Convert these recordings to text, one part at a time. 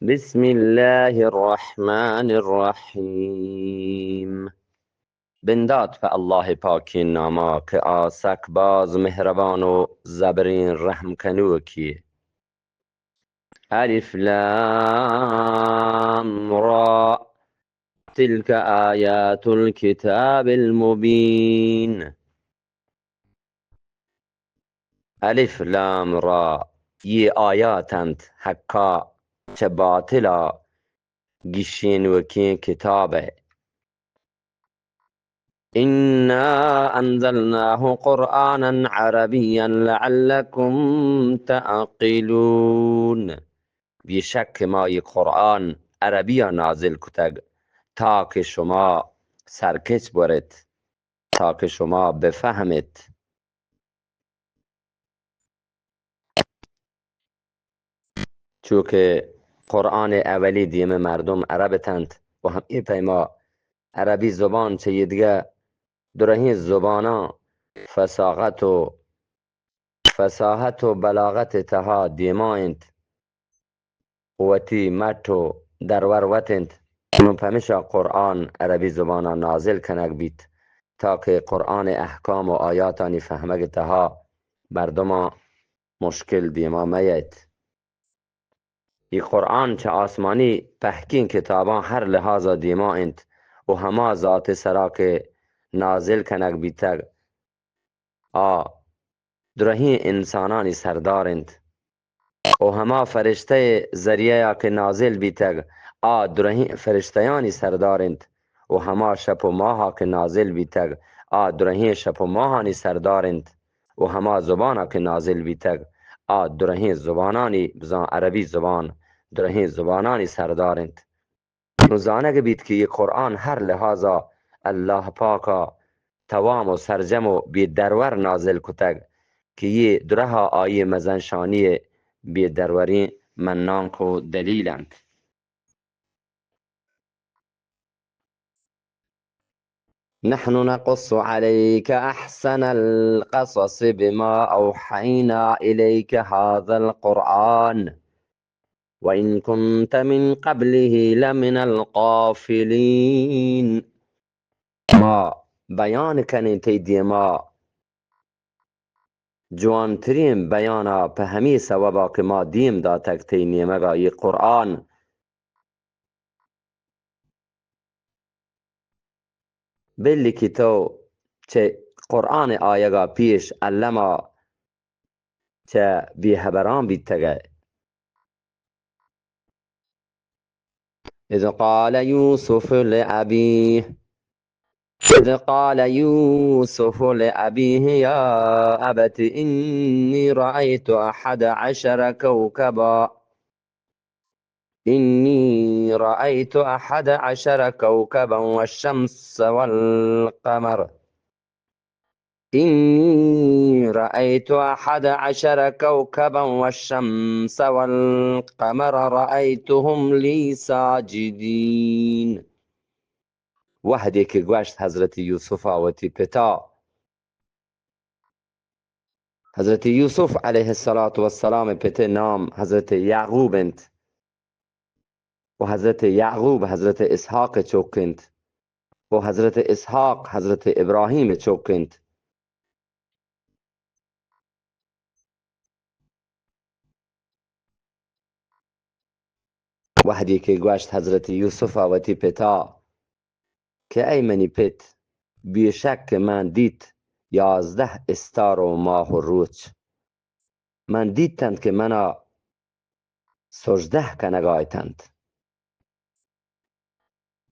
بسم الله الرحمن الرحيم. بندات پہ اللہ پاکیں ناما کہ آ سک باز مہربان و زبریں رحم کنوکیے. الف لام را. تلك آيات الكتاب المبين. الف لام را، یہ آیات انت حقا چہ باطلا گیشینوکیں کتاب ء. إنا أنزلناه قرآنا عربيا لعلكم تعقلون. بیشک ما یہ قرآن عربی ء نازل کتگ تاکہ شما سرکچ بورت، تاکہ شما بفہمت. چوکہ قرآن اولی دیم مردم عرب اتنت و ہمے پیما عربی زبان چہ یہ دگہ درہیں زباناں فصاحت و فصاحت و بلاغت تہا دیما انت، وتی مٹ و درور وت انت. نوں پمیشا قرآن عربی زبانا نازل کنگ بیت تاکہ قرآن احکام و آیاتانی فہمگ تہا مردماں مشکل دیما میت. اے قرآن چہ آسمانی پہکیں کتاباں ہر لحاظا دیما انت و ہما ذات سرا کہ نازل کنگ بیتگ، آ درہیں انسانانی سردار انت و ہما فرشتہ ذریعہ کہ نازل بیتگ، آ درہیں فرشتیانی سردار انت و ہما شپ و ماہا کہ نازل بیتگ، آ درہیں شپ و ماہانی سردار انت و ہما زبانا کہ نازل بیتگ، آ درہیں زبانانی، بزاں عربی زبان، درہیں زبانانی سردار انت. نوں زانگ بیت کہ یہ قرآن ہر لحاظا اللہ پاکا توام و سرجم و بے درور نازل کتگ کہ یہ درہا آئی مزن شانی بے دروریں منانک و دلیل انت. نحن نقص عليك أحسن القصص بما أوحينا إليك هذا القرآن وإن كنت من قبله لمن الغافلين. ما بیان کنیں تئی دیما جوانتریں بیانا پہ ہمے سوبا کہ ما دیم داتگ تئی نیمگا یہ قرآن. بلے کہ تو چہ قرآن آیگا پیش الما چہ بے ہبران بیتگ ئے. إذ قال يوسف لأبيه، إذ قال يوسف لأبيه يا أبت إني رأيت أحد عشر كوكبا، إني رأيت أحد عشر كوكبا والشمس والقمر، إني رأيت أحد عشر كوكبا والشمس والقمر رأيتهم لي ساجدين. وہدے کہ گوشت حضرت یوسف ءَ وتی پتا، حضرت یوسف علیہ الصلوۃ والسلام ءِ پت ءِ نام حضرت یعقوب انت، و حضرت یعقوب حضرت اسحاق ءِ چک انت، و حضرت اسحاق حضرت ابراہیم ءِ چک انت. وہدے کہ گوشت حضرت یوسف ءَ وتی پتا کہ اے منی پت، بے شک کہ من دیت یازدہ استار و ماہ و روچ. من دیت انت کہ منا سجدہ کنگا اتنت.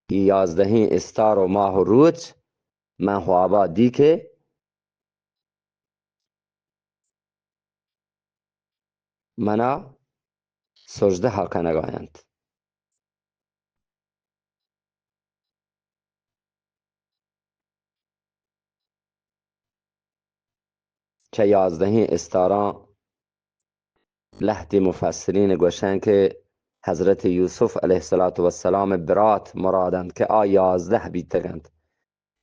اے یازدہیں استار و ماہ و روچ من خوابا دی کہ منا سجدہ ءَ کنگا انت. چہ یازدہیں استاراں لہتے مفسرین گوشن کہ حضرت یوسف علیہ الصلوۃ والسلام ءِ برات مراد انت کہ آ یازدہ بیتگ انت،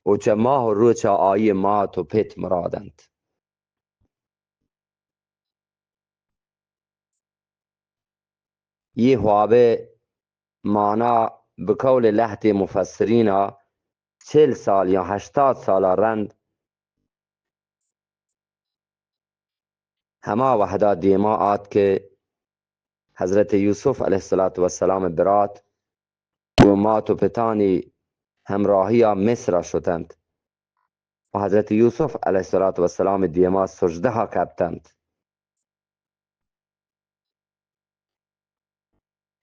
و چہ ماہ و روچا آئی مات و پت مراد انت. یہ خواب ءِ مانا بقول لہتے مفسرینا چل سال یا ہشتاد سالا رند ہما وہدا دیما آت کہ حضرت یوسف علیہ الصلوۃ والسلام برات و مات و پتانی ہمراہیا مصرا شتنت و حضرت یوسف علیہ الصلوۃ والسلام دیما سجدہا کپتنت۔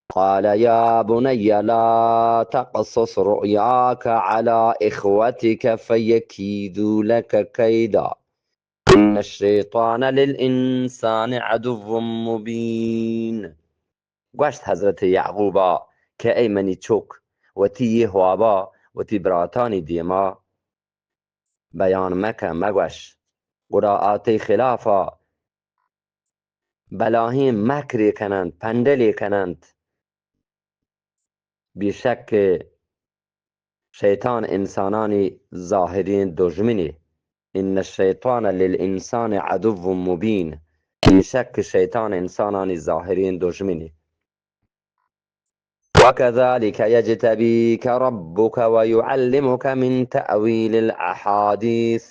قال يا بني لا تقصص رؤياك على إخوتك فيكيدوا لك كيدا إن الشيطان للإنسان عدو مبين۔ گوشت حضرت یعقوبا کہ اے منی چک، وتی یہ خوابا وتی براتانی دیما بیان مکن، مگوش، گڑا آ تئی خلافا بلاہیں مکرے کننت، پنڈلے کننت۔ بیشک کہ شیطان انسانانی ظاہریں دژمنے۔ ان الشیطان للانسان عدو مبین۔ بیشک کہ شیطان انسانانی ظاہریں دژمنے۔ وكذلك يجتبيك ربك ويعلمك من تأويل الأحاديث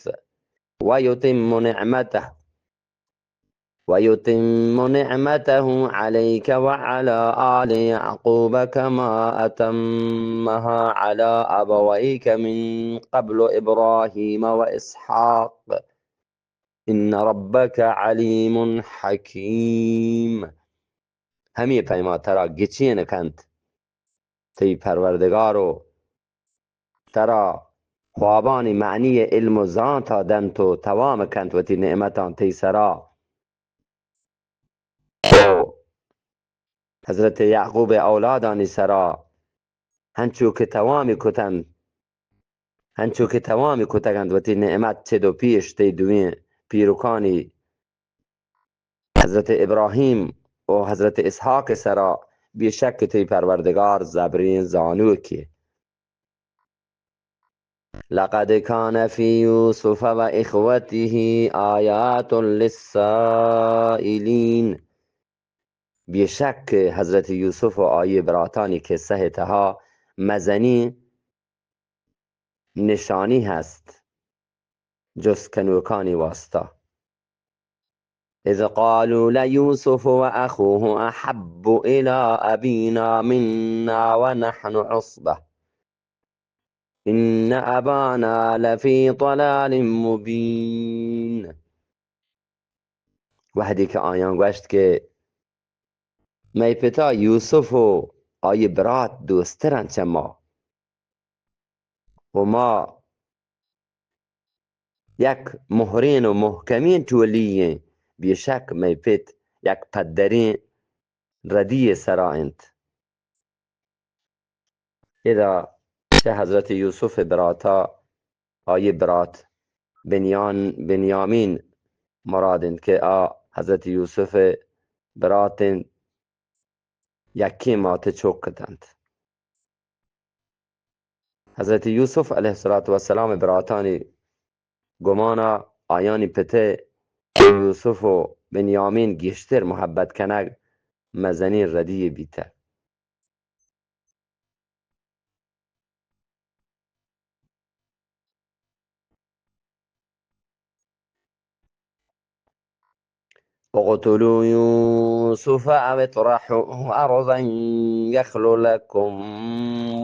ويتم نعمته ويتم نعمته عليك وعلى آل يعقوب كما أتمها على أبويك من قبل إبراهيم وإسحاق إن ربك عليم حكيم۔ ہمے پیما ترا گچین کنت تئی پروردگار و ترا خوابانی معنی علم و زانتا دنت و توام کنت وتی نعمتان تئی سرا و حضرت یعقوب اولادانی سرا ہنچو کہ توامی کتنت، ہنچو کہ توامی کتگنت وتی نعمت چد و پیش تئی دوئیں پیرکانی حضرت ابراہیم و حضرت اسحاق سرا، بیشک کہ تئی پروردگار زبریں زانوکے۔ لقد كان في يوسف وإخوته آيات للسائلين۔ بیشک کہ حضرت یوسف و آئی براتانی قصہ تہا مزنیں نشانی ہست جست کنوکانی واسطہ۔ إذ قالوا ليوسف وأخوه أحب إلى أبينا منا ونحن عصبة إن أبانا لفي ضلال مبين۔ وہدے کہ آیاں گوشت کہ مئے پتا یوسف و آئی برات دوسترن چہ ما و ما یک مہرین و محکمین ٹولی ایں، بیشک مئے پت یک پدریں ردی سرا انت۔ ادا چہ حضرت یوسف براتا آئی برات بنیان، بنیامین مراد انت کہ آ حضرت یوسف برات انت، یکیں مات چک اتنت۔ حضرت یوسف علیہ الصلوۃ والسلام براتانی گمانا آیانی پتہ یوسف و بنیامین گیشتر محبت کنگ مزنیں ردی بیتہ۔ اقتلوا يوسف أو اطرحوه أرضا يخل لكم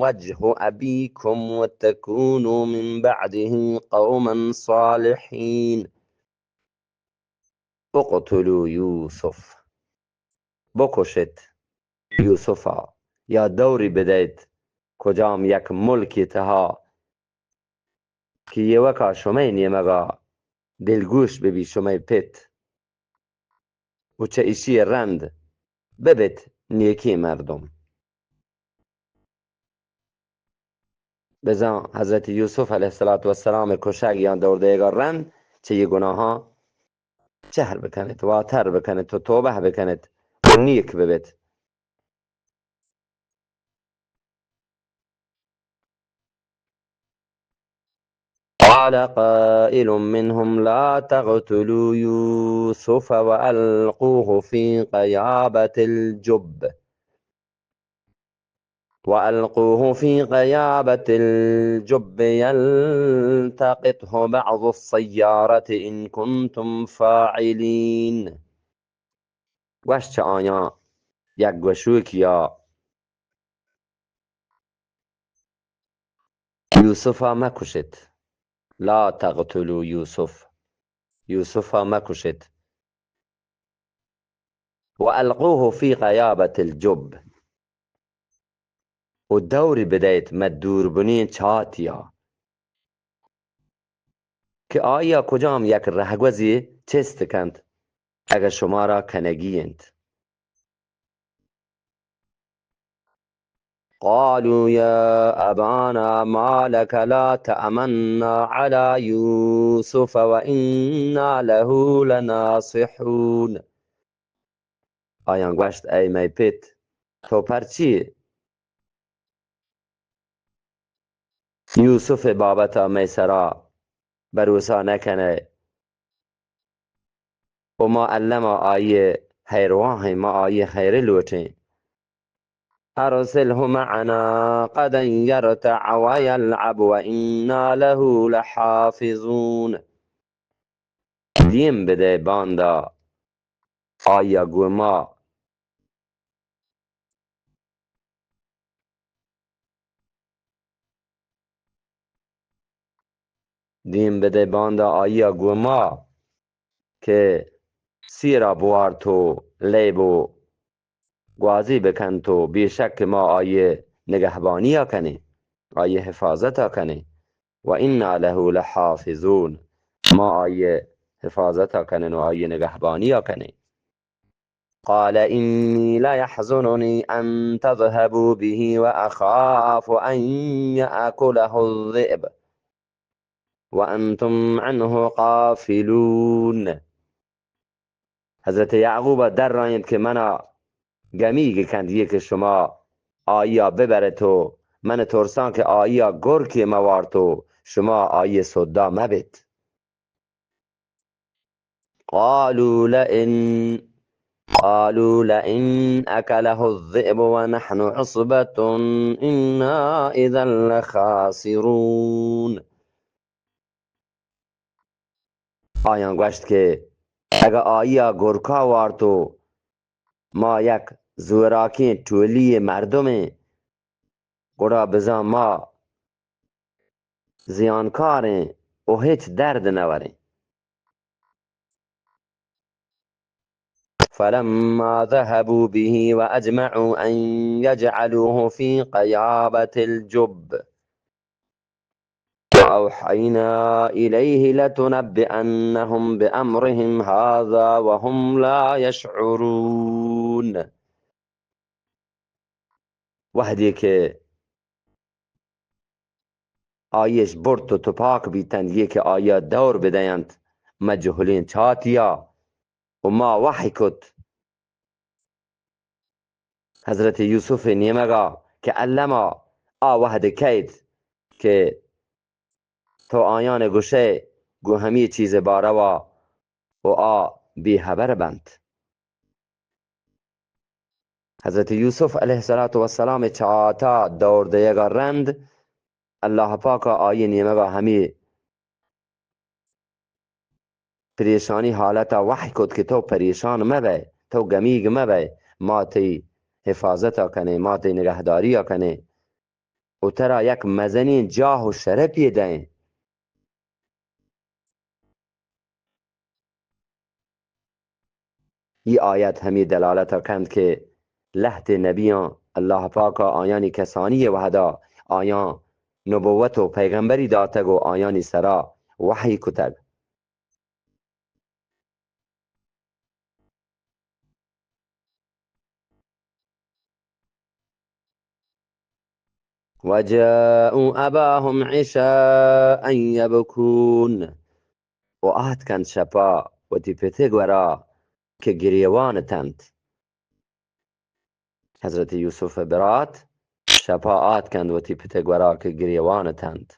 وجه أبيكم وتكونوا من بعده قوما صالحين۔ اقتلوا يوسف، بکشت یوسفا، یا دوری بدئیت کجام یک ملکی تہا کہ ایوکا شمئے نیمگا دلگوش ببی شمئے پت و چہ ایشی رند ببت نیکیں مردم۔ بزاں حضرت یوسف علیہ الصلوۃ والسلام کشگ یا دور دئیگا رند چہ یہ گناہاں چہر بکنت، واتر بکنت و توبہ بکنت و نیک ببت۔ قال قائل منهم لا تقتلوا يوسف وألقوه في غيابة الجب۔ وألقوه في غيابة الجب يلتقطه بعض السيارة إن كنتم فاعلين. گوشت چہ آیاں یک گوشوکیا، یوسفا مکشت. لا تقتلوا یوسف. یوسفا مکشت. وألقوه في غيابة الجب. و دوری بدئیت مہ دوربنیں چاتیا کہ آیا کجام یک رہگوزی چست کنت اگہ شمارا کنگی انت. قالوا يا أبانا ما لك لا تأمنا على يوسف وإنا له لناصحون. آیاں گوشت، اے مئے پت، تو پرچی یوسف ءِ بابت ءَ مئے سرا بھروسہ نہ کنئے؟ و ما الما آئی ءِ ہیرواہ ایں، ما آئی ءِ ہیرے لوٹیں. أرسله معنا غدا يرتع ويلعب وإنا له لحافظون. دیم بدئے باندا آئی ءَ گوں ما. دیم بدئے باندا آئی ءَ گوں ما کہ سیرا بوارت و لیب و گوازی بکنت و بے شک کہ ما آئی ءِ نگہبانی ءَ کنیں، آئی ءِ حفاظت ءَ کنیں. وإنا له لحافظون، ما آئی ءِ حفاظت ءَ کنیں و آئی ءِ نگہبانی ءَ کنیں. قال إني ليحزنني أن تذهبوا به وأخاف أن يأكله الذئب وأنتم عنه غافلون. حضرت یعقوب ءَ درائینت کہ منا گمیگ کنت یہ کہ شما آئی ءَ ببرت و من ترساں کہ آئی ءَ گرکے موارت و شما آئی ءِ سودا مبت. قالوا لئن، قالوا لئن أكله الذئب ونحن عصبة إنا إذا لخاسرون. آیاں گوشت کہ اگہ آئی ءَ گرکا وارت و ما یک زوراکیں ٹولی مردمیں، گڑا بزاں ما زیانکاریں و ہچ درد نہ وریں. فلما ذهبوا به وأجمعوا أن يجعلوه في غيابة الجب وأوحينا إليه لتنبئنهم بأمرهم هذا وهم لا يشعرون. وہدے کہ آئیش برت و تپاک بیتنت، یہ کہ آئیا دور بدینت مجہولیں چاتیا، و ما وحی کت حضرت یوسف نیمگا کہ الما آ وہد کئیت کہ تو آیان گوشئے گوں ہمی چیز باروا و آ بے ہبر بنت. حضرت یوسف علیہ الصلوۃ والسلام چاتا دور دیگا رند اللہ پاکا آئی نیمگا ہمی پریشانی حالتا وحی کت کہ تو پریشان مبئے، تو گمیگ مبئے، ما تئی حفاظتا کنیں، ما تئی نگہداریا کنیں و ترا یک مزنیں جاہ و شرپی دئیں. ای آیت ہمی دلالتا کنت کہ لہتے نبیاں اللہ پاکا آیانی کسانی وہدا آیاں نبوت و پیغمبری داتگ و آیانی سرا وحی کتگ. وجاءوا أباهم عشاء يبكون. و آتکنت شپا وتی پتئے گورا کہ گریوان اتنت. حضرت یوسف برات شپا آتکنت وتی پتئے گورا کہ گریوان اتنت.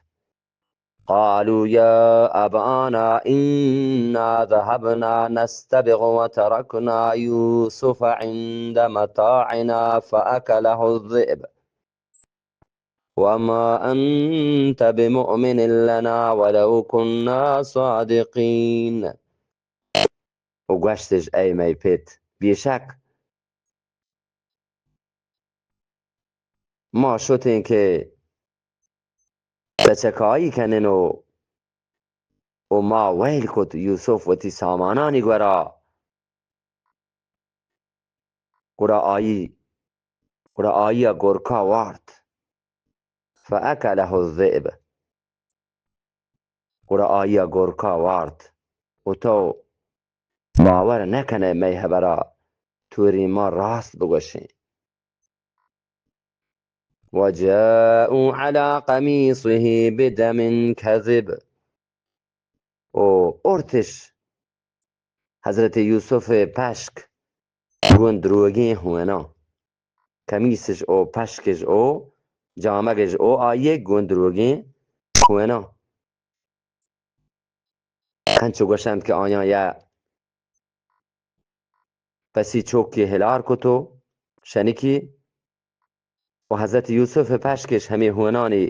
قالوا يا أبانا إنا ذهبنا نستبق وتركنا يوسف عند متاعنا فأكله الذئب. وما أنت بمؤمن لنا ولو كنا صادقين. و گوشتش، اے مئے پت، بیشک ما شتیں کہ تچکائی کنن و، و ما ویل کت یوسف وتی سامانانی گورا، گڑا آئی، گڑا آئی ء گرکا وارت. فأكله الذئب. گڑا آئی ء گرکا وارت. و تو باور نہ کنئے مئے ہبرا، توری ما راست بگوشیں. وجاءوا على قميصه بدم كذب. و ارتش حضرت یوسف پشک گون دروگیں ہونا. کمیسش او پشکش او جامگش او آئیے گون دروگیں ہونا. انچو گوشنت کہ آیاں یا پسی چوکی ہلار کتو شنکی و حضرت یوسف پشکش ہمے ہونانی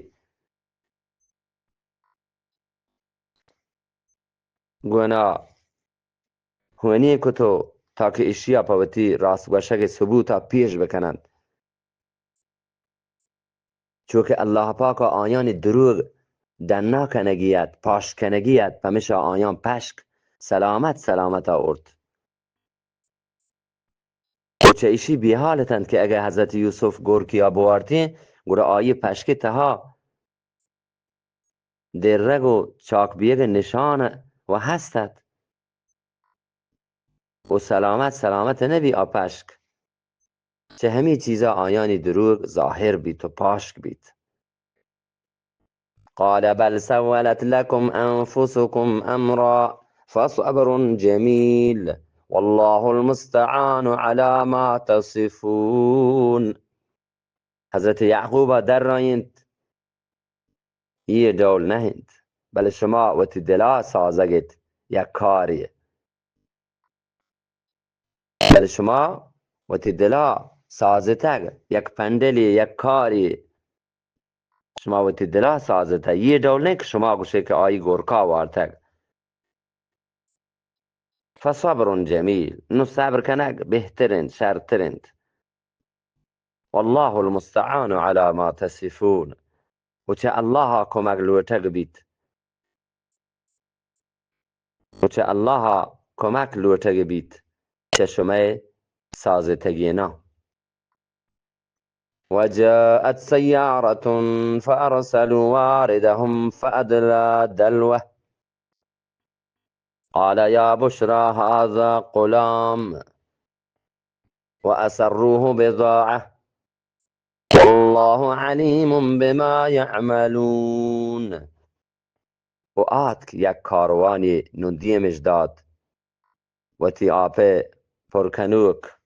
گونا ہونی کتو تاکہ اشیا پہ وتی راست گوشگ ثبوتا پیش بکننت. چوکہ اللہ پاک ء آیانی دروگ ڈنا کنگی ات، پاش کنگی ات، پمشا آیان پشک سلامت سلامت ء ارت. و چہ ایشی بیحال اتنت کہ اگہ حضرت یوسف گورکیا بوارتیں، گڑا آئی پشک تہا درگ و چاک بیگ نشان و ہست ات. و سلامت سلامت نبی آ پشک. چہ ہمی چیزا آیانی دروگ ظاہر بیت و پاشک بیت. قال بل سولت لكم أنفسكم أمرا فصبر جميل والله المستعان على ما تصفون. حضرت یعقوب ء درائینت، یہ ڈول نہ انت، بلے شما وتی دلا سازگ ات یک کارے. بلے شما وتی دلا سازتگ یک پنڈلے، یک کارے. شما وتی دلا سازتگ. یہ ڈول نہیں کہ شما گوشے کہ آئی گورکا وارتگ. فصبر جمیل، نو صبر کنگ بہتر انت، شرتر انت. واللہ المستعان علی ما تصفون، و چہ اللہ ء کمک لوٹگ بیت، و چہ اللہ ء کمک لوٹگ بیت چہ شمئے سازتگیناں. وجاءت سيارة فأرسلوا واردهم فأدلى دلوه قال يا بشرى هذا غلام وأسروه بضاعة والله عليم بما يعملون. و آتک یک کاروانی نون دیمش دات، وتی آپ ء پر کنوک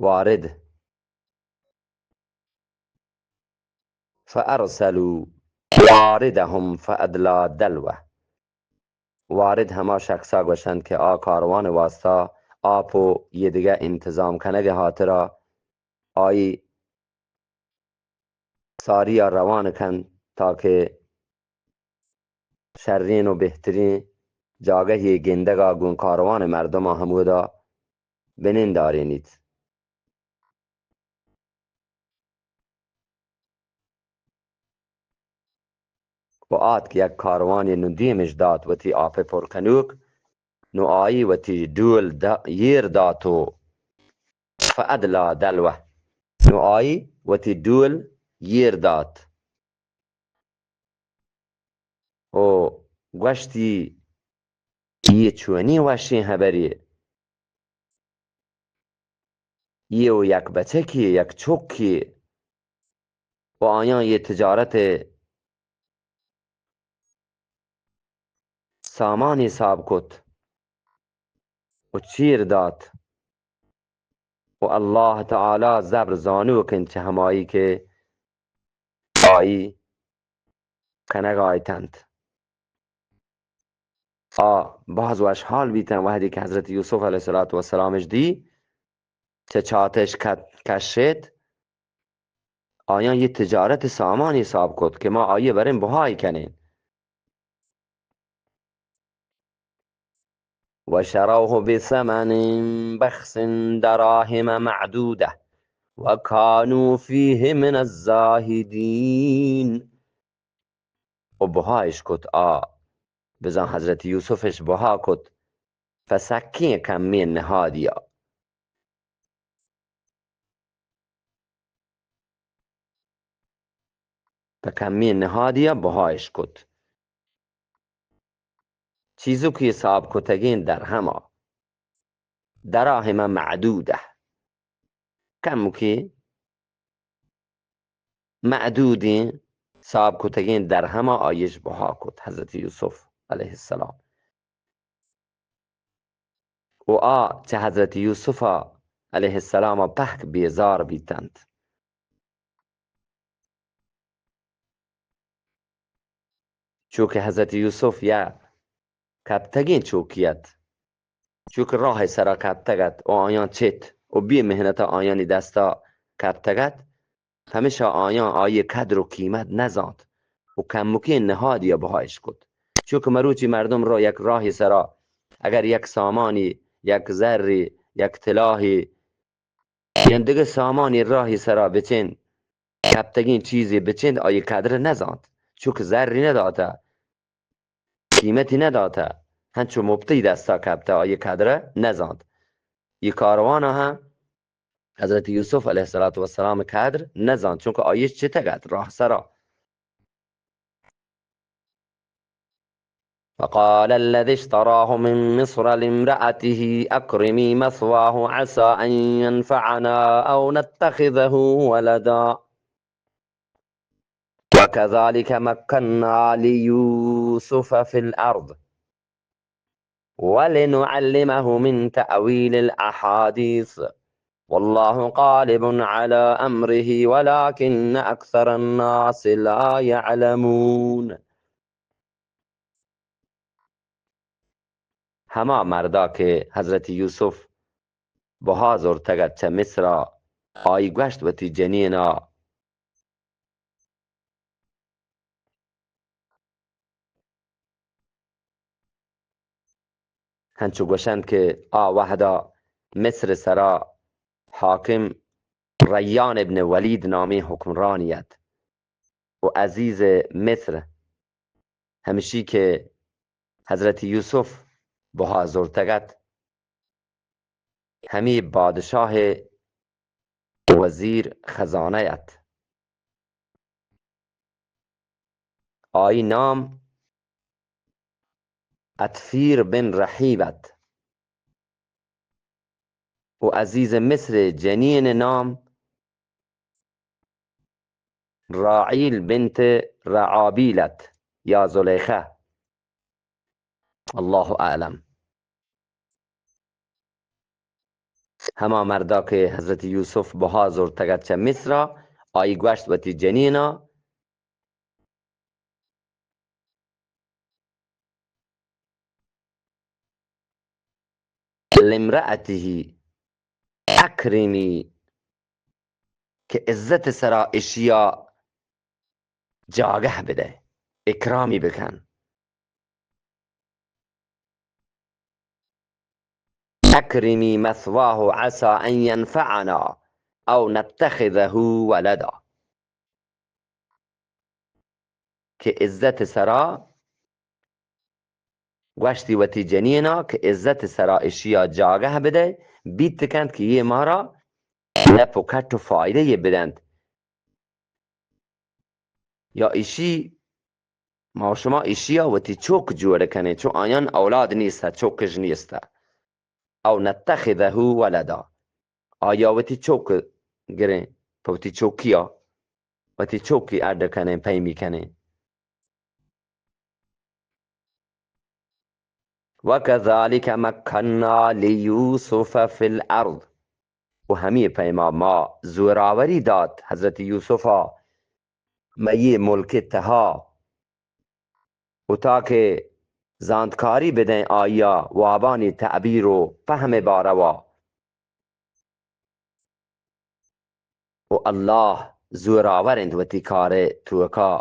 وارد. فأرسلوا واردهم فأدلى دلوه. وارد ہما شخصا گوشنت کہ آ کاروان واسطہ آپ و یہ دگہ انتظام کنگ ہاترا آئی ساری ء روان کنت تاکہ شرین و بہترین جاگہی گندگا گوں کاروان مردماں ہمودا بنندارینیت. و آتک یک کاروانی نو دیمش دات وتی آپ پر کنوک، نو آئی وتی ڈول د-، یر دات و فأدلى دلوه، نو آئی وتی ڈول یر دات و گوشتی، یہ چونی وشیں ہبری، یہ و یک بچکی، یک چکی و آیاں یہ تجارت سامانی حساب کت و چیر دات و اللہ تعالی زبر زانوک انت چہ ہمائی کہ آئی کنگ آیتنت. آ باز وشحال بیتن وہدی کہ حضرت یوسف علیہ الصلوۃ والسلامش دی چہ چاتش کت-، کشت، آیاں یہ تجارت سامان حساب کت کہ ما آئی بریں بہائی کنیں۔ وشروه بثمن بخس دراهم معدودة وكانوا فيه من الزاهدين۔ و بہایش کت آ، بزاں حضرت یوسفش بہا کت، پہ سکیں کمیں نہادیا۔ پہ کمیں نہادیا بہایش کت۔ چیزوکی حساب کتگیں درہما، دراہم معدودہ، کموکیں معدودیں حساب کتگیں درہما آیش بہا کت حضرت یوسف علیہ السلام۔ و آ چہ حضرت یوسف علیہ السلام پہک بیزار بیتنت۔ چونکہ حضرت یوسف یا کپتگیں چوکی ات، چونکہ راہ سرا کپتگ ات و آیاں چت و بے محنت آیانی دستا کپتگ ات، پمیشا آیاں آئی قدر و قیمت نزانت و کمکیں نہادی بہایش کت۔ چونکہ مروچی مردم را یک راہ سرا اگر یک سامانی، یک زری، یک طلاہی، یا دگہ سامانی راہی سرا بچین، کپتگیں چیزی بچین، آئی قدر نزانت، چونکہ زری نداتہ، قیمتی نداتہ، ہنچو مپتی دستا کپتہ، آئی قدر نزانت۔ یہ کاروانا ہم حضرت یوسف علیہ الصلوۃ والسلام قدر نزانت، چونکہ آئی چتگ ات راہ سرا۔ وقال الذي اشتراه من مصر لامرأته أكرمي مثواه عسى أن ينفعنا أو نتخذه ولدا وكذلك مكنا ليوسف في الأرض ولنعلمه من تأويل الأحاديث والله غالب على أمره ولكن أكثر الناس لا يعلمون۔ ہما مردا کہ حضرت یوسف بہا زرتگ ات چہ مصرا، آئی گوشت وتی جنینا، ہنچو گوشنت کہ آ وہدا مصر سرا حاکم ریان ابن ولید نامیں حکمرانی ات و عزیز مصر ہمشی کہ حضرت یوسف بہا زرتگ ات، ہمے بادشاہ وزیر خزانہ ات۔ آئی نام اتفیر بن رحیب ات و عزیز مصر جنین نام راعیل بنت رعابیل ات یا زلیخہ، اللہ اعلم۔ ہما مردا کہ حضرت یوسف بہا زرتگ ات چہ مصرا، آئی گوشت وتی جنینا، لامرأته أكرمي، کہ عزت سرا اشیا جاگہ بدے، اکرامی بکن۔ أكرمي مثواه عسى أن ينفعنا أو نتخذه ولدا۔ کہ عزت سرا گوشتی وتی جنینا کہ عزت سرا اشیا جاگہ بدے، بیت کنت کہ یہ مارا نپ و کٹ و فائدہ یہ بدنت۔ یا ایشی، ما و شما ایشیا وتی چوک جوڑ کنیں، چون آیان اولاد نیست، چوکش نیست۔ او نتخذه ولدا، آیا وتی چوک گریں، پہ وتی چوکیا، وتی چوکی اڈ کنیں، پیمی کنیں۔ وكذلك مكنا ليوسف في الأرض، و ہمے پیما ما زوراوری دات حضرت یوسفا مئے ملک تہا، و تاکہ زانتکاری بدیں آئیا وابانی تعبیر و پہم باروا۔ و اللہ زوراور انت وتی کار توکا،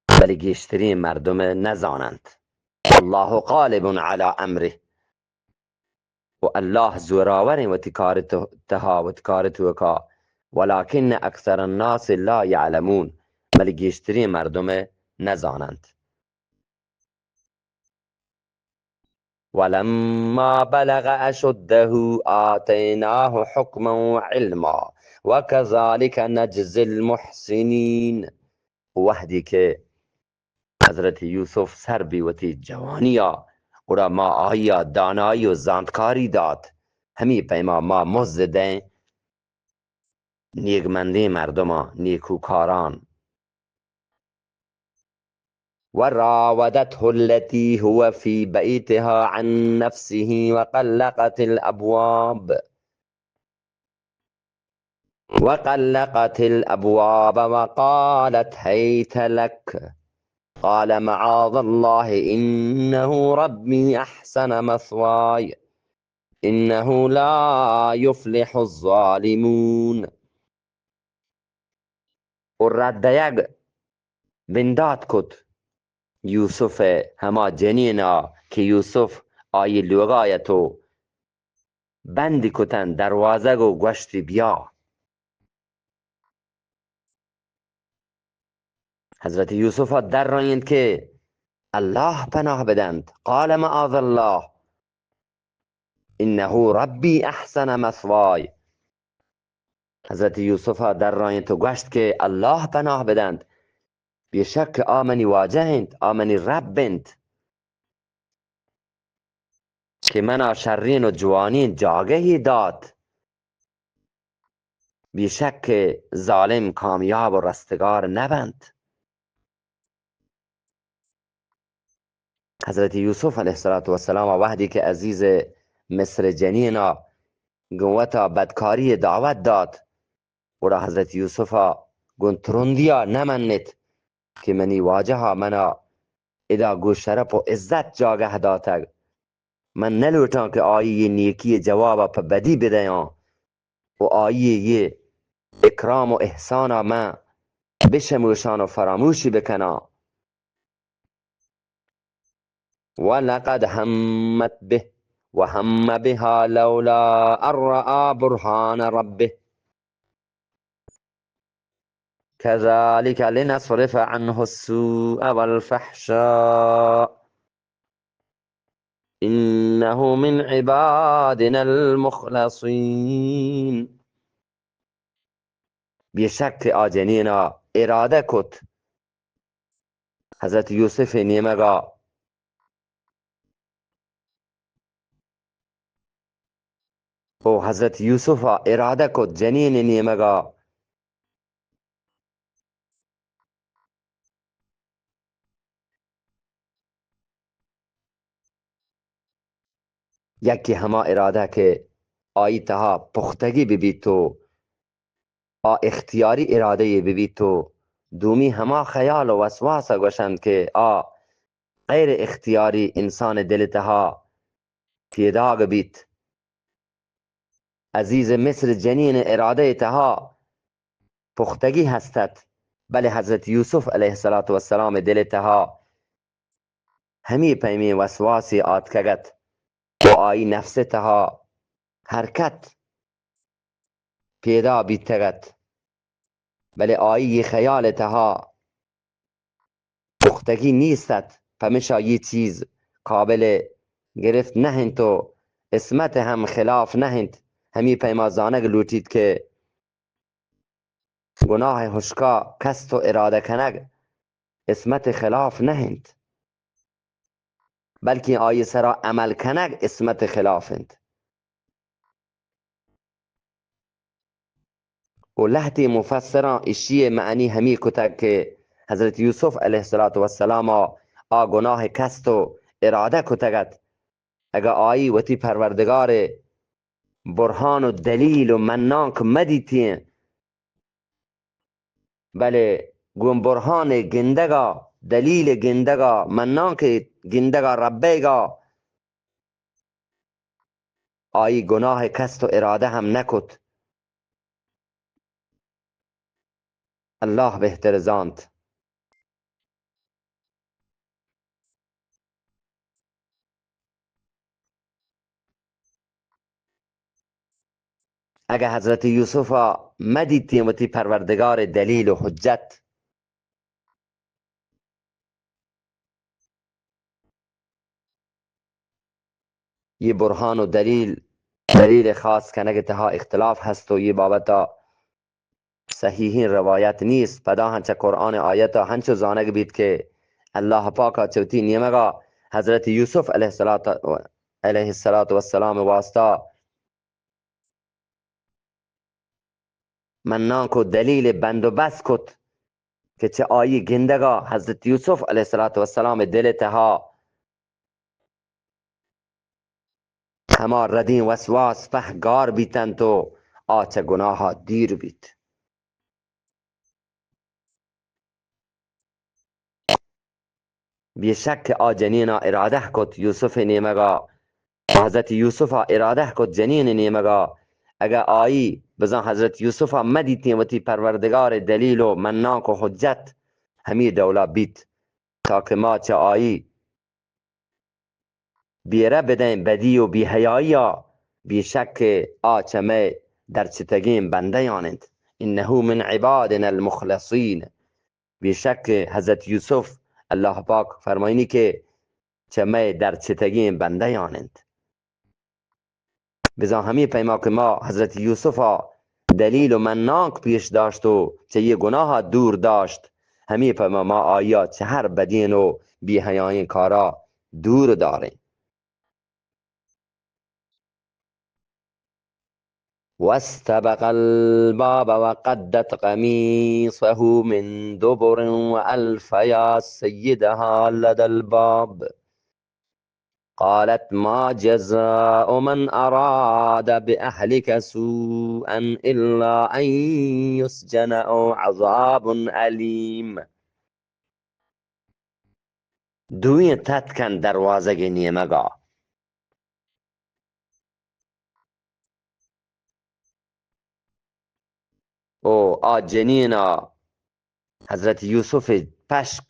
بلے گیشترین مردم نزاننت. واللہ غالب علی امره. و اللہ زوراور انت وتی کار تو-، تہا، وتی کار توکا. ولکن اکثر الناس لا یعلمون. بلے گیشترین مردم نزاننت. ولما بلغ أشده آتيناه حكما وعلما وكذلك نجزي المحسنين. وہدی کہ حضرت یوسف سر بی وتی جوانیا، گڑا ما آئیا دانائی و زانتکاری دات، ہمی پیما ما مزد دیں نیکمندیں مردمان، نیکوکاران. وراودته التي هو في بيتها عن نفسه وغلقت الأبواب، وغلقت الأبواب وقالت هيت لك، قال معاذ الله إنه ربي أحسن مثواي إنه لا يفلح الظالمون. و رد دئیگ بندات کت یوسف ء ہما جنین ء کہ یوسف آئی لوگا ات و بندی کتن دروازگ و گوشتی، بیا. حضرت یوسف ء درائینت کہ اللہ پناہ بدنت. قال معاذ اللہ انه ربی احسن مثوای. حضرت یوسف ء درائینت و گوشت کہ اللہ پناہ بدنت، بے شک آ منی واجہ انت، آ منی رب انت کہ منا شرین و جوانین جاگہی دات. بے شک کہ ظالم کامیاب و رستگار نبنت. حضرت یوسف علیہ الصلوۃ والسلام وہدی کہ عزیز مصر جنینا گوں وتا بدکاری دعوت دات، گڑا حضرت یوسفا گوں ترندیا نہ منت کہ منی واجہا منا ادا گوں شرپ و عزت جاگہ داتگ، من نہ لوٹاں کہ آئی یہ نیکی جوابا پہ بدی بدیاں و آئی یہ اکرام و احسانا من بشموشان و فراموشی بکناں. ولقد همت به وهم بها لولا أن رأى برهان ربه كذلك لنصرف عنه السوء والفحشاء إنه من عبادنا المخلصين. بے شک کہ آ جنینا ارادہ کت حضرت یوسف نیمگا، او حضرت یوسف ء ارادہ کت جنین نیمگا یکے ہما ارادہ کہ آئی تہا پختگی بہ بیت و آ اختیاری ارادہ یے بہ بیت و دومی ہما خیال و وسواس ء گوشنت کہ آ غیر اختیاری انسان ء دل ء تہا پیداگ بیت. عزیز مصر جنین ء ارادہ ء تہا پختگی ہست ات، بلے حضرت یوسف علیہ الصلوۃ والسلام ء دل ء تہا ہمے پیمیں وسواسے آتکگ ات و آئی نفس ء تہا حرکت پیدا بیتگ ات، بلے آئی ء خیال ء تہا پختگی نیست ات، پمیشا یہ چیز قابل گرفت نہ انت و عصمت ہم خلاف نہ انت. ہمے پیما زانگ لوٹیت کہ گناہ ہشکا قصد و ارادہ کنگ عصمت خلاف نہ انت، بلکیں آئی سرا عمل کنگ عصمت خلاف انت. و لہتے مفسراں اشی ء معنی ہمی کتگ کہ حضرت یوسف علیہ الصلوۃ والسلام ء آ گناہ قصد و ارادہ کتگ ات، اگاں آئی وتی پروردگار ء برہان و دلیل و منانک مہ دیتیں، بلے گوں برہان ء گندگا، دلیل ء گندگا، منانک ء گندگا ربیگا آئی گناہ قصد و ارادہ ہم نہ کت. اللہ بہتر زانت۔ اگہ حضرت یوسف ءَ مہ دیتیں وتی پروردگار ءِ دلیل و حجت، یہ برہان و دلیل، دلیل خاص کنگ ءِ تہا اختلاف ہست و یہ بابت ءَ صحیحیں روایت نیست۔ پدا ہم چہ قرآن آیت ءَ ہنچو زانگ بیت کہ اللہ پاک ءَ چہ وتی نیمگ ءَ حضرت یوسف علیہ الصلوۃ، علیہ الصلوۃ والسلام ءِ واسطہ منانک و دلیل بندوبست کت کہ چہ آئی گندگ ءَ حضرت یوسف علیہ الصلوۃ والسلام ءِ دل ءِ تہا ہما ردیں وسواس پہ گار بیتنت و آ چہ گناہ ءَ دور بیت۔ بے شک کہ آ جنین ءَ ارادہ کت یوسف ءِ نیمگ ءَ، حضرت یوسف ءَ ارادہ کت جنین ءِ نیمگ ءَ، اگہ آئی بزاں حضرت یوسف ءَ مہ دیتیں وتی پروردگار ءِ دلیل و منانک و حجت ہمے ڈول ءَ بیت، تاکہ ما چہ آئی بیرہ بدئیں بدی و بے حیائی ءَ، بے شک کہ آ چہ مئے درچتگیں بندیان انت۔ انه من عبادنا المخلصین۔ بے شک کہ حضرت یوسف، اللہ پاک فرمائنی کہ چہ مئے درچتگیں بندیان انت۔ بزاں ہمے پیما کہ ما حضرت یوسف ءَ دلیل و منانک پیش داشت و چہ یہ گناہ ءَ دور داشت، ہمے پیما ما آئی ءَ چہ ہر بدین و بے حیائیں کارا دور داریں۔ واستبق الباب وقدت قميصه من دبر وألف يا سيدها لدى الباب. قالت: ما جزاء من أراد بأهلك سوءا إلا أن يسجن أو عذاب أليم. دوئیں تتکن دروازگ ءِ نیمگا۔ او آ جنینا حضرت یوسف ءِ پشک،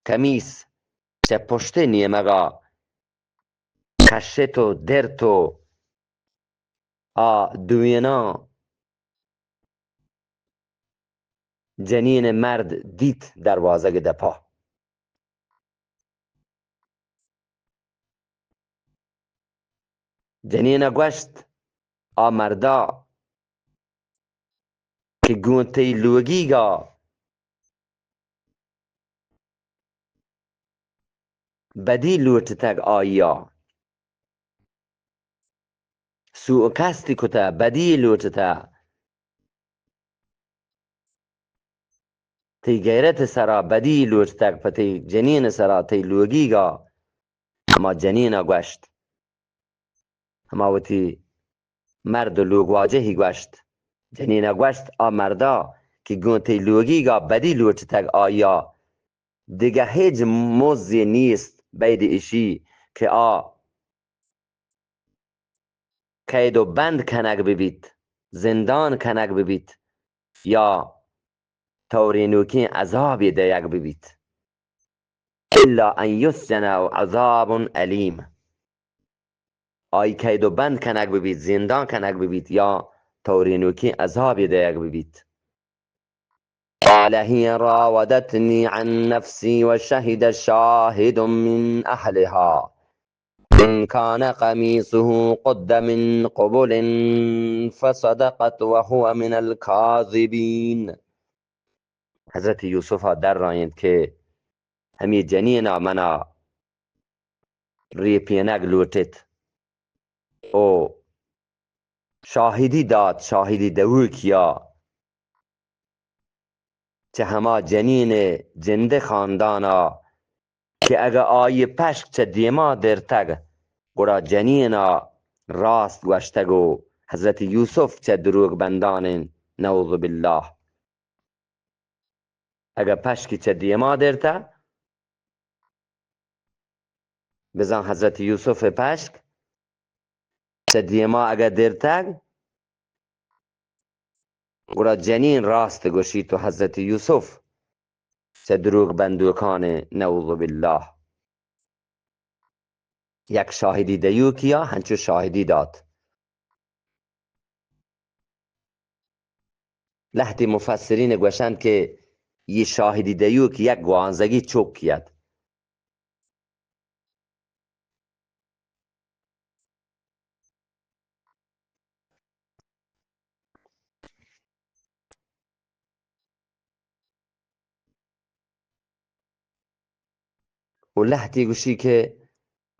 کمیس، چہ پشت ءِ نیمگا کشت و درت و آ دوئیناں جنین ءِ مرد دیت دروازگ ءِ دپا۔ جنین ءَ گوشت، آ مردا کہ گوں تئی لوگیگا بدی لوٹتگ آئیا، سوء قصدی کتہ، بدی لوٹتہ، تئی غیرت سرا بدی لوٹتگ، پہ تئی جنین سرا، تئی لوگیگا۔ ہما جنینا گوشت، ہما وتی مرد و لوگواجہی گوشت، جنینا گوشت، آ مردا کہ گوں تئی لوگیگا بدی لوٹتگ آئیا، دگہ ہچ مزے نیست بید اشی کہ آ قید و بند کنگ ببیت، زندان کنگ ببیت یا تورینوکیں عذابے دئیگ ببیت۔ الا ان یسجن او عذاب الیم۔ آئی قید و بند کنگ ببیت، زندان کنگ ببیت یا تورینوکیں عذابے دئیگ ببیت۔ قال هي راودتني عن نفسي وشهد شاهد من أهلها إن كان قميصه قد من قبل فصدقت وهو من الكاذبين۔ حضرت یوسف ءَ درائینت کہ ہمے جنین ءَ منا ریپینگ لوٹت او شاہدی دات، شاہدی دئوکیا چہ ہما جنین ءِ جند ءِ خاندانا کہ اگہ آئی ءِ پشک چہ دیما درتگ، گڑا جنینا راست گوشتگ و حضرت یوسف چہ دروگ بندان انت، نعوذ باللہ۔ اگہ پشکی چہ دیما درتہ، بزاں حضرت یوسف ءِ پشک چہ دیما اگہ درتگ، گڑا جنین راست گوشی تو حضرت یوسف چہ دروگ بندوکان، نعوذ باللہ. یک شاہدی دیوکیا ہنچو شاہدی دات. لہتی مفسرین گوشند کہ یہ شاہدی دیوک یک گوانزگی چوک کیت. و لہتی گوشی کہ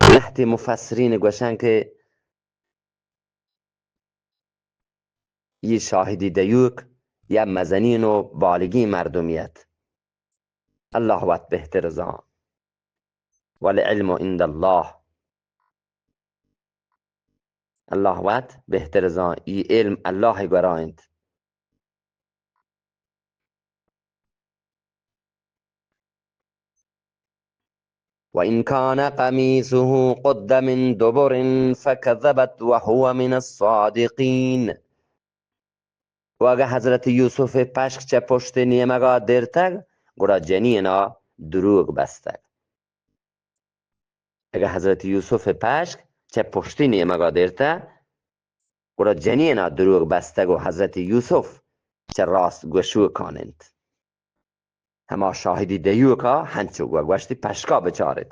لہتی مفسرین گوشن کہ یہ شاہدی دیوک یا مزنین و بالگی مردمیت. اللہ وت بہتر زان. والعلم عند اللہ. اللہ وت بہتر زان، ای علم اللہ گورا انت. وإن كان قميصه قد من دبر فكذبت وهو من الصادقين. و اگہ حضرت یوسف پشک چہ پشت نیمگا درتگ، گڑا جنینا دروگ بستگ. اگہ حضرت یوسف پشک چہ پشتی نیمگا درتگ، گڑا جنینا دروگ بستگ و حضرت یوسف چہ راست گوشوکان انت. ہما شاہدی دیوکا ہنچو گو گوشتی پشکا بچارت.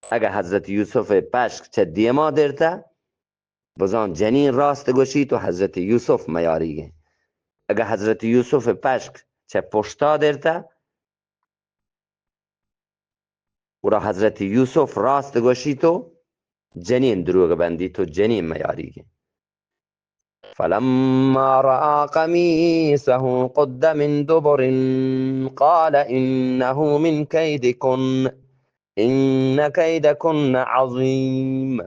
اگہ حضرت یوسف پشک چہ دیما درتہ، بزان جنین راست گوشی تو حضرت یوسف میاریگیں. اگہ حضرت یوسف پشک چہ پشتا درتہ، گڑا حضرت یوسف راست گوشی تو جنین دروگ بندی تو جنین میاریگیں. فلما رأى قميصه قد من دبر قال إنه من كيدكن إن كيدكن عظيم.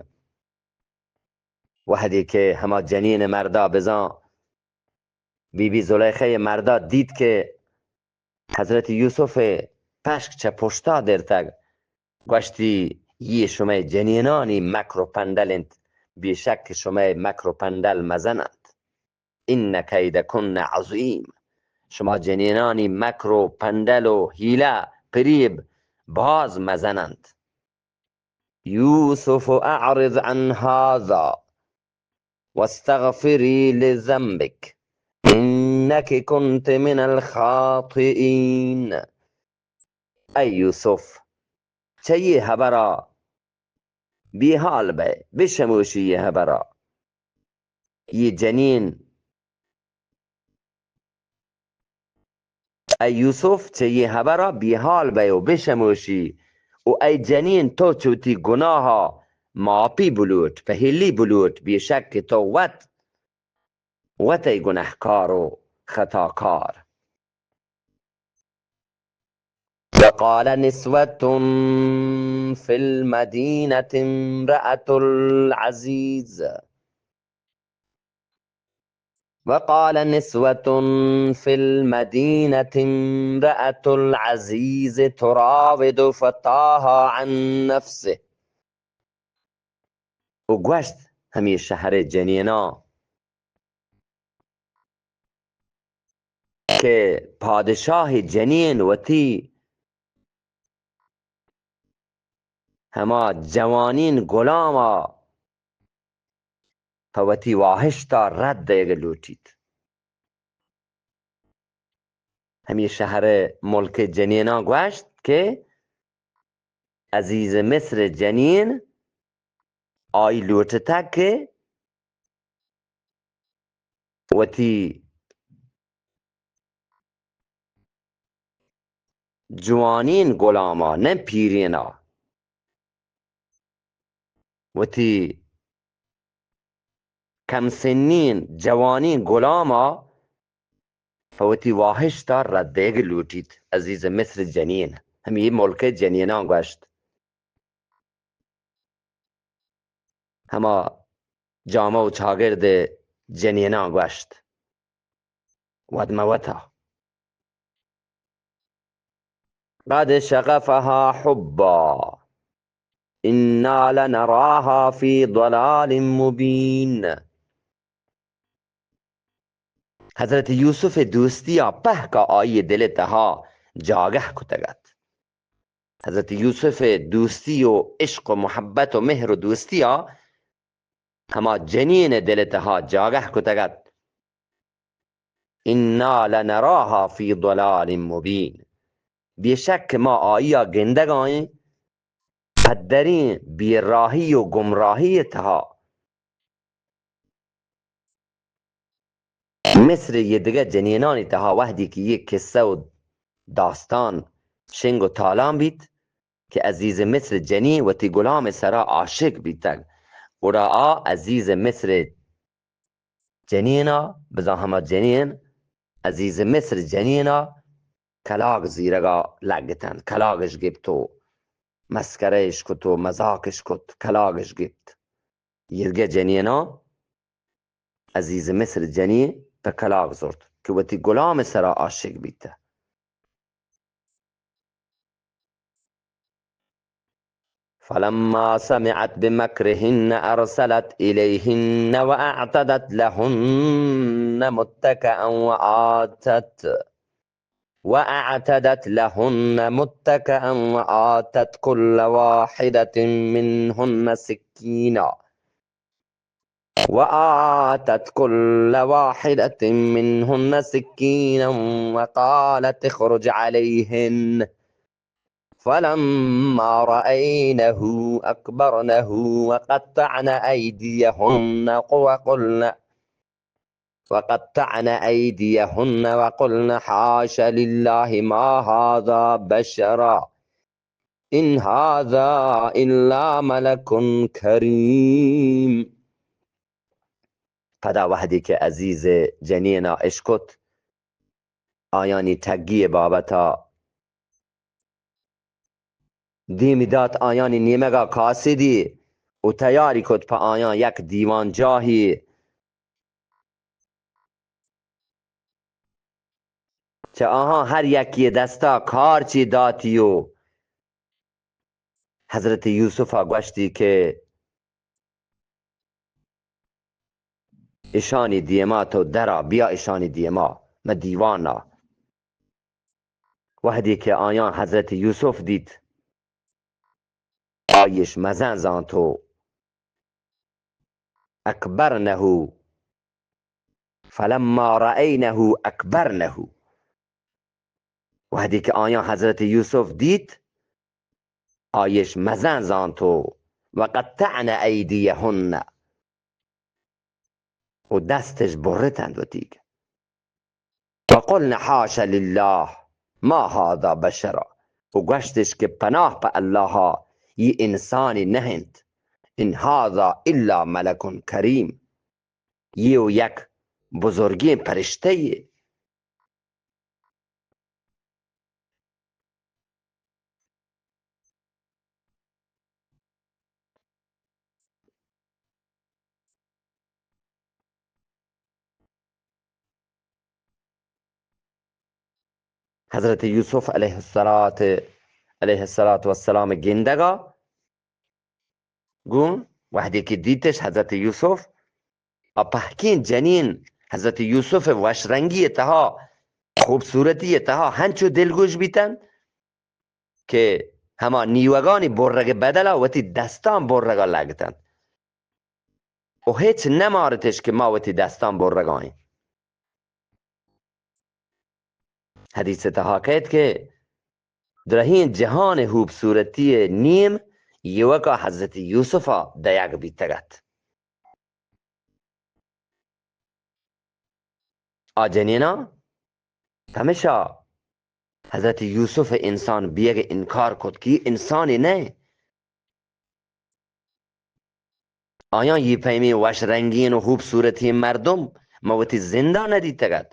وہدے کہ ہما جنین مردا بزاں بی بی زلیخہ مردا دیت کہ حضرت یوسف پشک چہ پشتا درتگ، گوشتی، یہ شمئے جنینانی مکر و پنڈل انت، بے شک شمئے مکر و پنڈل مزن انت. ان کیدکن عظیم، شما جنینانی مکر و پنڈل و حیلہ پریب باز مزن انت. یوسف اعرض عن هذا واستغفری لذنبک انک کنت من الخاطئین. اے یوسف، چہ یہ ہبرا بیحال بئے، بشموشی یہ ہبرا. یہ جنین، اے یوسف، چہ یہ ہبرا بیحال بئے و بشموشی و اے جنین، تو چہ وتی گناہا معافی بلوٹ، پہلی بلوٹ، بے شک کہ تو وت، وت ئے گناہکار و خطاکار. وقال نسوة في المدينة امرأة العزيز وقال نسوة في المدينة امرأة العزيز تراود فتاها عن نفسه. و گوشت ہمی شہر جنیناں کہ پادشاہ جنین وتی ہما جوانین غلاما پہ وتی واہشتا رد دئیگ لوٹیت. ہمی شہر ملک جنیناں گوشت کہ عزیز مصر جنین آئی لوٹتگ کہ وتی جوانین غلاما، نہ پیرینا، وتی کم سنین جوانین غلاما پہ وتی واہشتا رد دئیگ لوٹیت. عزیز مصر جنین، ہمی ملک جنیناں گوشت. ہما جامہ و چاگرد جنیناں گوشت، وت مہ وتا. قد شغفها حبا إنا لنراها في ضلال مبين. حضرت یوسف ءِ دوستی ءَ پہکا آئی ءِ دل ءِ تہا جاگہ کتگ ات۔ حضرت یوسف ءِ دوستی و عشق و محبت و مہر و دوستی ءَ ہما جنین ءِ دل ءِ تہا جاگہ کتگ ات۔ انا لنراها فی ضلال مبین، بے شک کہ ما آئی ءَ گندگ ءَ ایں پدریں بے راہی و گمراہی ءِ تہا۔ مصر ءِ یہ دگہ جنینانی تہا وہدے کہ یہ قصہ و داستان شنگ و تالان بیت کہ عزیز مصر ءِ جنین وتی غلام ءِ سرا عاشق بیتگ، گڑا آ عزیز مصر ءِ جنینا، بزاں ہما جنین عزیز مصر ءِ جنینا کلاگ زیرگا لگتن، کلاگش گپت و مسکرہ اش کت و مزاقش کت، کلاگش گپت۔ یہ دگہ جنینا عزیز مصر ءِ جنین پہ کلاگ زرت کہ وتی غلام ءِ سرا عاشق بیتہ۔ فلما سمعت بمكرهن أرسلت إليهن وأعتدت لهن متكئا وآتت وأعتدت لهن متكئا وآتت كل واحدة منهن سكينا وآتت كل واحدة منهن سكينا وقالت اخرج عليهن فلما رأينه أكبرنه وقطعن أيديهن وقلن وقطعن أيديهن وقلن حاش لله ما هذا بشرا إن هذا إلا ملك كريم۔ پدا وہدے کہ عزیز ءِ جنینا اشکت، آیانی ٹگی ءِ بابتا دیمی دات، آیانی نیمگا کاسدی و تیاری کت پہ آیان یک دیوان جاہی۔ چہ آہاں ہر یکی دستا کارچی داتی و حضرت یوسفا گوشتی کہ اشانی دیما تو درا، بیا اشانی دیما، مہ دیوانا۔ وہدے کہ آیان حضرت یوسف دیت، آئیش مزن زانت و أكبرنه فلما رأينه أكبرنه۔ وہدے کہ آیان حضرت یوسف دیت، آئیش مزن زانت و وقطعن أيديهن و دستش برتند وتیگ۔ وقلن حاش لله ما هذا بشرا، و گوشتش کہ پناہ پہ اللہ ءَ، یہ انسانی نہ انت، إن هذا إلا ملك كريم، یہ و یک بزرگیں پرشتہ یے۔ حضرت یوسف علیہ الصلاۃ، علیہ الصلاۃ والسلام گندگا گوں وہدے کہ دیتش حضرت یوسف، آ پہکیں جنین حضرت یوسف ءِ وش رنگی ءِ تہا، خوبصورتی ءِ تہا ہنچو دلگوش بیتنت کہ ہما نیوگانی برگ ءِ بدلا وتی دستاں برگا لگتنت و ہچ نہ مارتش کہ ما وتی دستاں برگا ایں۔ حدیث ءِ تہا کئیت کہ درہیں جہان ءِ خوبصورتی ءِ نیم ایوکا حضرت یوسفا دئیگ بیتگ ات۔ آ جنینا پمیشا حضرت یوسف ءِ انسان بیگ ءِ انکار کت کہ اے انسانے نہ۔ آیاں یہ پیمیں وش رنگین و خوبصورتیں مردم ما وتی زندا نہ دیتگ ات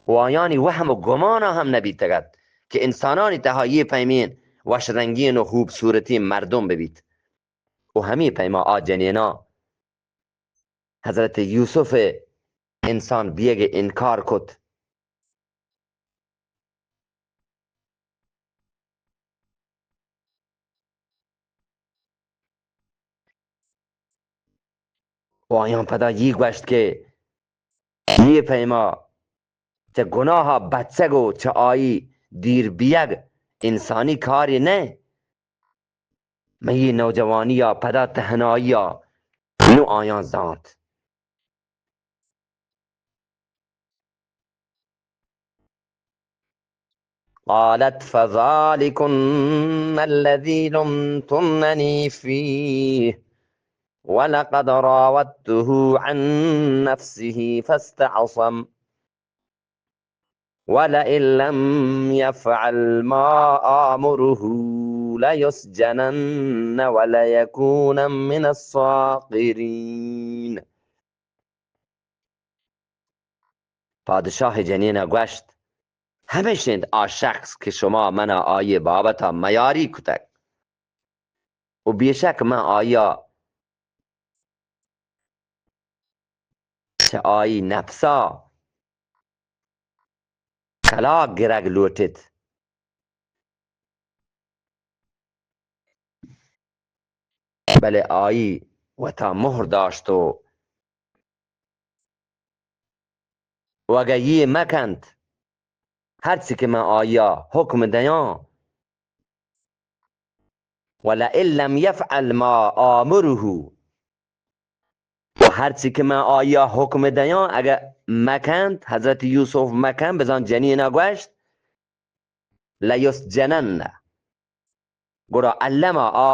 و آیانی وہم و گمانا ہم نہ بیتگ ات کہ انسانانی تہا یہ پیمیں وش رنگین و خوبصورتیں مردم ببیت۔ و ہمے پیما آ جنینا حضرت یوسف ءِ انسان بیگ ءِ انکار کت۔ و آیاں پدا یہ گوشت کہ یہ پیما چہ گناہ بچگ و چہ آئی دیر بیگ انسانی کاری نہ۔ من یہ نوجوانی ء پدا تہنائی ء نوں آیاں زانت۔ قالت فذلكن الذي لمتنني فيه ولقد راودته عن نفسه فاستعصم ولئن لم يفعل ما آمره ليسجنن وليكون من الصاغرين۔ پادشاہ جنین ء گوشت، ہمیش انت آ شخص کہ شما من ء آئی بابت ء میاری کتگ و بیشک من آئی ء چہ آئی نفسا طلاق گرگ لوٹت، بلے آئی وتا مہر داشت و و اگہ یہ مکنت، ہرچی کہ من آیا حکم دیاں، ولئن لم يفعل ما آمره، و ہرچی کہ من آیا حکم دیاں، اگہ مکنت، حضرت یوسف مکن، بزان جنینا گوشت، لیسجنن، گڑا الما آ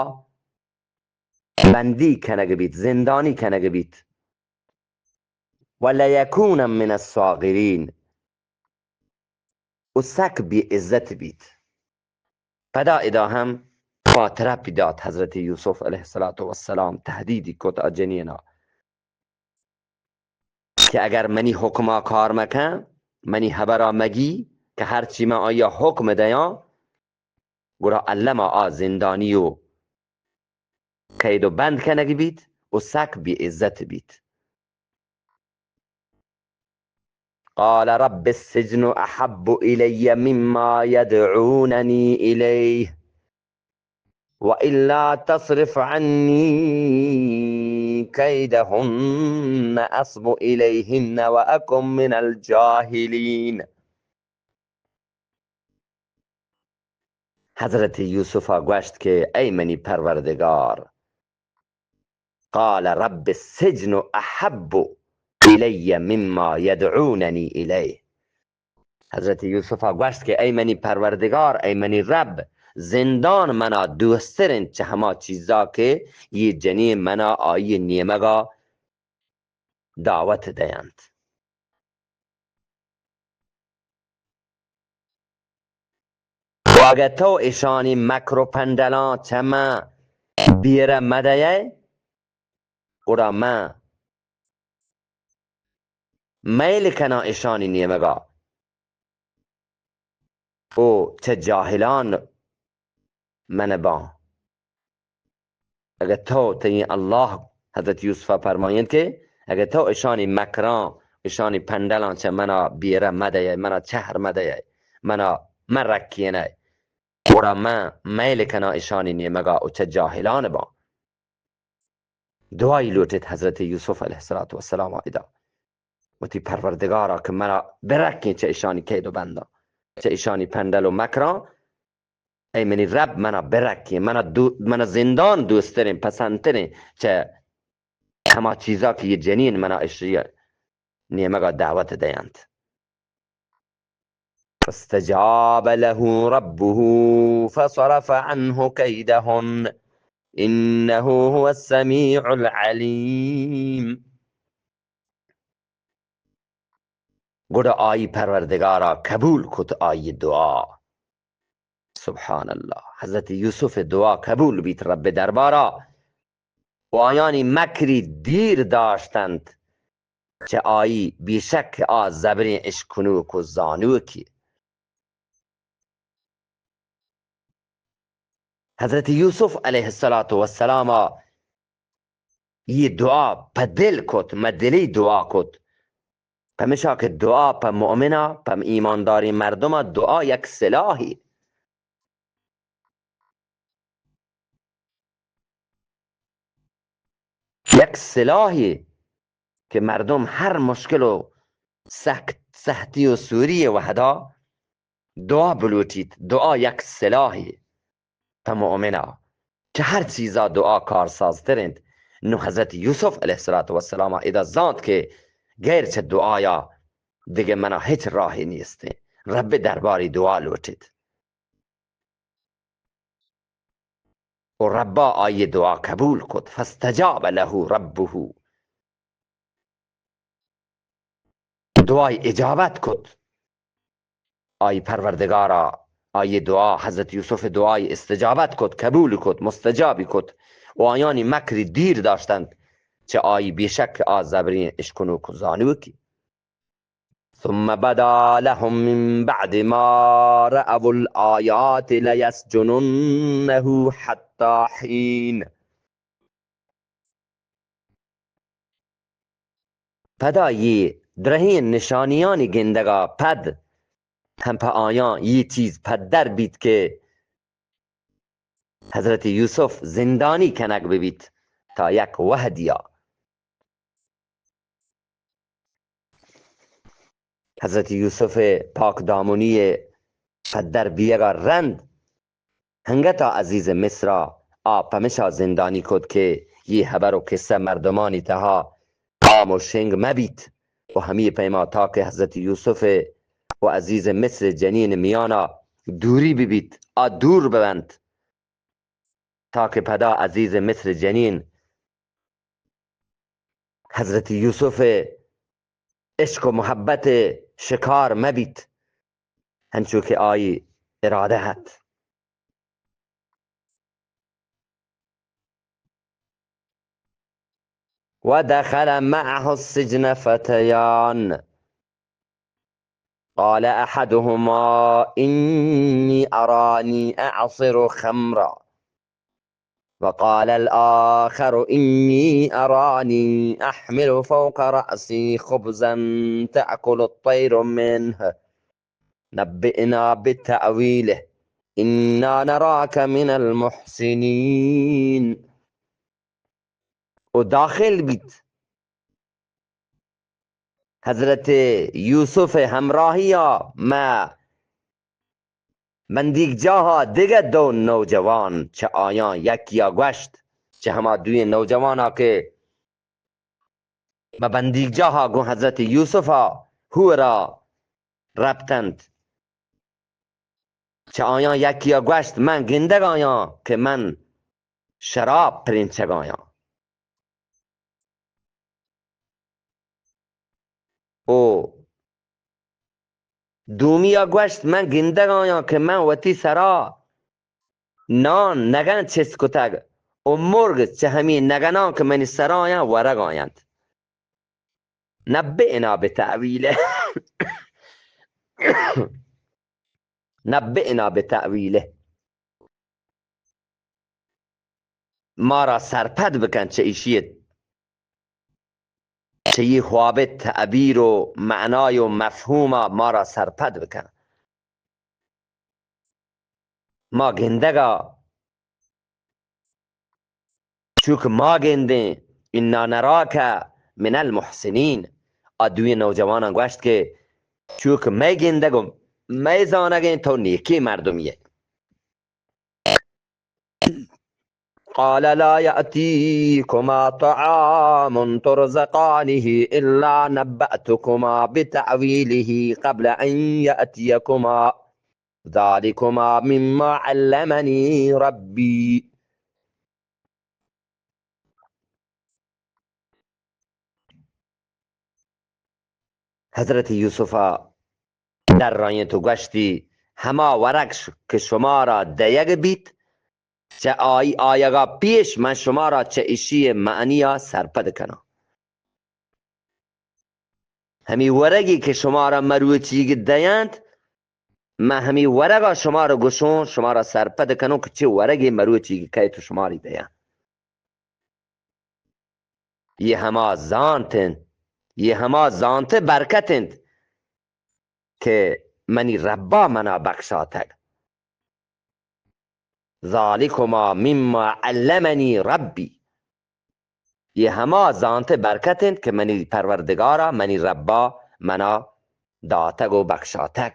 بندی کنگ بیت، زندانی کنگ بیت۔ ولیکون من الصاغرین، و سک بی عزت بیت۔ پدا ادا ہم پاترپی دات حضرت یوسف علیہ الصلوۃ والسلام، تہدیدی کت آ جنینا کہ اگر منی حکما کار مکن، منی حبرا مگی کہ ہرچی من آیا حکم دیاں، گڑا الما آ زندانی و قید و بند کنگ بیت و سک بی عزت بیت۔ قال رب السجن احب الی مما یدعوننی الیه والا تصرف عنی کیدهن اصب الیهن واکن من الجاهلین۔ حضرت یوسف ء گوشت کہ اے منی پروردگار، قال رب السجن احب الی مما یدعوننی الیه۔ حضرت یوسف ء گوشت کہ اے منی پروردگار، اے منی رب، زندان منا دوستر انت چہ ہما چیزا کہ یہ جنین منا آئی نیمگا دعوت دینت۔ و اگہ تو اشانی مکر و پنڈلاں چہ من بیرہ مدیئے، گڑا من میل کناں اشانی نیمگا و چہ جاہلان من باں۔ اگہ تو تئی اللہ، حضرت یوسف ء فرمائینت کہ اگہ تو اشانی مکراں، اشانی پنڈلاں چہ منا بیرہ مدئے، منا چہر مدئے، منا مرکینئے، گڑا من میل کناں اشانی نیمگا و چہ جاہلان باں۔ دعائی لوٹت حضرت یوسف علیہ الصلوۃ والسلام ادا وتی پروردگارا کہ منا برکیں چہ اشانی قید و بنداں، چہ اشانی پنڈل و مکراں۔ اے منی رب، منا برکیں، منا دو-، منا زندان دوستریں، پسندتریں چہ ہما چیزا کہ یہ جنین منا اشی نیمگا دعوت دینت۔ فاستجاب له ربه فصرف عنه كيدهن إنه هو السميع العليم۔ گڑا آئی پروردگارا قبول کت آئی دعا۔ سبحان اللہ، حضرت یوسف دعا قبول بیت رب دربارا۔ و آیانی مکری دیر داشتنت چہ آئی، بیشک آ زبریں اشکنوک و زانوکی۔ حضرت یوسف علیہ الصلوۃ والسلام یہ دعا پہ دل کت، مہ دلی دعا کت، پمیشا کہ دعا پہ مؤمنا، پہ ایمانداریں مردما دعا یک سلاحی۔ یک سلاحی کہ مردم ہر مشکل و سخت، سختی و سوری وہدا دعا بلوٹیت۔ دعا یک سلاحی پہ مؤمنا، چہ ہر چیزا دعا کارسازتر انت۔ نو حضرت یوسف علیہ الصلوۃ والسلام ادا زانت کہ غیر چہ دعایا دگہ منا ہچ راہی نیست۔ رب درباری دعا لوٹیت۔ و ربا آئی دعا قبول کت، فاستجاب له ربه، دعای اجابت کت۔ آئی پروردگارا آئی دعا، حضرت یوسف دعای استجابت کت، قبول کت، مستجابی کت و آیانی مکری دیر داشتند چہ آئی، بیشک آ زبریں اشکنوک و زانوکی۔ ثم بدا لهم من بعد ما رأوا الآيات ليسجننه حتى حين۔ پدا یہ درہیں نشانیانی گندگا پد ہم پہ آیاں یہ چیز پدر بیت کہ حضرت یوسف زندانی کنگ ببیت تا یک وہدیا۔ حضرت یوسف پاک دامنی پدر بیگا رند ہنگتا عزیز مصرا آ پمشا زندانی کت کہ یہ حبر و قصہ مردمانی تہا عام و شنگ مبیت و ہمی پیما تا کہ حضرت یوسف و عزیز مصر جنین میانا دوری ببیت، آ دور ببنت۔ تا کہ پدا عزیز مصر جنین حضرت یوسف عشق و محبت شکار مبیت، ہنچو کہ آئی ارادہ ات۔ ودخل معه السجن فتيان قال أحدهما إني أراني أعصر خمرا وقال الآخر إني أراني أحمل فوق رأسي خبزا تأكل الطير منه نبئنا بتأويله إنا نراك من المحسنين۔ و داخل بیت حضرت یوسف ہمراہیا مہ بندیگجاہا دگہ دو نوجوان، چہ آیاں یکیا گوشت، چہ ہما دوئیں نوجوانا کہ مہ بندیگجاہا گوں حضرت یوسفا ہورا رپتنت، چہ آیاں یکیا گوشت، من گندگ آیاں کہ من شراب پرینچگ آیاں۔ او دومیا گوشت، من گندگ آیاں کہ من وتی سرا نان نگن چست کتگ و مرگ چہ ہمے نگناں کہ منی سرا آیاں ورگ آینت۔ نبئنا بتأویلہ۔ نبئنا بتأویلہ۔ مارا سرپد بکن چہ ایشی، چہ یہ خواب تعبیر و معنای و مفہوما مارا سرپد بکن۔ ما گندگا چوک ما گندیں، انا نراک من المحسنین۔ آ دوئیں نوجواناں گوشت کہ چوک مئے گندگ و مئے زانگیں تو نیکیں مردمی ئے۔ قال لا يأتيكما طعام ترزقانه إلا نبأتكما بتأويله قبل أن يأتيكما ذلكما مما علمني ربي۔ حضرت یوسفا درائینت و گوشتی، ہما ورگ ش-، کہ شمارا دئیگ بیت، چہ آئی آیگا پیش من شمارا چہ اشی معنیا سرپد کناں۔ ہمے ورگی کہ شمارا مروچیگ دئینت، من ہمے ورگا شمارا گوشوں، شمارا سرپد کنوں کہ چہ ورگی مروچیگ کئیت و شماری دئینت۔ یہ ہما زانت انت، یہ ہما زانت برکت انت کہ منی ربا منا بخشاتگ۔ ذلكما مما علمني ربي۔ یہ ہما زانت برکت انت کہ منی پروردگارا، منی ربا منا داتگ و بخشاتگ.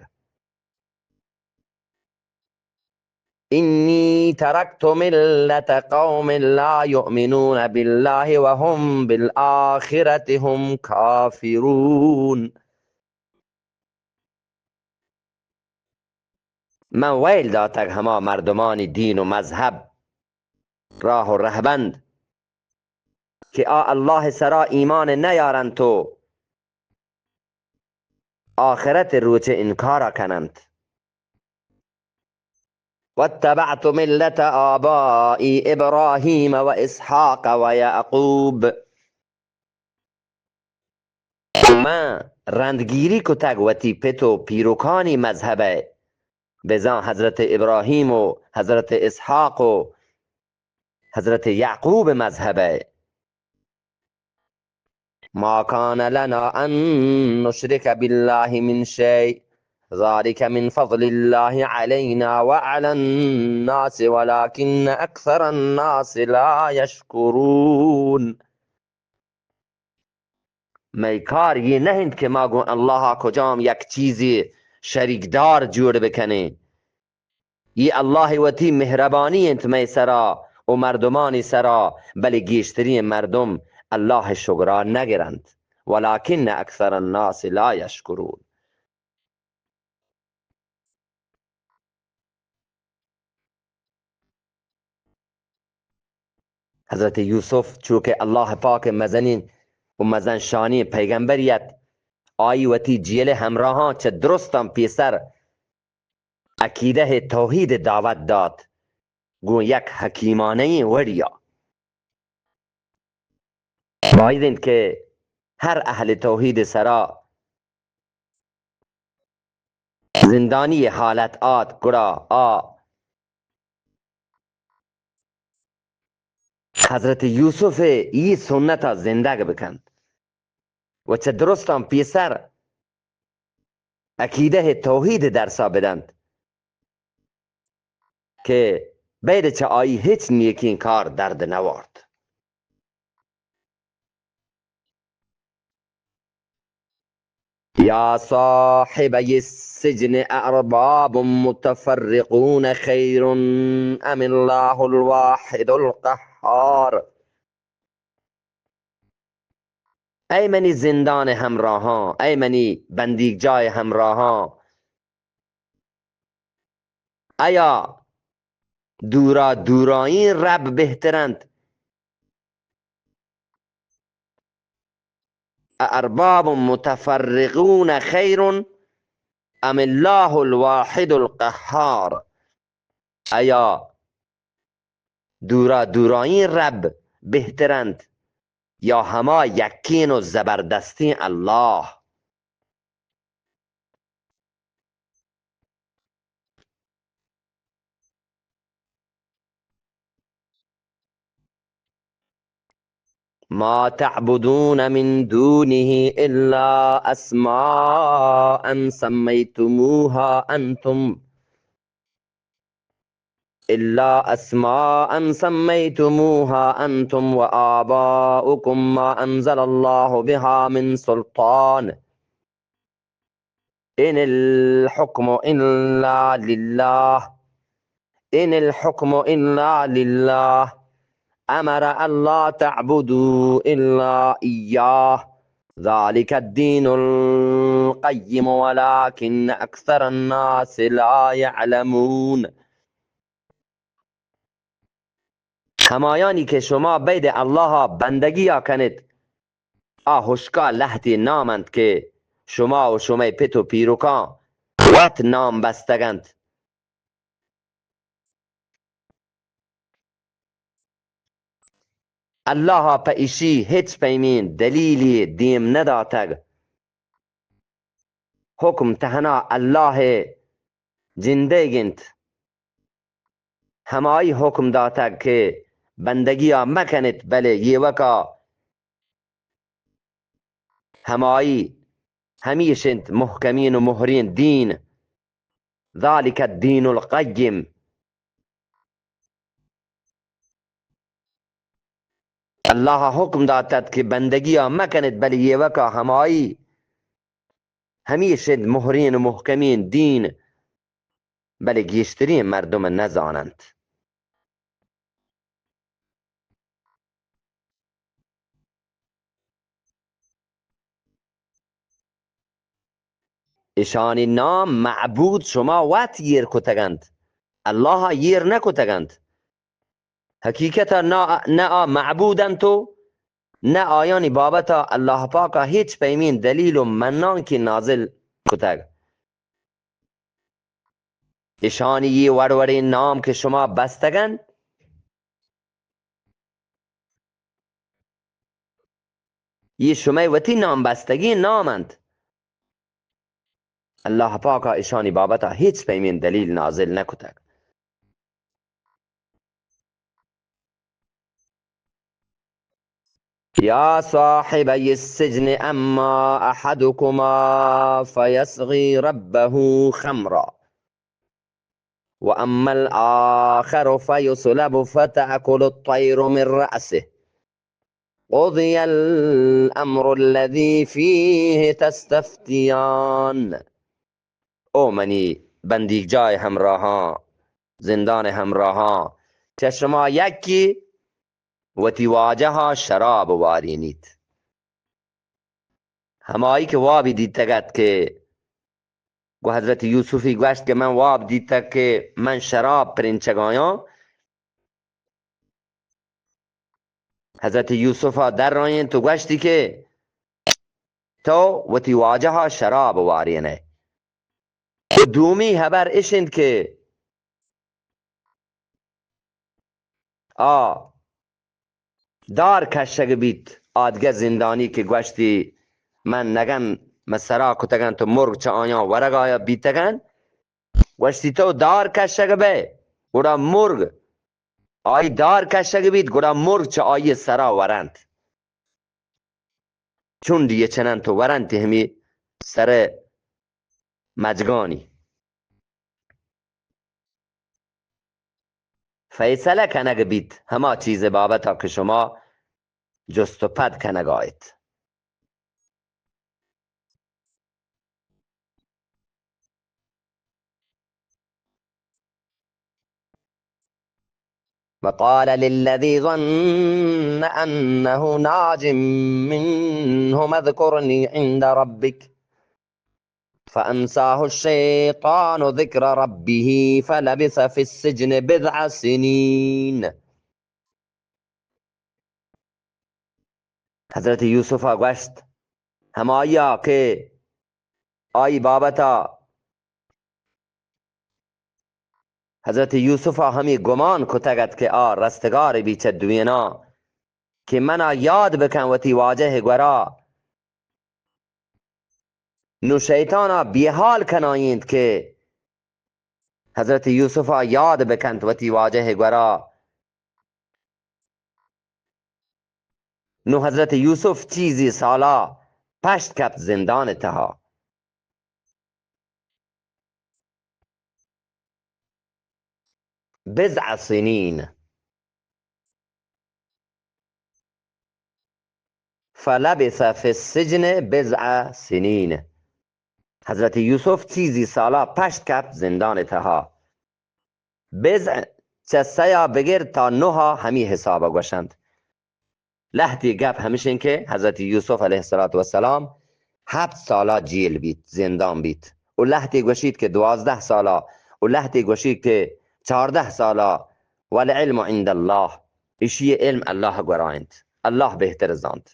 إني تركت ملة قوم لا يؤمنون بالله وهم بالآخرة هم كافرون. من ویل داتگ ہما مردمانی دین و مذہب، راہ و رہبند کہ آ اللہ سرا ایمان نیارنت و آخرت روچ انکارا کننت. واتبعت ملة آبائي إبراهيم وإسحاق ويعقوب. من رندگیری کتگ وتی پت و پیرکانی مذہب ء، بزاں حضرت ابراہیم و حضرت اسحاق و حضرت یعقوب مذہب ء. ما كان لنا أن نشرك بالله من شيء، ذلك من فضل الله علينا وعلى الناس ولكن أكثر الناس لا يشكرون. مئے کار یہ نہ انت کہ ما گوں اللہ ء کجام یک چیزے شریکدار جوڑ بکنیں. یہ اللہ وتی مہربانی انت مئے سرا و مردمانی سرا، بلے گیشترین مردم اللہ شگرا نگرنت. ولكن أكثر الناس لا يشكرون. حضرت یوسف چونکہ اللہ پاک مزنین و مزن شانی پیغمبری ات، آئی وتی جیل ہمراہاں چہ درستاں پیسر عقیدہ توحید دعوت دات گوں یک حکیمانہ وڑیا. باید انت کہ ہر اہل توحید سرا زندانی حالت آت، گڑا آ حضرت یوسف ء ای سنت ء زندگ بکنت و چہ درستاں پیسر عقیدہ توحید درسا بدنت کہ بید چہ آئی ہچ نیکیں کار درد نہ وارت. يا صاحبي السجن أأرباب متفرقون خير أم الله الواحد القهار. اے منی زندان ہمراہاں، اے منی بندیگجاہ ہمراہاں، ایا دورا دورائیں رب بہتر انت؟ أأرباب متفرقون خير أم الله الواحد القهار. ایا دورا دورائیں رب بہتر انت یا ہما یکین و زبردستیں اللہ؟ ما تعبدون من دونه إلا أسماء سميتموها أنتم إلا أسماء سميتموها أنتم وآباؤكم ما أنزل الله بها من سلطان إن الحكم إلا لله إن الحكم إلا لله أمر ألا تعبدوا إلا إياه ذلك الدين القيم ولكن أكثر الناس لا يعلمون. ہمایانی کہ شما بید اللہ ء بندگی ء کنت، آ ہشکا لہتے نام انت کہ شما و شمئے پت و پیرکاں وت نام بستگ انت. اللہ ء پہ ایشی ہچ پیمیں دلیلے دیم نہ داتگ. حکم تہنا اللہ ء جندئیگ انت. ہمائی حکم داتگ کہ بندگی ء مہ کنت، بلے ایوک ء ہمائی ہمیش انت محکمین و مہرین دین. ذلك الدين القيم. اللہ ء حکم داتت کہ بندگی ء مہ کنت، بلے ایوک ء ہمائی ہمیش انت مہرین و محکمین دین، بلے گیشترین مردم نزاننت۔ اشانی نام معبود شما وت ایر کتگ انت، اللہ ء ایر نہ کتگ انت۔ حقیقت ء نہ، نہ آ معبود انت و نہ آیانی بابت ء اللہ پاک ء ہچ پیمیں دلیل و منانکے نازل کتگ۔ اشانی یہ وڑ وڑیں نام کہ شما بستگ انت، یہ شمئے وتی نام بستگیں نام انت۔ اللہ پاک ء اشانی بابت ء ہچ پیمیں دلیل نازل نہ کتگ۔ يا صاحبي السجن أما أحدكما فيسقي ربه خمرا وأما الآخر فيصلب فتأكل الطير من رأسه قضي الأمر الذي فيه تستفتيان۔ او منی بندیگجاہ ء ہمراہاں، زندان ء ہمراہاں، چہ شما یکے وتی واجہ ء شراب وارینیت۔ ہمائی کہ وابی دیتگ ات کہ گو حضرت یوسفی گوشت کہ من واب دیتگ کہ من شراب پرنچگایاں۔ حضرت یوسف ء در آئینت و گوشتی کہ تو وتی واجہ ء شراب وارین ئے۔ و دومی ہبر اش انت کہ آ دار کشگ بیت، آدگہ زندانی کہ گوشتی من نگن، من سرا کتگن تو مرگ چہ آیاں ورگ آیا بیتگن، گوشتی تو دار کشگ بئے، گڑا مرگ آئی دار کشگ بیت، گڑا مرگ چہ آئی سرا ورنت۔ چنڈی چننت و ورنت ہمی سر مجگانی۔ فیصلہ کنگ بیت ہما چیز بابت کہ شما جست و پد کنگ آیت۔ وقال للذي ظن أنه ناج منهما اذكرني عند ربك فأنساه الشيطان ذكر ربه فلبث في السجن بضع سنين۔ حضرت یوسف ء گوشت، ہمائی ء کہ آئی بابت ء حضرت یوسف ء ہمے گمان کتگ ات کہ آ رستگار بی چہ دویناں کہ منا یاد بکن وتی واجہ ء گورا۔ نوں شیطان ء بیحال کنائینت کہ حضرت یوسف ء یاد بکنت وتی واجہ ء گورا۔ نوں حضرت یوسف چیزی سالا پشت کپت زندان ء تہا۔ بضع سنین۔ فلبث فی السجن بضع سنین۔ حضرت یوسف چیزی سالا پشت کپت زندان تہا۔ بضع چہ سیا بگر تا نہا ہمی حسابا گوشنت۔ لہتی گپ ہمشیں کہ حضرت یوسف علیہ الصلوۃ والسلام ہپت سالا جیل بیت، زندان بیت، و لہتی گوشیت کہ دوازدہ سالا، و لہتی گوشیت کہ چاردہ سالا، والعلم عند اللہ، اشی علم اللہ گورا انت، اللہ بہتر زانت۔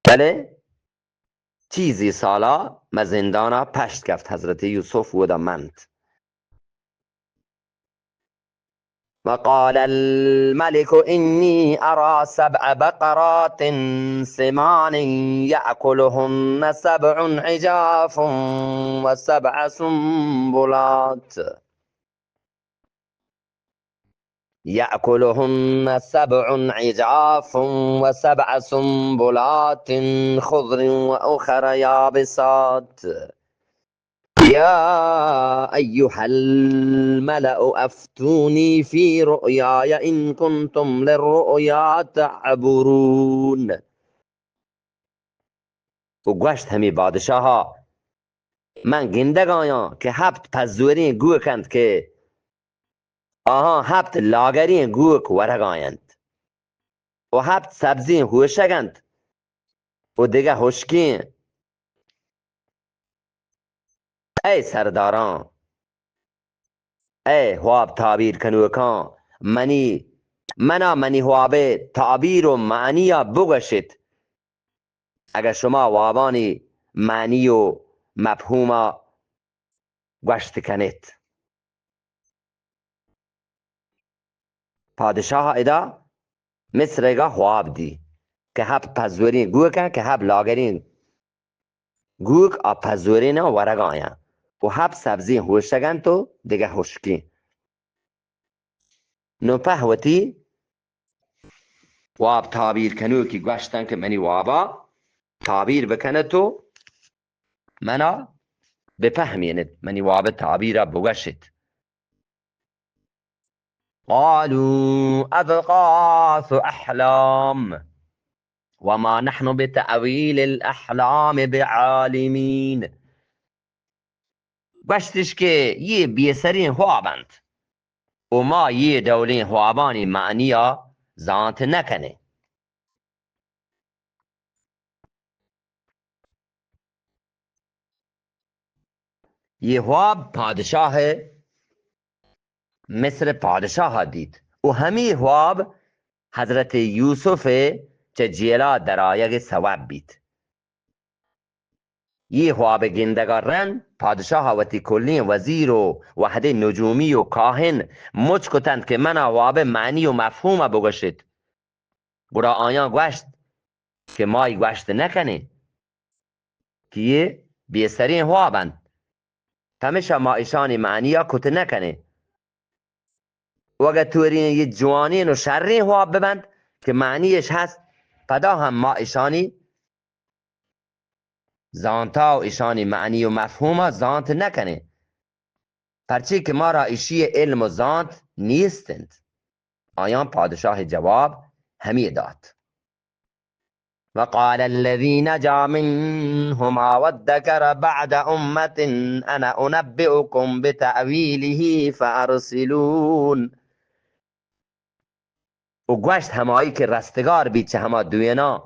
بلے چیزی سالا مہ زندانا پشت کفت، حضرت یوسف ودا منت۔ وقال الملك إني أرى سبع بقرات سمان يأكلهن سبع عجاف وسبع سنبلات يأكلهن سبع عجاف وسبع سنبلات خضر وأخر يابسات يا أيها الملأ أفتوني في رؤياي إن كنتم للرؤيا تعبرون۔ و گوشت ہمی بادشاہا، من گندگ آیاں کہ ہپت پزوریں گوک انت کہ آہاں ہپت لاگریں گوک ورگ آینت و ہپت سبزیں ہوشگ انت و دگہ ہشکیں۔ اے سرداراں، اے ہواب تعبیر کنوکاں، منی، منا منی ہوابے تعبیر و معنیا بگوشت۔ اگہ شما وابانی معنی و مفہوما گوشت کنیت۔ پادشاہ ادا مصرئیگا ہواب دی کہ ہپت پزوریں گوک انت کہ ہپت لاگریں گوک آ پزوریناں ورگ آیاں و ہپت سبزیں ہوشگ انت و دگہ ہشکیں۔ نوں پہ وتی واب تعبیر کنوکی گوشتن کہ منی وابا تعبیر بکنت و منا بپہمینت، منی واب تعبیرا بگوشت۔ قالوا أضغاث أحلام وما نحن بتأويل الأحلام بعالمين۔ گوشتش کہ یہ بے سریں ہواب انت و ما یہ ڈولیں ہوابانی معنیا زانت نہ کنیں۔ یہ ہواب پادشاہ مصر پادشاہ دیت و ہمی ہواب حضرت یوسف چہ جیلا درآیگ سوب بیت۔ یہ خواب گندگا رند پادشاہ وتی کلیں وزیر و وہدے نجومی و کاہن مچ کتنت کہ منا واب معنی و مفہوم بگوشت۔ گڑا آیاں گوشت کہ ما ای گوشت نکنیں کہ یہ بے سریں خواب انت، پمیشا ما اشانی معنی کت نکنیں۔ و اگہ طوریں یہ جوانیں و شریں خواب ببنت کہ معنی اش ہست، پدا ہم ما اشانی زانتا و اشانی معنی و مفہوما زانت نکنیں، پرچے کہ مارا اشی علم و زانت نیست انت۔ آیاں پادشاہ جواب ہمی دات۔ وقال الذي نجا منهما وادكر بعد أمة أنا أنبئكم بتأويله فأرسلون۔ و گوشت ہمائی کہ رستگار بیت چہ ہما دویناں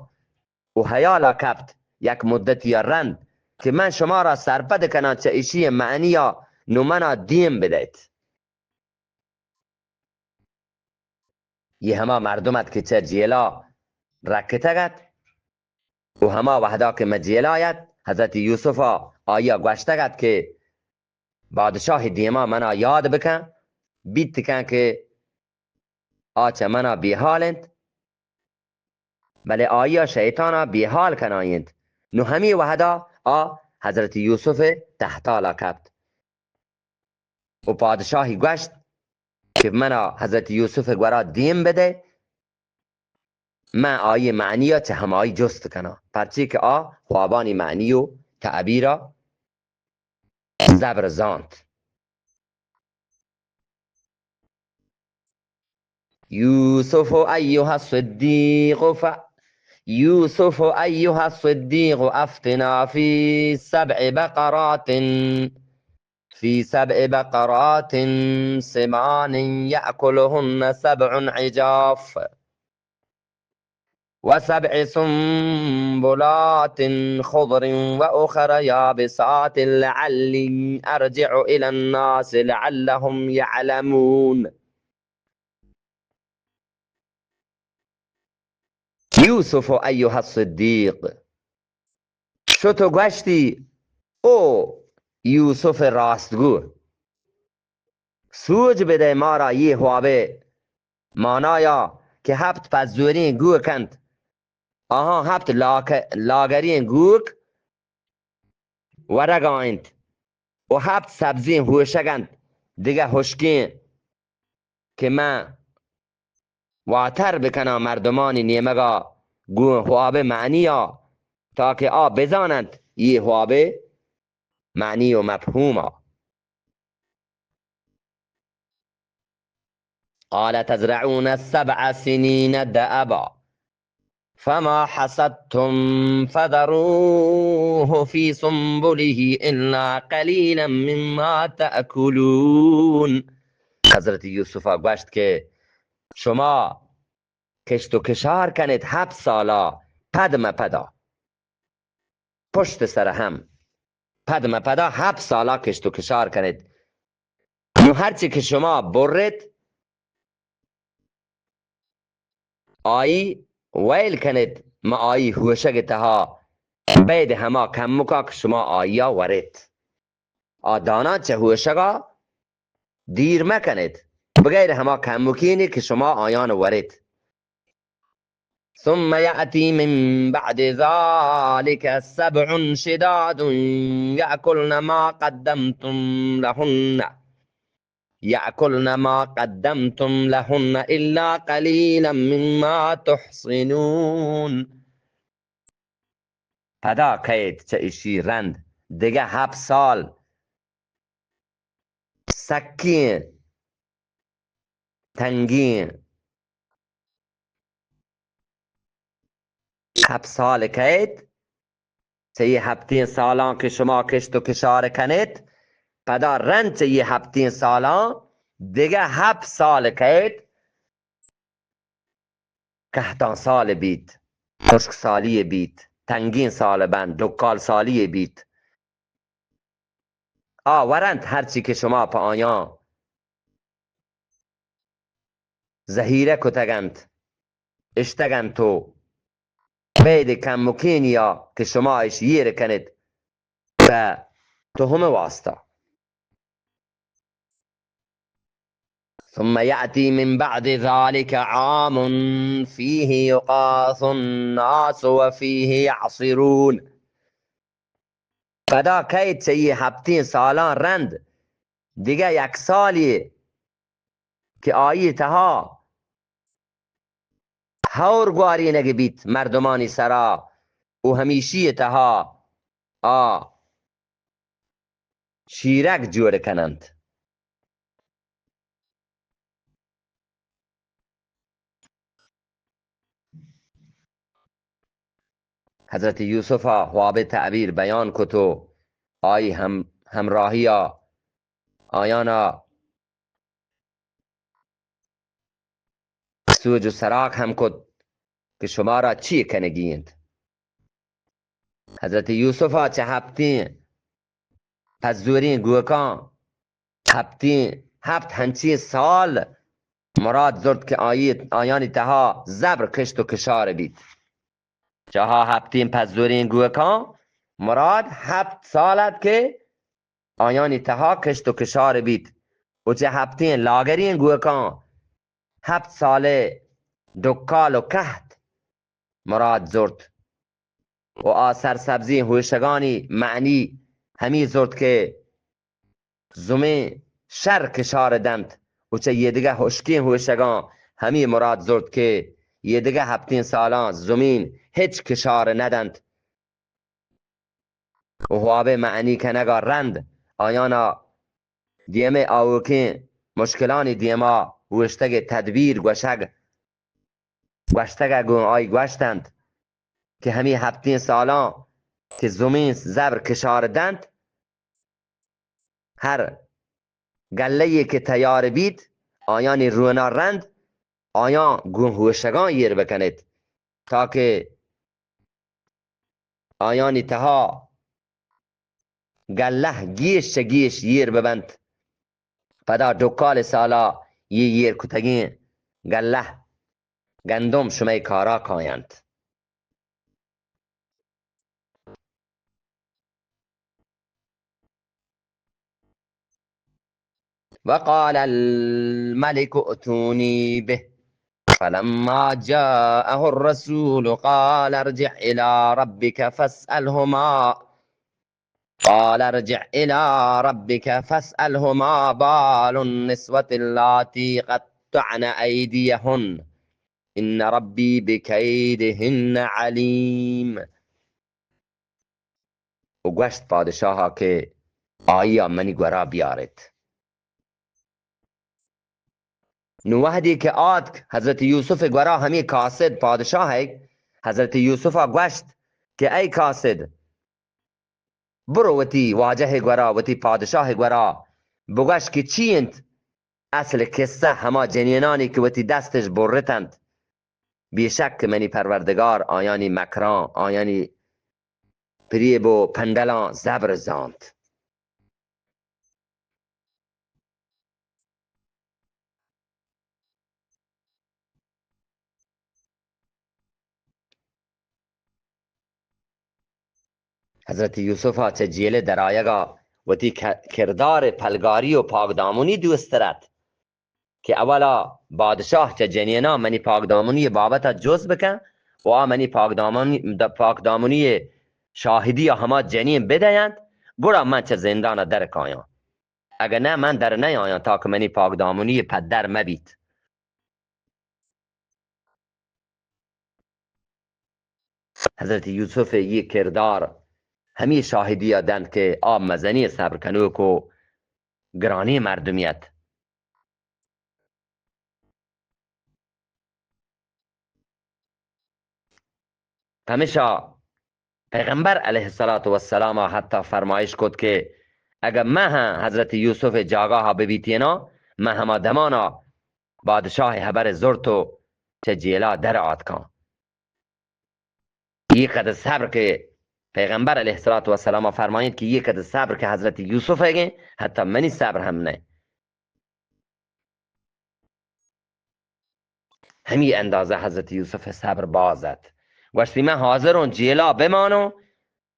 و حیالا کپت یک مدتی رند کہ من شمارا سرپد کناں چہ اشی معنیا، نو منا دیم بدئیت۔ یہ ہما مردم ات کہ چہ جیلا رکتگ ات و ہما وہدا کہ من جیلا ات، حضرت یوسفا آئیا گوشتگ ات کہ بادشاہ دیما منا یاد بکن، بیت کن کہ آ چہ منا بیحال انت، بلے آئیا شیطانا بیحال کنائینت۔ نو ہمی وہدا آ حضرت یوسف تہتالا کپت۔ و پادشاہی گوشت کہ منا حضرت یوسف گورا دیم بدئے، من آئی معنی چہ ہمائی جست کناں، پرچے کہ آ خوابانی معنی و تعبیرا زبر زانت۔ يوسف أيها الصديق ف-، يوسف أيها الصديق أفتنا في سبع بقرات، في سبع بقرات سمان يأكلهن سبع عجاف وسبع سنبلات خضر وأخر يابسات لعلي أرجع إلى الناس لعلهم يعلمون. يوسف أيها الصديق، شت و گوشتی، او یوسف راستگو، سوج بدئے مارا یہ خوابے مانایا کہ ہپت پزوریں گوک انت، آہاں ہپت لاک-، لاگریں گوک ورگا انت و ہپت سبزیں ہوشگ انت، دگہ ہشکیں، کہ من واتر بکناں مردمانی نیمگا گوں خواب معنیا، تاکہ آ بزاننت یہ خواب معنی و مفہوما۔ قال تزرعون سبع سنين دأبا فما حصدتم فذروه في سنبله إلا قليلا مما تأكلون. حضرت یوسف ءَ گوشت کہ شما کشت و کشار کنیت ہپت سالا پدمہ پدا، پشت سر ہم، پدمہ پدا ہپت سالا کشت و کشار کنیت. نوں ہرچی کہ شما بریت، آئی ویل کنیت، ما آئی ہوشگ تہا بید ہما کمکا کہ شما آئیا وریت. آ داناں چہ ہوشگا دیر مکنیت، بغیر ہما کمکینی کہ شما آیان وریت. ثم يأتي من بعد ذلك سبع شداد يأكلن ما قدمتم لهن، يأكلن ما قدمتم لهن إلا قليلا مما تحصنون. پدا کئیت چہ اشی رند دگہ ہپت سال سکیں تنگیں ہپت سال کئیت، چہ یہ ہپتیں سالاں کہ شما کشت و کشار کنیت، پدا رند چہ یہ ہپتیں سالاں دگہ ہپت سال کئیت، کہتاں سال بیت، خشک سالی بیت، تنگیں سال بنت، ڈکال سالی بیت. آ ورنت ہرچی کہ شما پہ آیاں ذہیرہ کتگ انت، اشتگ انت و بید کمکینیا کہ شما اش ایر کنیت پہ تہم واسطہ. ثم يأتي من بعد ذلك عام فيه يغاث الناس وفيه يعصرون. پدا کئیت چہ یہ ہپتیں سالاں رند دگہ یک سالی کہ آئی تہا ہور گوارینگ بیت مردمانی سرا و ہمیشی تہا آ شیرگ جوڑ کننت. حضرت یوسف ءَ خواب تعبیر بیان کت و آئی ہم، ہمراہی ءَ آیانا سوج و سراک ہم کت کہ شمارا چی کنگی انت. حضرت یوسف ءَ چہ ہپتیں پزوریں گوکاں ہپتیں، ہپت ہنچیں سال مراد زرت کہ آئی، آیانی تہا زبر کشت و کشار بیت. چہ ہپتیں پزوریں گوکاں مراد ہپت سال ات کہ آیانی تہا کشت و کشار بیت و چہ ہپتیں لاگریں گوکاں ہپت سالے ڈکال و کہت مراد زرت و آ سرسبزیں ہوشگانی معنی ہمی زرت کہ زمین شر کشار دنت و چہ یہ دگہ ہشکیں ہوشگاں ہمی مراد زرت کہ یہ دگہ ہپتیں سالاں زمین ہچ کشار ندنت. و واب معنی کنگا رند آیانا دیمے آوکیں مشکلانی دیما اوشتگ تدبیر گوشگ، گوشتگ گوں آئی گوشتنت کہ ہمی ہپتیں سالاں کہ زمین زبر کشار دنت، ہر گلہ یے کہ تیار بیت، آیانی رونا رند آیاں گوں ہوشگاں ایر بکنیت، تاکہ آیانی تہا گلہ گیش چہ گیش ایر ببنت. پدا ڈکال سالا یہ ایر کتگیں گلہ گندم شمئے کارا کاینت. وقال الملك ائتوني به فلما جاءه الرسول قال ارجع إلى ربك فاسأله ما، قال ارجع إلى ربك فاسأله ما بال النسوة اللاتي قطعن أيديهن إن ربي بكيدهن عليم. و گوشت پادشاہا کہ آئیا منی گورا بیاریت. نوں وہدے کہ آتک حضرت یوسف گورا ہمے قاصد پادشاہ ء حضرت یوسف ءَ گوشت کہ اے قاصد، برو وتی واجہ ءِ گورا، وتی پادشاہ ءِ گورا، بگوش کہ چی انت اصل قصہ ہما جنینانی کہ وتی دستش برتنت۔ بے شک کہ منی پروردگار آیانی مکراں، آیانی پریب و پنڈلاں زبر زانت۔ حضرت یوسف ءَ چہ جیل ءَ درآیگ ءَ وتی ک-، کردار ءِ پلگاری و پاکدامنی دوستر ات کہ اولا بادشاہ چہ جنیناں منی پاکدامنی ءِ بابت ءَ جست بکن و آ منی پاکدامنی، پاکدامنی ءِ شاہدی ءَ ہما جنین بدینت، گڑا من چہ زندان ءَ در کایاں۔ اگہ نہ، من در نیایاں تاکہ منی پاکدامنی پدر مبیت۔ حضرت یوسف ءِ اے کردار ہمے شاہدی ءَ دنت کہ آ مزنیں صبر کنوک و گرانیں مردمے ات۔ پمیشا پیغمبر علیہ الصلوۃ والسلام ءَ حتی فرمائش کت کہ اگہ من ہم حضرت یوسف ءِ جاگاہ ءَ ببیتیناں، من ہما دمان ءَ بادشاہ ءِ ہبر ءَ زرت و چہ جیل ءَ در آتکاں۔ اے قدر صبر کہ پیغمبر علیہ الصلوۃ والسلام ءَ فرمائیت کہ اے قدر صبر کہ حضرت یوسف ءَ گیں، حتی منی صبر ہم نہ۔ ہمے اندازہ حضرت یوسف ءِ صبر باز ات۔ گوشتی، من حاضر اوں جیلا بمانوں،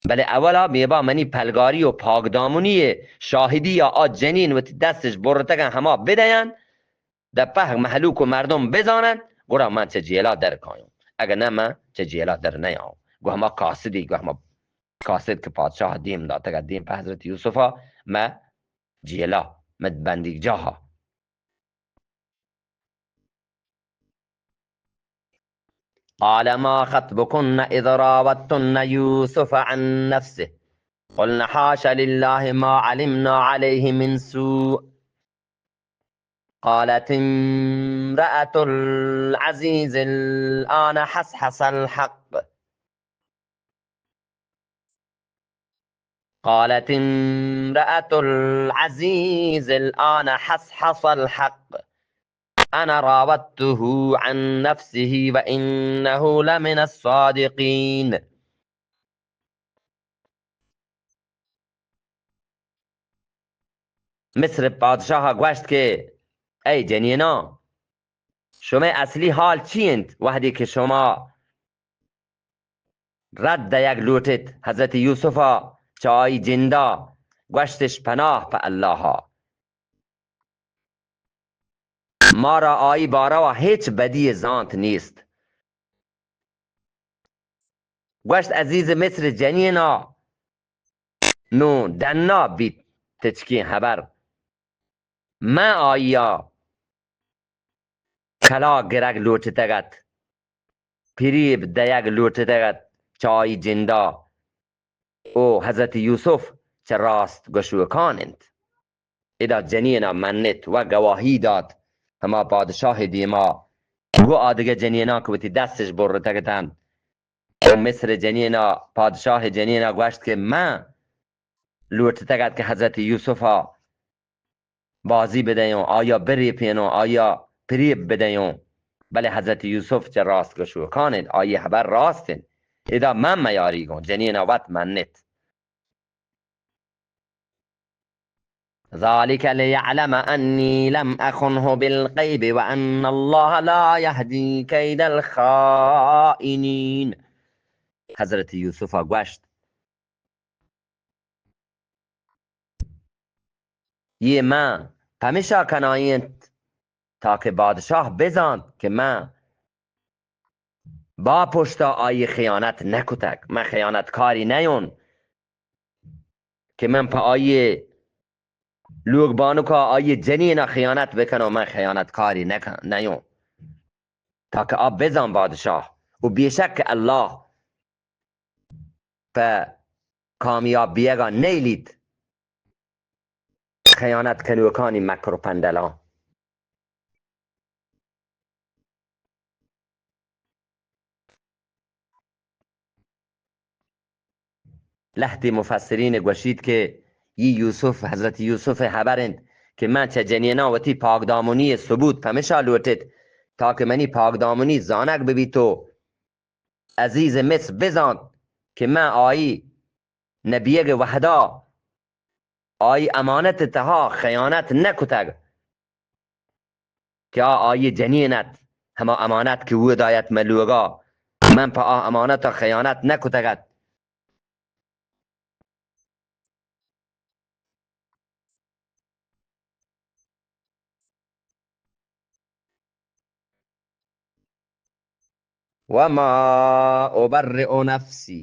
بلے اولا میبا منی پلگاری و پاکدامنی ءِ شاہدی ءَ آ جنین وتی دستش برتگاں ہما بدیان، دپہ مہلوک و مردم بزاننت، گڑا من چہ جیلا در کایوں۔ اگہ نہ، من چہ جیلا در نیاؤں۔ گو ہما قاصدی، گو ہما قاصد کہ پادشاہ دیم داتگ ات، دیم پہ حضرت یوسف ءَ، مہ جیلا، مہ بندیگجاہ ءَ۔ قال ما خطبكن إذ راودتن يوسف عن نفسه قلن حاش لله ما علمنا عليه من سوء قالت امرأة العزيز الآن حصحص الحق قالت امرأة العزيز الآن حصحص الحق أنا راودته عن نفسه وإنه لمن الصادقين۔ مصر پادشاہ گوشت کہ اے جنیناں، شمئے اصلی حال چی انت وہدے کہ شما رد دئیگ لوٹت حضرت یوسف ءَ چہ آئی جند ءَ؟ گوشتش، پناہ پہ اللہ ءَ، مارا آئی باروا ہچ بدی زانت نیست۔ گوشت، عزیز مصر جنینا نوں ڈنا بیت تچکیں ہبر۔ من آئیا کلا گرگ لوٹتگ ات، پریب دئیگ لوٹتگ ات چہ آئی جندا۔ او حضرت یوسف چہ راست گوشوکان انت۔ ادا جنینا منت و گواہی دات۔ ہما پادشاہ دیما گو آدگہ جنینا کہ وتی دستش برتگ اتنت۔ او مصر جنینا، پادشاہ جنینا گوشت کہ من لوٹتگ ات کہ حضرت یوسفا بازی بدیوں، آیا بریپینوں، آیا پریب بدیوں، بلے حضرت یوسف چہ راست گوشوکان انت، آئی ہبر راست انت۔ ادا من میاریگوں، جنینا وت منت۔ ذلك ليعلم أني لم أخنه بالغيب وأن الله لا يهدي كيد الخائنين۔ حضرت یوسفا گوشت، یہ من پمیشا کنائینت تاکہ بادشاہ بزانت کہ من با پشتا آئی خیانت نکتگ، من خیانتکاری نیون کہ من پہ آئی لوگ بانکا آئی جنینا خیانت بکنوں، من خیانتکاری نکن، نیون۔ تاکہ آ بزان بادشاہ و بیشک کہ اللہ پہ کامیاب بیگا نیلیت خیانت کنوکانی مکر و پندلان۔ لہتے مفسرین گوشیت کہ ای یوسف، حضرت یوسف ءِ ہبر انت کہ من چہ جنیناں وتی پاکدامنی ءِ ثبوت پمیشا لوٹت تاکہ منی پاکدامنی زانگ ببیت و عزیز مصر بزانت کہ من آئی نبیگ وہدا آئی امانت تہا خیانت نہ کتگ، کہ آ آئی جنین ات، ہما امانت کہ اود آیت مئے لوگا، من پہ آ امانتا خیانت نہ کتگ ات۔ وما أبرئ نفسي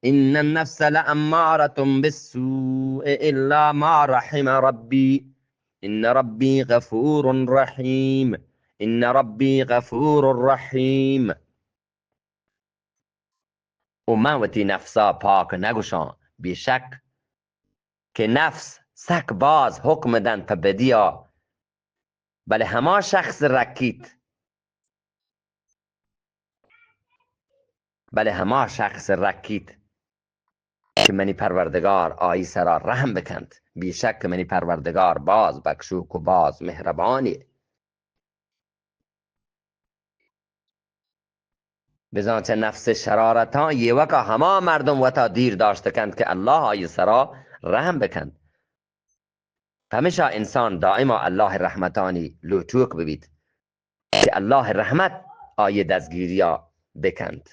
إن النفس لأمارة بالسوء إلا ما رحم ربي إن ربي غفور رحيم إن ربي غفور رحيم۔ و من وتی نفسا پاک نگوشاں، بیشک کہ نفس سک باز حکم دنت پہ بدیا، بلے ہما شخص رکیت، بلے ہما شخص رکیت کہ منی پروردگار آئی سرا رحم بکنت، بیشک کہ منی پروردگار باز بخشوک و باز مہربانی۔ بزاں چہ نفس شرارتاں ایوکا ہما مردم وتا دیر داشت کنت کہ اللہ آئی سرا رحم بکنت۔ پمیشا انسان دائما اللہ رحمتانی لوٹوک ببیت کہ اللہ رحمت آئی دزگیریا بکنت۔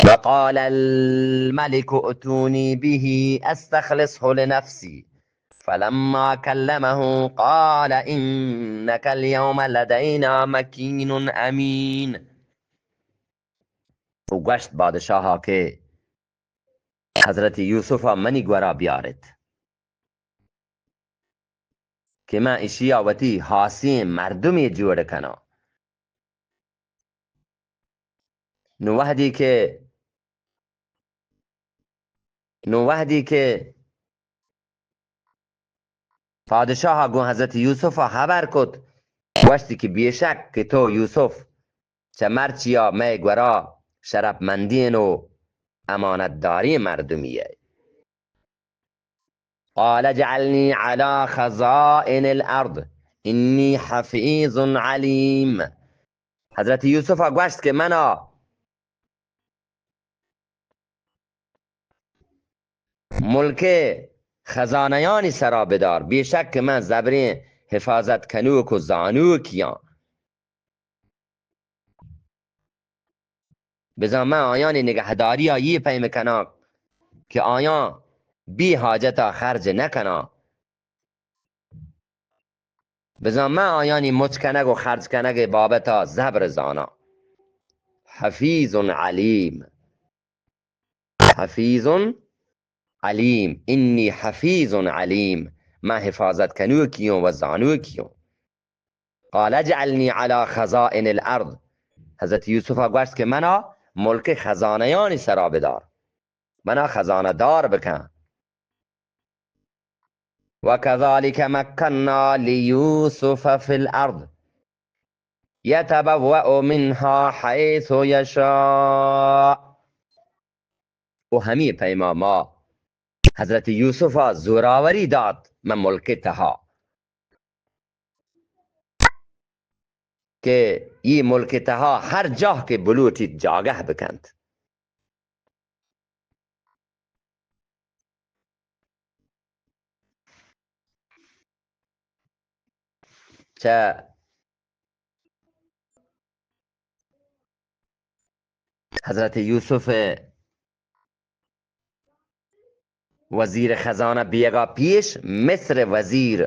وقال الملك ائتوني به أستخلصه لنفسي فلما كلمه قال إنك اليوم لدينا مكين أمين۔ و گوشت بادشاہا کہ حضرت یوسفا منی گورا بیارت کہ من اشیا وتی ہاسیں مردمے جوڑ کناں۔ نو وہدی کہ، نو وہدی کہ پادشاہ ء گوں حضرت یوسف ء ہبر کت، گوشتی کہ بے شک کہ تو یوسف چہ مرچیا مئے گورا شرپ مندین و امانت داریں مردمی ئے۔ قال اجعلنی علی خزائن الارض انی حفیظ علیم۔ حضرت یوسف ء گوشت کہ منا ملک ء خزانیانی سرا بدار، بے شک کہ من زبریں حفاظت کنوک و زانوکیاں۔ بزاں من آیانی نگہداری ء یہ پیم کناں کہ آیاں بے حاجت ء خرج نہ کناں۔ بزاں من آیانی مچ کنگ و خرج کنگ ء بابت ء زبر زاناں۔ حفیظ علیم۔ حفیظ علیم۔ انی حفیظ علیم۔ من حفاظت کنوکیوں و زانوکیوں۔ قال اجعلنی علی خزائن الارض۔ حضرت یوسف ء گوشت کہ منا ملک خزانیانی سرا بدار، منا خزانہ دار بکن۔ وكذلك مكنا ليوسف في الأرض يتبوأ منها حيث يشاء۔ و ہمے پیما ما حضرت یوسف ء زوراوری دات من ملک تہا کہ یہ ملک تہا ہر جاہ کہ بلوٹیت جاگہ بکنت۔ چہ حضرت یوسف وزیر خزانہ بیگا پیش مصر وزیر،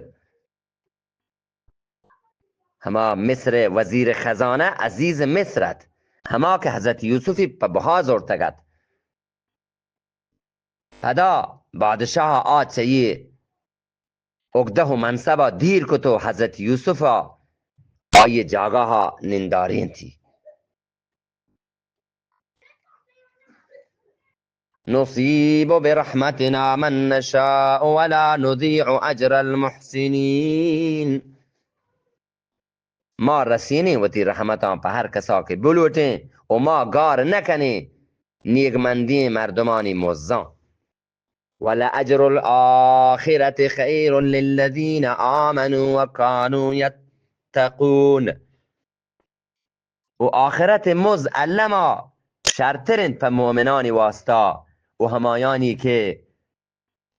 ہما مصر وزیر خزانہ عزیز مصر ات، ہما کہ حضرت یوسفی پہ بہا زرتگ ات۔ پدا بادشاہ آ چہ یہ اگدہ و منصبا دیر کت و حضرت یوسفا آئی جاگہا نندارینتی۔ نصيب برحمتنا من نشاء ولا نضيع أجر المحسنين۔ ما رسینیں وتی رحمتاں پہ ہر کسا کہ بلوٹیں و ما گار نکنیں نیکمندیں مردمانی مزاں۔ ولأجر الآخرة خير للذين آمنوا وكانوا يتقون۔ و آخرت مز الما شرتر انت پہ مومنانی واسطہ و ہمایانی کہ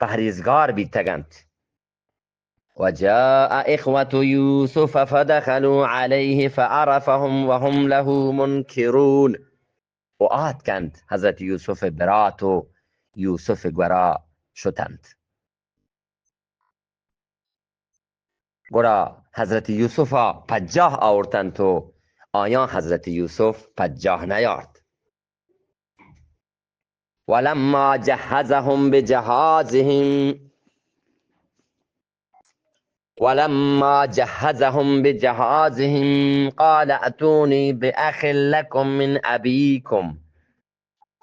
پہریزگار بیتگ انت۔ وجاء إخوة يوسف فدخلوا عليه فعرفهم وهم له منكرون۔ و آتکنت حضرت یوسف برات و یوسف گورا شتنت۔ گڑا حضرت یوسفا پجاہ آورتنت و آیاں حضرت یوسف پجاہ نیارت۔ ولما جهزهم بجهازهم، ولما جهزهم بجهازهم قال ائتوني بأخ لكم من أبيكم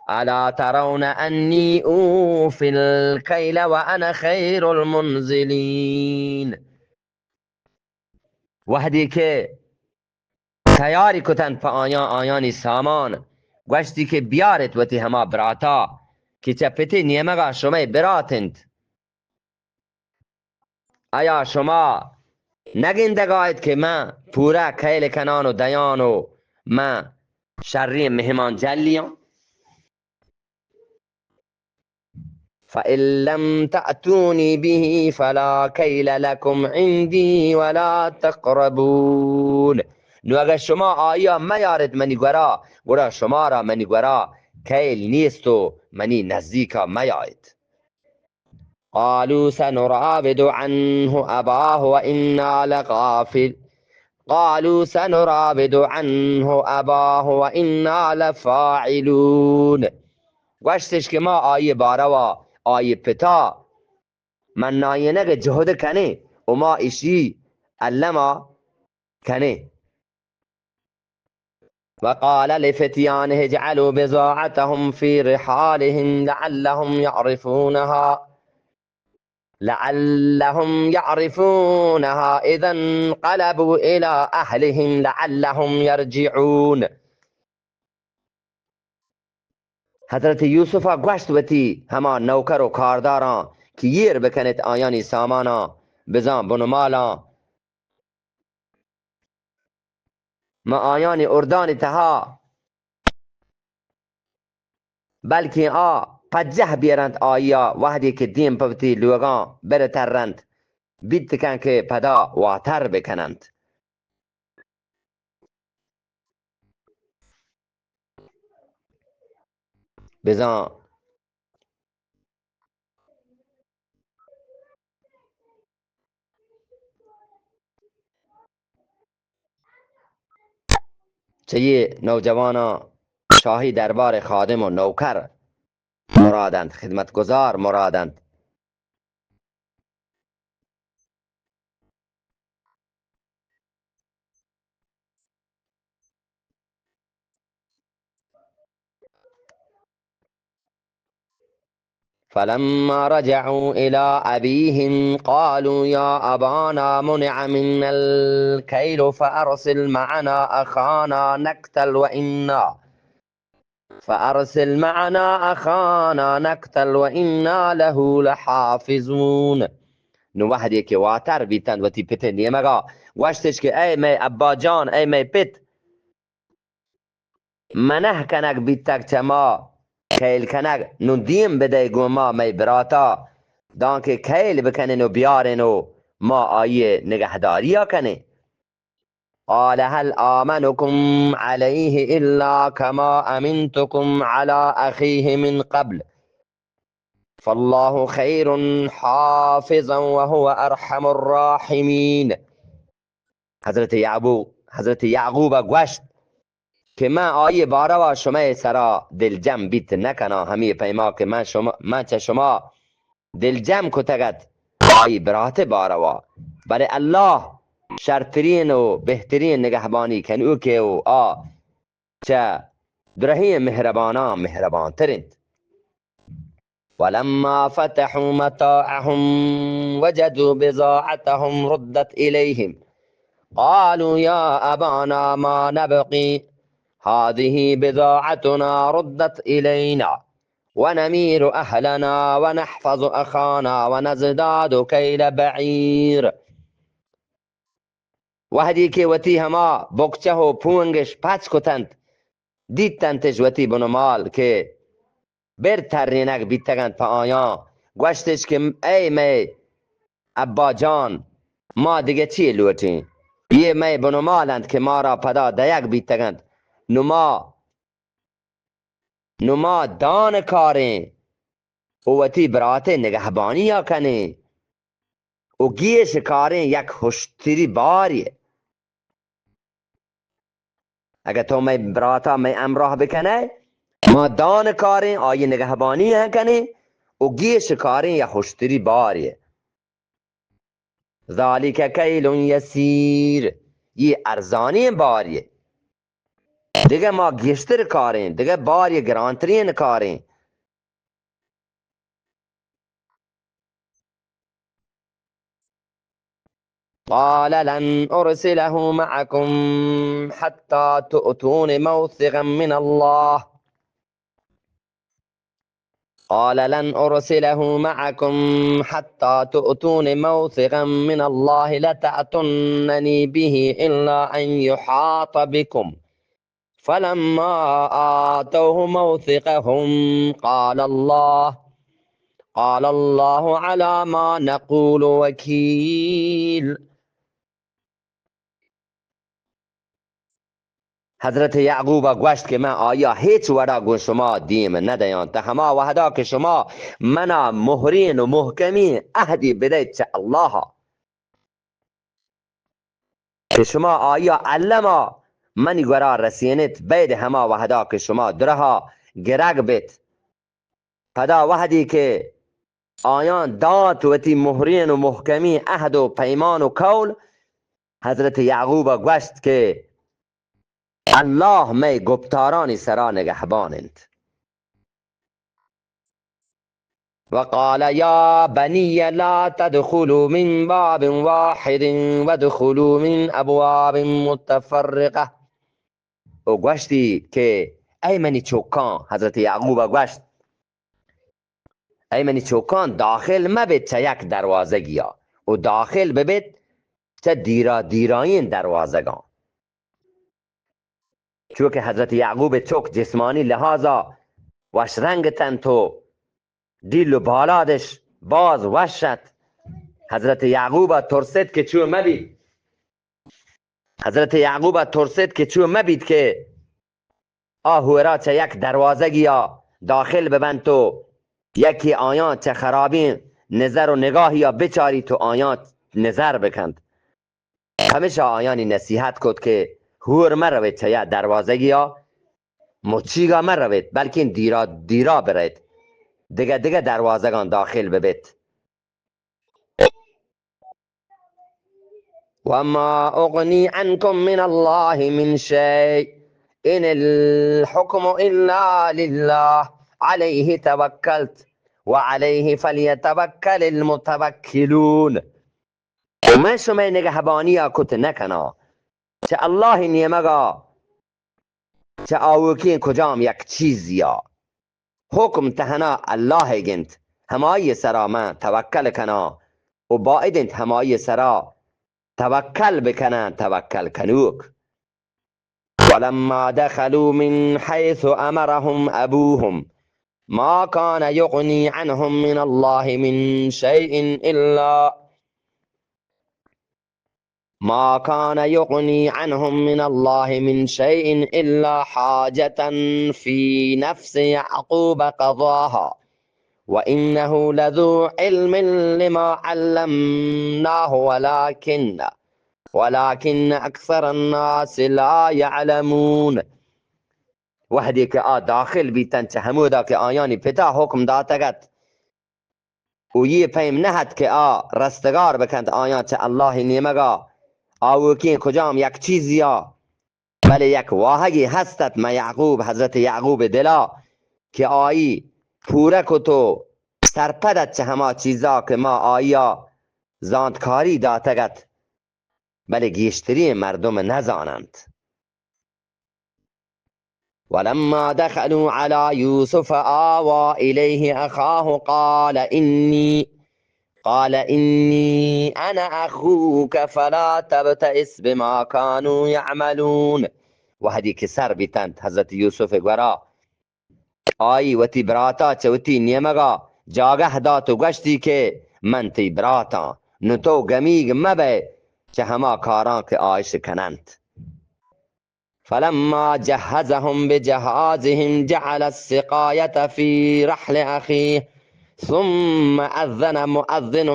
ألا ترون أني أوفي الكيل وأنا خير المنزلين۔ وہدے کہ تیاری کتنت پہ آیاں آیانی سامان، گوشتی کہ بیارت وتی ہما براتا کہ چہ پتے نیمگا شمئے برات انت۔ آیا شما نگندگا ات کہ من پورا کیل کنان و دیان و من شریں مہمان جلیاں؟ فإن لم تأتوني به فلا كيل لكم عندي ولا تقربون۔ نو اگر شما آیا میارت منی گورا، گڑا شمارا منی گورا کیل نیست و منی نزدیکا میایت۔ قالوا سنراود عنه أباه وإنا لغافل، قالوا سنراود عنه أباه وإنا لفاعلون۔ گوشتش کہ ما آئی باروا، آئی پتا منائینگ جہد کنیں و ما اشی الما کنیں۔ وقال لفتيانه اجعلوا بضاعتهم في رحالهم لعلهم يعرفونها، لعلهم يعرفونها إذا انقلبوا إلى أهلهم لعلهم يرجعون۔ حضرت یوسفا گوشت وتی ہما نوکر و کارداراں کہ ایر بکنت آیانی ساماناں، بزاں بنمالاں، من آیانی اردانی تہا، بلکیں آ پجہ بیرنت، آئیا وہدے کہ دیم پہ وتی لوگاں برترنت، بیت کن کہ پدا واتر بکننت۔ بزاں چہ اے نوجواناں شاہی دربار خادم و نوکر مراد انت، خدمتگزار مراد انت۔ فلما رجعوا إلى أبيهم قالوا يا أبانا منع منا الكيل فأرسل معنا أخانا نكتل وإنا فأرسل معنا أخانا نكتل وإنا له لحافظون۔ نو وہدے کہ واتر بیتنت وتی پت ءِ نیمگا، گوشتش کہ اے مئے ابا جان، اے مئے پت، منع کنگ بیتگ چہ ما کیل کنگ، نو دیم بدئے گوں ما مئے براتا، دانکہ کیل بکنن و بیارن و ما آئی ءِ نگہداریا کنیں۔ قال هل آمنكم عليه إلا كما أمنتكم على أخيه من قبل فالله خير حافظا وهو أرحم الراحمين۔ حضرت یعقوب، حضرت یعقوب ءَ گوشت کہ من آئی باروا شمئے سرا دلجم بیت نکناں، ہمے پیما کہ من شما، من چہ شما دلجم کتگ ات آئی برات ءِ باروا، بلے اللہ شرترین و بہترین نگہبانی کنوکے و آ چہ درہیں مہرباناں مہربانتر انت۔ ولما فتحوا متاعهم وجدوا بضاعتهم ردت إليهم قالوا يا أبانا ما نبغي، هذه بضاعتنا ردت إلينا ونمير أهلنا ونحفظ أخانا ونزداد كيل بعير. وہدی کہ وتی ہما بکچہ و پونگش پچ کتنت، دیتنتش وتی بنمال کہ بر ترینگ بیتگنت پہ آیاں، گوشتش کہ اے مئے ابا جان، ما دگہ چی لوٹیں؟ یہ مئے بنمال انت کہ مارا پدا دئیگ بیتگنت۔ نما، نما دان کاریں و وتی برات نگہبانی ء کنیں و گیش کاریں یک ہشتری باری۔ اگہ تو مئے براتا مئے ہمراہ بکنئے، ما دان کاریں، آئی نگہبانی ء کنیں و گیش کاریں یک ہشتری باری۔ ذالک کیل یسیر، یہ ارزانی باری۔ دگہ ما گیشتر کاریں، دگہ باری گرانترین کاریں۔ قال لن أرسله معكم حتى تؤتون موثقا من الله، قال لن أرسله معكم حتى تؤتون موثقا من الله لتأتونني به إلا أن يحاط بكم، فلما آتوه موثقهم قال الله، قال الله على ما نقول وكيل۔ حضرت یعقوب ء گوشت کہ من آیا ہچ وڑا گوں شما دیم نہ دیاں، تا ہما وہدا کہ شما منا مہرین و محکمین عہدی بدئیت چہ اللہ ء۔ کہ شما آیا الما منی گورا رسینیت، بید ہما وہدا کہ شما درہا گرگ بیت۔ پدا وہدی کہ آیان دات وتی مہرین و محکمین عہد و پیمان و قول، حضرت یعقوب گوشت کہ اللہ مئے گپتارانی سرا نگہبان انت۔ وقال يا بني لا تدخلوا من باب واحد وادخلوا من أبواب متفرقة۔ و گوشتی کہ اے منی چوکاں، حضرت یعقوب ء گوشت، اے منی چوکاں، داخل مہ بیت چہ یک دروازگیا و داخل ببیت چہ دیرا دیرائیں دروازگاں۔ چونکہ حضرت یعقوب چوک جسمانی لحاظا وش رنگ تنت و ڈیل و بالادش باز وش ات۔ حضرت یعقوب ترست کہ چو مبیت، حضرت یعقوب ترست کہ چو مبیت کہ آ ہورا چہ یک دروازگیا داخل ببنت و یکی آیاں چہ خرابیں نظر و نگاہیا بچاریت و آیاں نظر بکنت۔ پمیشا آیانی نصیحت کت کہ ہور مہ رویت چہ یا دروازگیا مچیگا مہ رویت، بلکن دیرا دیرا برئیت، دگہ دگہ دروازگاں داخل ببیت۔ وما أغني عنكم من الله من شيء إن الحكم إلا لله عليه توكلت وعليه فليتوكل المتوكلون۔ و من شمئے نگہبانیا کت نکناں۔ چہ اللہ نیمگا چہ آوکیں کجام یک چیزیا۔ حکم تہنا اللہ ئیگ انت، ہمائی سرا من توکل کناں و باید انت ہمائی سرا توکل بکناں توکل کنوک۔ ولما دخلوا من حيث أمرهم أبوهم ما كان يغني عنهم من الله من شيء إلا ما كان يغني عنهم من الله من شيء إلا حاجة في نفس يعقوب قضاها وإنه لذو علم لما علمناه ولكن، ولكن أكثر الناس لا يعلمون۔ وہدے کہ آ داخل بیتن چہ ہمودا کہ آیانی پتا حکم داتگ ات، و یہ پیم نہ ات کہ آ رستگار بکنت آیاں چہ اللہ نیمگا آوکیں کجام یک چیزیا، بلے یک واہگے ہست ات مہ یعقوب، حضرت یعقوب دلا کہ آئی پورہ کت و سرپد ات چہ ہما چیزا کہ ما آئیا زانتکاری داتگ ات۔ بلے گیشتریں مردم نزاننت. ولما دخلوا على يوسف آوى إليه أخاه قال إني، قال إني أنا أخوك فلا تبتئس بما كانوا يعملون. وہدی کہ سر بیتنت حضرت یوسف گورا، آئی وتی براتا چہ وتی نیمگا جاگہ دات و گوشتی کہ من تئی براتاں، نو تو گمیگ مبئے چہ ہما کاراں کہ آ اش کننت. فلما جهزهم بجهازهم جعل السقاية في رحل أخيه ثم أذن مؤذن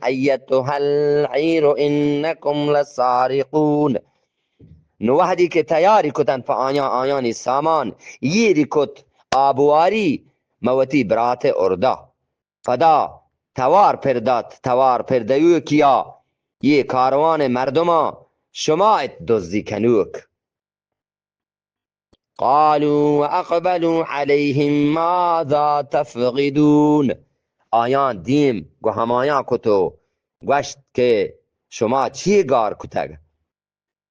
أيتها العير إنكم لسارقون. نو وہدی کہ تیاری کتنت پہ آیاں، آیانی سامان ایری کت، آبواری مہ وتی برات ء اردا. پدا توار پر دات، توار پر دیوکیا، یہ کاروان مردماں، شما ات دزی کنوک. قالوا وأقبلوا عليهم ماذا تفقدون. آیاں دیم گو ہمایاں کتو گوشت کہ شما چی گار کتگ؟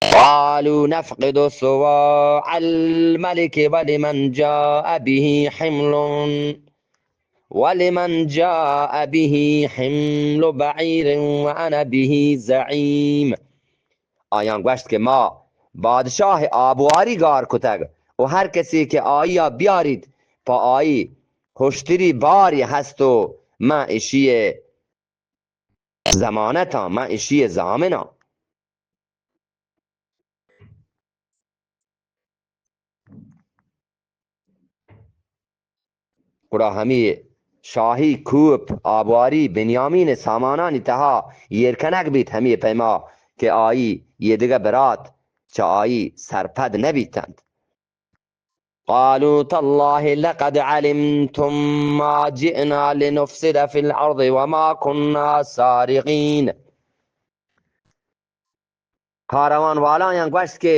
قالوا نفقد صواع الملك ولمن جاء به حمل، ولمن جاء به حمل بعير وأنا به زعيم. آیاں گوشت کہ ما بادشاہ آبواری گار کتگ و ہر کسی کہ آئیا بیاریت پہ آئی ہشتری باری ہست و من اشی ضمانتاں، من اشی ء ضامناں. گڑا ہمے شاہی کوپ آبواری بنیامین ء سامانانی تہا ایر کنگ بیت، ہمے پیما کہ آئی یہ دگہ برات چہ آئی سرپد نہ بیتنت. قالوا تالله لقد علمتم ما جئنا لنفسد في الأرض وما كنا سارقين. کاروان والایاں گوشت کہ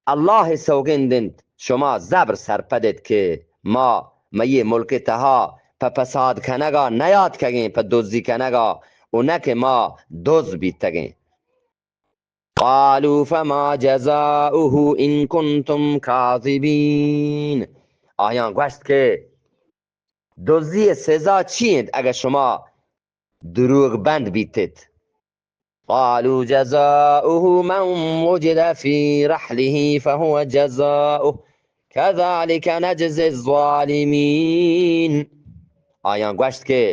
اللہ ء سوگند انت، شما زبر سرپد ات کہ ما مئے ملک ء تہا پہ پساد کنگا نیاتکگیں، پہ دزی کنگا، و نہ کہ ما دز بیتگیں. قالوا فما جزاؤه إن كنتم كاذبين. آیاں گوشت کہ دزی ء سزا چی انت اگہ شما دروگ بند بیتت؟ قالوا جزاؤه من وجد في رحله فهو جزاؤه كذلك نجزي الظالمين. آیاں گوشت کہ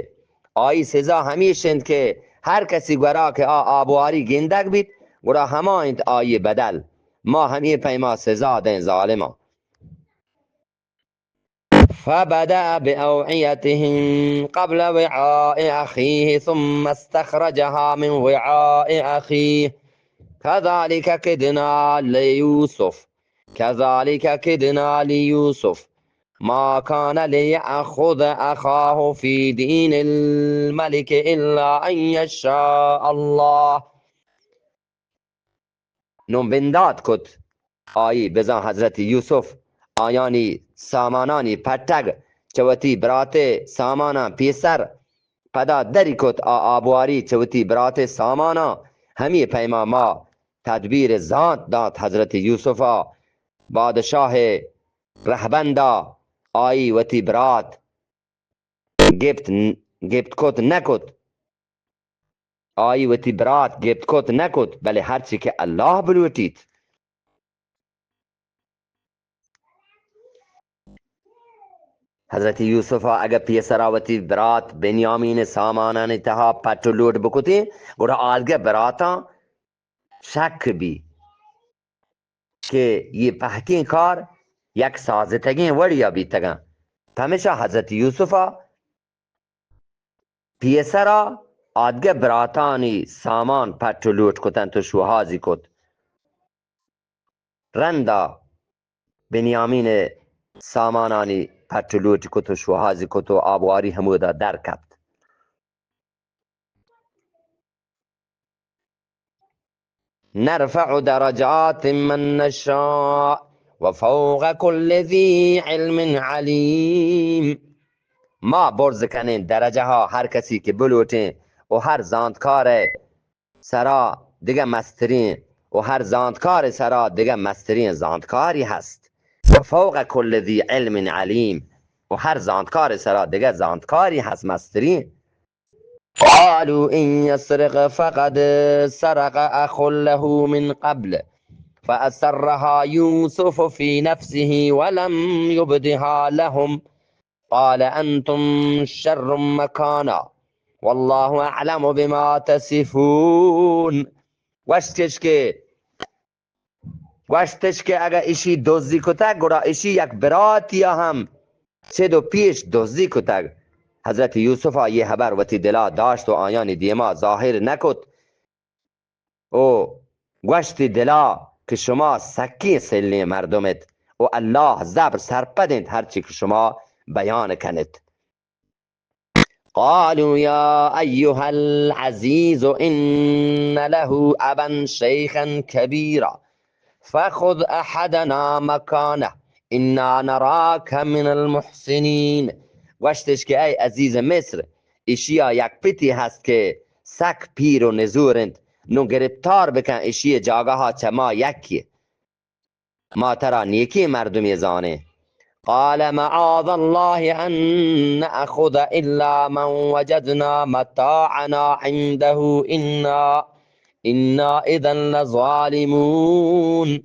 آئی سزا ہمیش انت کہ ہر کسی گورا کہ آ آبواری گندگ بیت، گڑا ہما انت آئی بدل، ما ہمے پیما سزا دیں ظالماں. فبدأ بأوعيتهم قبل وعاء أخيه ثم استخرجها من وعاء أخيه كذلك كدنا ليوسف كذلك كدنا ليوسف ما كان ليأخذ أخاه في دين الملك إلا أن يشاء الله. نوں بندات کت آئی، بزاں حضرت یوسف آیانی سامانانی پٹگ چہ وتی برات ء ساماناں پیسر پدا دری کت، آ آبواری چہ وتی برات ء ساماناں. ہمے پیما ما تدبیر زانت دات حضرت یوسف ء بادشاہ ء رہبند ء آئی وتی برات گپت، گپت کت نہ کت، آئی وتی برات گپت کت نہ کت، بلے ہرچی کہ اللہ بلوٹیت. حضرت یوسف ء اگہ پیسرا وتی برات بنیامین ء سامانانی تہا پٹ و لوٹ بکتیں، گڑا آدگہ براتاں شک بی کہ یہ پہکیں کار یک سازتگیں وڑیا بیتگاں. پمیشا حضرت یوسف ء پیسرا آدگہ براتانی سامان پٹ و لوٹ کتنت و شوہازی کت. رندا بنیامین ء سامانانی پٹ و لوٹ کت و شوہازی کت و آبواری ہمودا در کپت. نرفع درجات من نشاء وفوق كل ذي علم عليم. ما برز کنیں درجہ ء ہر کسی کہ بلوٹیں و ہر زانتکار ء سرا دگہ مستریں، و ہر زانتکار سرا دگہ مستریں زانتکاری ہست. و فوق کل ذی علم علیم، و ہر زانتکار سرا دگہ زانتکاری ہست مستریں. قالوا إن يسرق فقد سرق أخ له من قبل فأسرها يوسف في نفسه ولم يبدها لهم قال أنتم شر مكانا والله أعلم بما تصفون. گوشتش کہ گوشتش کہ اگہ اشی دزی کتگ، گڑا اشی یک براتی ء ہم چد و پیش دزی کتگ. حضرت یوسف ء یہ حبر وتی دلا داشت و آیانی دیما ظاہر نکت و گوشتی دلا کہ شما سکیں سلیں مردم ات و اللہ زبر سرپد انت ہرچی کہ شما بیان کنت. قالوا يا أيها العزيز إن له أبا شيخا كبيرا فخذ أحدنا مكانه إنا نراك من المحسنين. گوشتش کہ اے عزیز مصر، اشیا یک پتی ہست کہ سک پیر و نزور انت، نوں گرفتار بکن اشی جاگہا چہ ما یکی. ما ترا نیکیں مردمے زانیں. قال معاذ الله أن نأخذ إلا من وجدنا متاعنا عنده إنا، إنا إذا لظالمون.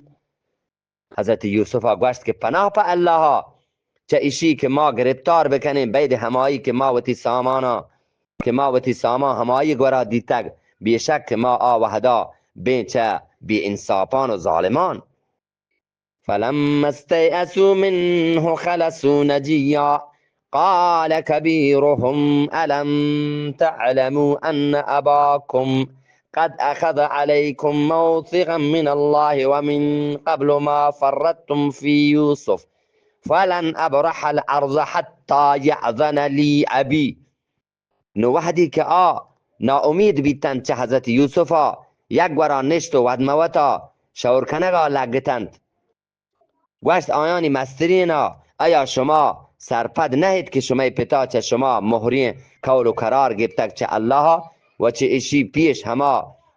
حضرت یوسف ء گوشت کہ پناہ پہ اللہ ء چہ اشی کہ ما گرفتار بکنیں بید ہمائی کہ ما وتی ساماناں، کہ ما وتی سامان ہمائی گورا دیتگ، بے شک کہ ما آ وہدا بیں چہ بے انصافان و ظالمان. فلما استيئسوا منه خلصوا نجيا قال كبيرهم ألم تعلموا أن أباكم قد أخذ عليكم موثقا من الله ومن قبل ما فرطتم في يوسف فلن أبرح الأرض حتى يأذن لي أبي. نو وہدی کہ آ ناامید بیتنت چہ حضرت یوسفا، یک گورا نشت و ودموتا شور کنگا لگتنت. گوشت آیانی مسترینا، ایا شما سرپد نہ ایت کہ شمئے پتا چہ شما مہریں قول و قرار گپتگ چہ اللہ و چہ اشی پیش ہما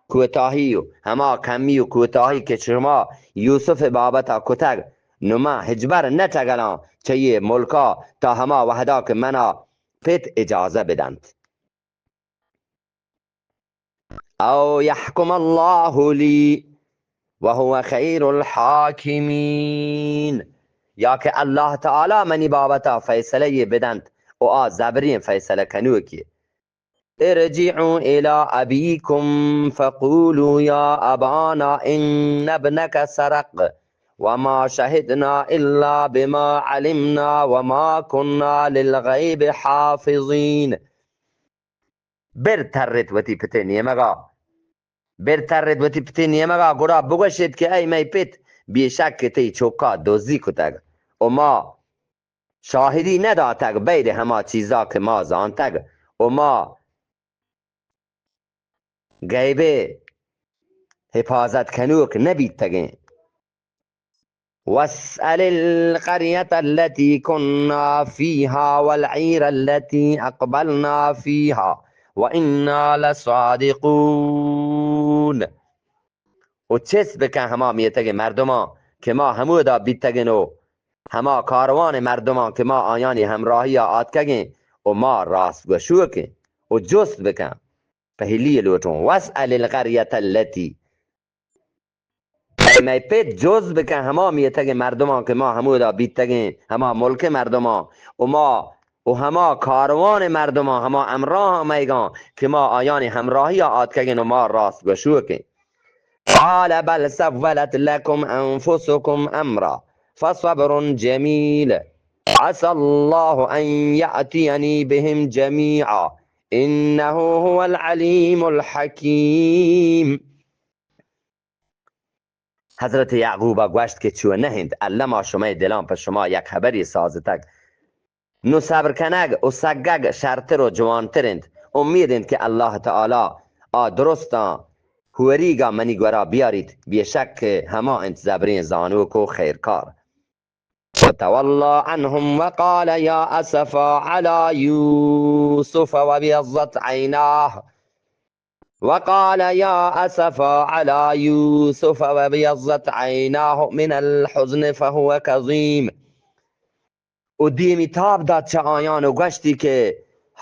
کوتاہی و ہما کمی و کوتاہی کہ شما یوسف بابتا کتگ، نو من ہچبر نہ ٹگلاں چہ یہ ملکا تا ہما وہدا کہ منا پت اجازہ بدنت. أو يحكم الله لي وهو خير الحاكمين. یا کہ اللہ تعالی منی بابتا فیصلہ یہ بدنت و آ زبریں فیصلہ کنوکی. ارجعوا إلى أبيكم فقولوا يا أبانا إن ابنك سرق وما شهدنا إلا بما علمنا وما كنا للغيب حافظين. بر ترت وتی پتے نیمگا، بر ترت وتی پتے نیمگا، گڑا بگوشیت کہ اے مئے پت، بے شک کہ تئی چکا دزی کتگ و ما شاہدی نداتگ بید ہما چیزا کہ ما زانتگ و ما غیبے حفاظت کنوک نبیتگیں. واسأل القرية التي كنا فيها والعير التي أقبلنا فيها وإنا لصادقون. و چست بکن ہما میتگ مردمان کہ ما ہمودا بیتگن و ہما کاروان مردمان کہ ما آیانی ہمراہیا آتکگیں و ما راست گوشوکیں. و جست بکن، پہلی لوٹوں، واسأل القرية التي، اے مئے پت، جست بکن ہما میتگ مردمان کہ ما ہمودا بیتگیں، ہما ملک مردمان، و ما و ہما کاروان مردمان، ہما ہمراہاں مئیگاں کہ ما آیانی ہمراہیا آتکگیں و ما راست گوشوکیں. قال بل سولت لكم أنفسكم أمرا فصبر جميل عسى الله أن يأتيني بهم جميعا إنه هو العليم الحكيم. حضرت یعقوب ء گوشت کہ چو نہ انت، الما شمئے دلاں پہ شما یک خبری سازتگ. نوں صبر کنگ و سگگ شرتر و جوانتر انت. امید انت کہ اللہ تعالی آ درستاں ہوریگا منی گورا بیاریت، بے شک کہ ہما انت زبریں زانوک و خیرکار. فتولى عنهم وقال يا أسفا على يوسف وابيضت عيناه وقال يا أسفا على يوسف وابيضت عيناه من الحزن فهو كظيم. و دیمی تاب دات چہ آیان و گوشتی کہ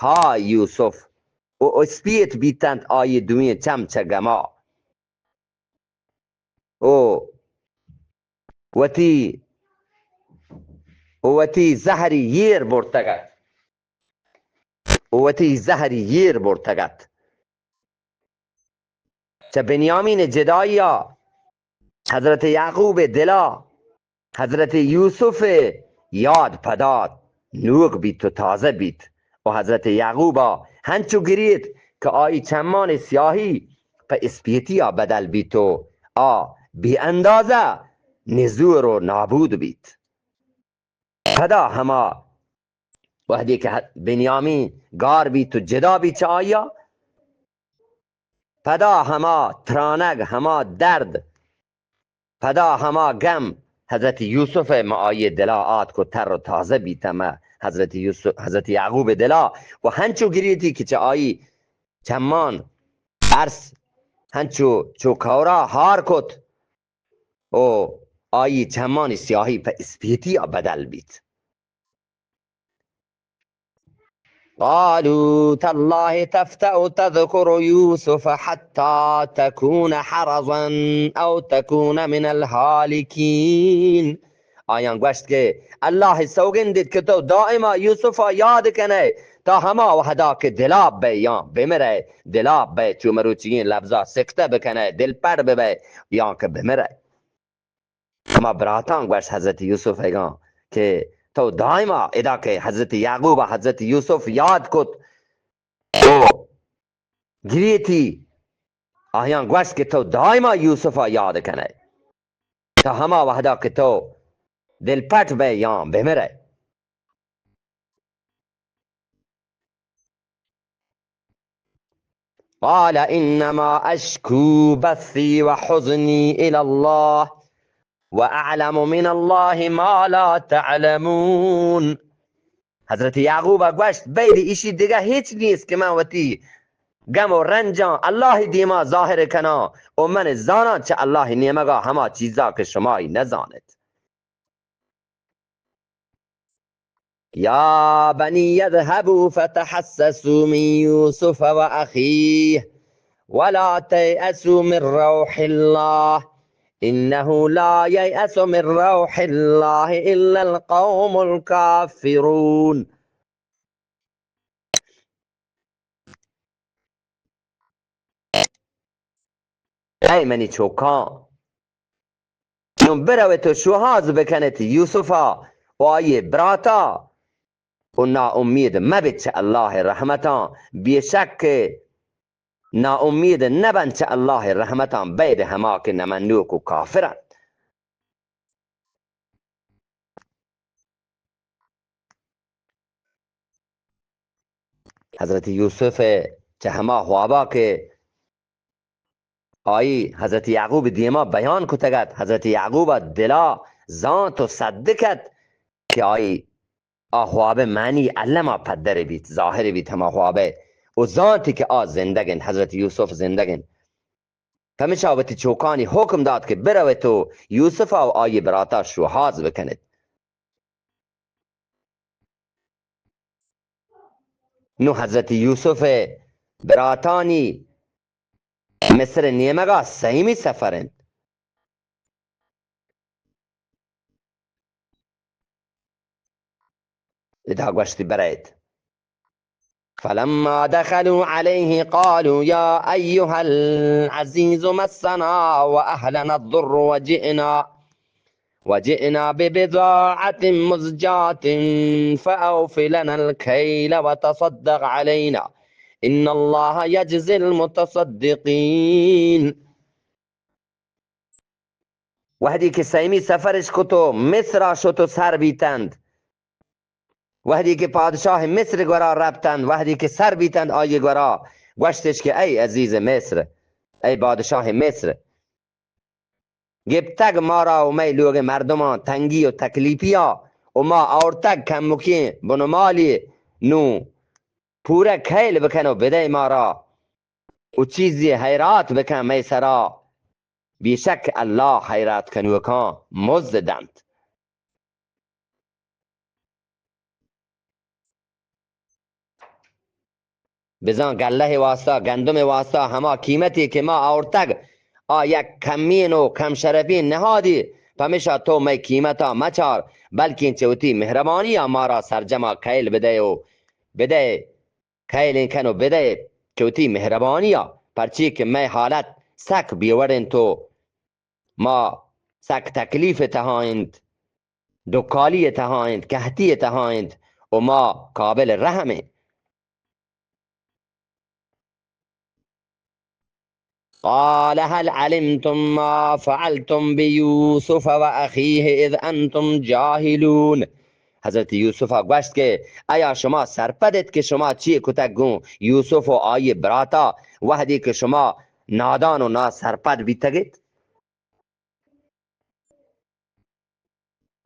ہائے یوسف، و اسپیت بیتنت آئی دوئیں چم چہ گما، و وتی، و وتی زہری ییر برتگ ات، و وتی زہری ییر برتگ ات۔ چہ بنیامین جدائی ءَ حضرت یعقوب ءِ دل ءَ حضرت یوسف ءِ یاد پدا نوک بیت و تازہ بیت و حضرت یعقوب ءَ ہنچو گریت کہ آئی چمانی سیاہی پہ اسپیتی ءَ بدل بیت و آ بے اندازہ نزور و نابود بیت۔ پدا ہما وہدے کہ بنیامین گار بیت و جدا بیت چہ آئی ءَ، پدا ہما ترانگ، ہما درد، پدا ہما گم حضرت یوسف ءِ ماں آئی ءِ دل ءَ آتک و تر و تازہ بیت۔ ہما حضرت یوسف، حضرت یعقوب ءِ دل ءَ و ہنچو گریتی کہ چہ آئی چمان ارس ہنچو چو کورا ہار کت و آئی چمانی سیاہی پہ اسپیتی ءَ بدل بیت۔ قالوا تالله تفتأ تذكر يوسف حتى تكون حرضا أو تكون من الهالكين. آیاں گوشت کہ اللہ ءِ سوگند ایت کہ تو دائما یوسف ءَ یاد کنئے تا ہما وہدا کہ دلاپ بئے یا بمرئے، دلاپ بئے، چو مروچیگیں لبزا سکتہ بکنئے، دلپڑ ببئے یا کہ بمرئے۔ ہما براتاں گوشت حضرت یوسف ءَ گاں کہ تو دائما، ادا کہ حضرت یعقوب ءَ حضرت یوسف یاد کت، تو گریتی، آیاں گوشت کہ تو دائما یوسف ءَ یاد کنئے تا ہما وہدا کہ تو دلپٹ بئے یا بمرئے۔ قال إنما أشكو بثي وحزني إلى الله وأعلم من الله ما لا تعلمون. حضرت یعقوب ءَ گوشت، بید ایشی دگہ ہچ نیست کہ من وتی گم و رنجاں اللہ ءِ دیما ظاہر کناں و من زاناں چہ اللہ ءِ نیمگا ہما چیزا کہ شمائی نزانت۔ يا بني اذهبوا فتحسسوا من يوسف وأخيه ولا تيأسوا من روح الله إنه لا ييأس من روح الله إلا القوم الكافرون. اے منی چوکاں، نوں بروت و شوہاز بکنت یوسفا و آئی براتا و ناامید مبت چہ اللہ ءِ رحمتاں، بے شک کہ ناامید نبنت چہ اللہ ءِ رحمتاں بید ہما کہ نمنوک و کافر انت۔ حضرت یوسف ءِ چہ ہما خوابا کہ آئی حضرت یعقوب دیما بیان کتگ ات، حضرت یعقوب ءَ دلا زانت و صدق ات کہ آئی آ خواب ءِ معنی الما پدر بیت، ظاہر بیت ہما خواب ءِ، و زانتی کہ آ زندگ انت، حضرت یوسف زندگ انت۔ پمیشا وتی چوکانی حکم دات کہ بروت و یوسف ءَ و آئی براتا شوہاز بکنت۔ نوں حضرت یوسف ءِ براتانی مصر ءِ نیمگا سیمی سفر انت۔ ادا گوشتی برایت۔ فلما دخلوا عليه قالوا يا أيها العزيز مسنا وأهلنا الضر وجئنا، وجئنا ببضاعة مزجاة فأوف لنا الكيل وتصدق علينا إن الله يجزي المتصدقين. وہدے کہ سیمی سفرش کت و مصرا شت و سر بیتنت، وہدے کہ پادشاہ مصر گورا رپتنت، وہدے کہ سر بیتنت آئی گورا، گوشتش کہ اے عزیز مصر، اے بادشاہ مصر، گپتگ مارا و مئے لوگ مردمان تنگی و تکلیپیا و ما آورتگ کمکیں بنمالی، نوں پورہ کیل بکن و بدئے مارا۔ و چیزے حیرات بکن مئے سرا، بیشک اللہ حیرات کنوکاں مزد دنت. بزاں گلہ ء واسطہ، گندم ء واسطہ ہما قیمتے کہ ما آورتگ، آ یک کمین و کم شرفین نہادی، پمیشا تو مئے قیمتا مچار، بلکیں چہ وتی مہربانیا مارا سرجما کئیل بدئے و بدئے، کئیلیں کن و بدئے چہ وتی مہربانیا، پرچی کہ مئے حالت سک بیوڑ انت و ما سک تکلیف ء تہا انت، ڈکالی ء تہا انت، کہتی ء تہا انت و ما قابل رحم ایں. قال هل علمتم ما فعلتم بيوسف وأخيه إذ أنتم جاهلون. حضرت یوسف ء گوشت کہ ایا شما سرپد ات کہ شما چی کتگ گوں یوسف و آئی براتا، وہدی کہ شما نادان و ناسرپد بیتگ ات؟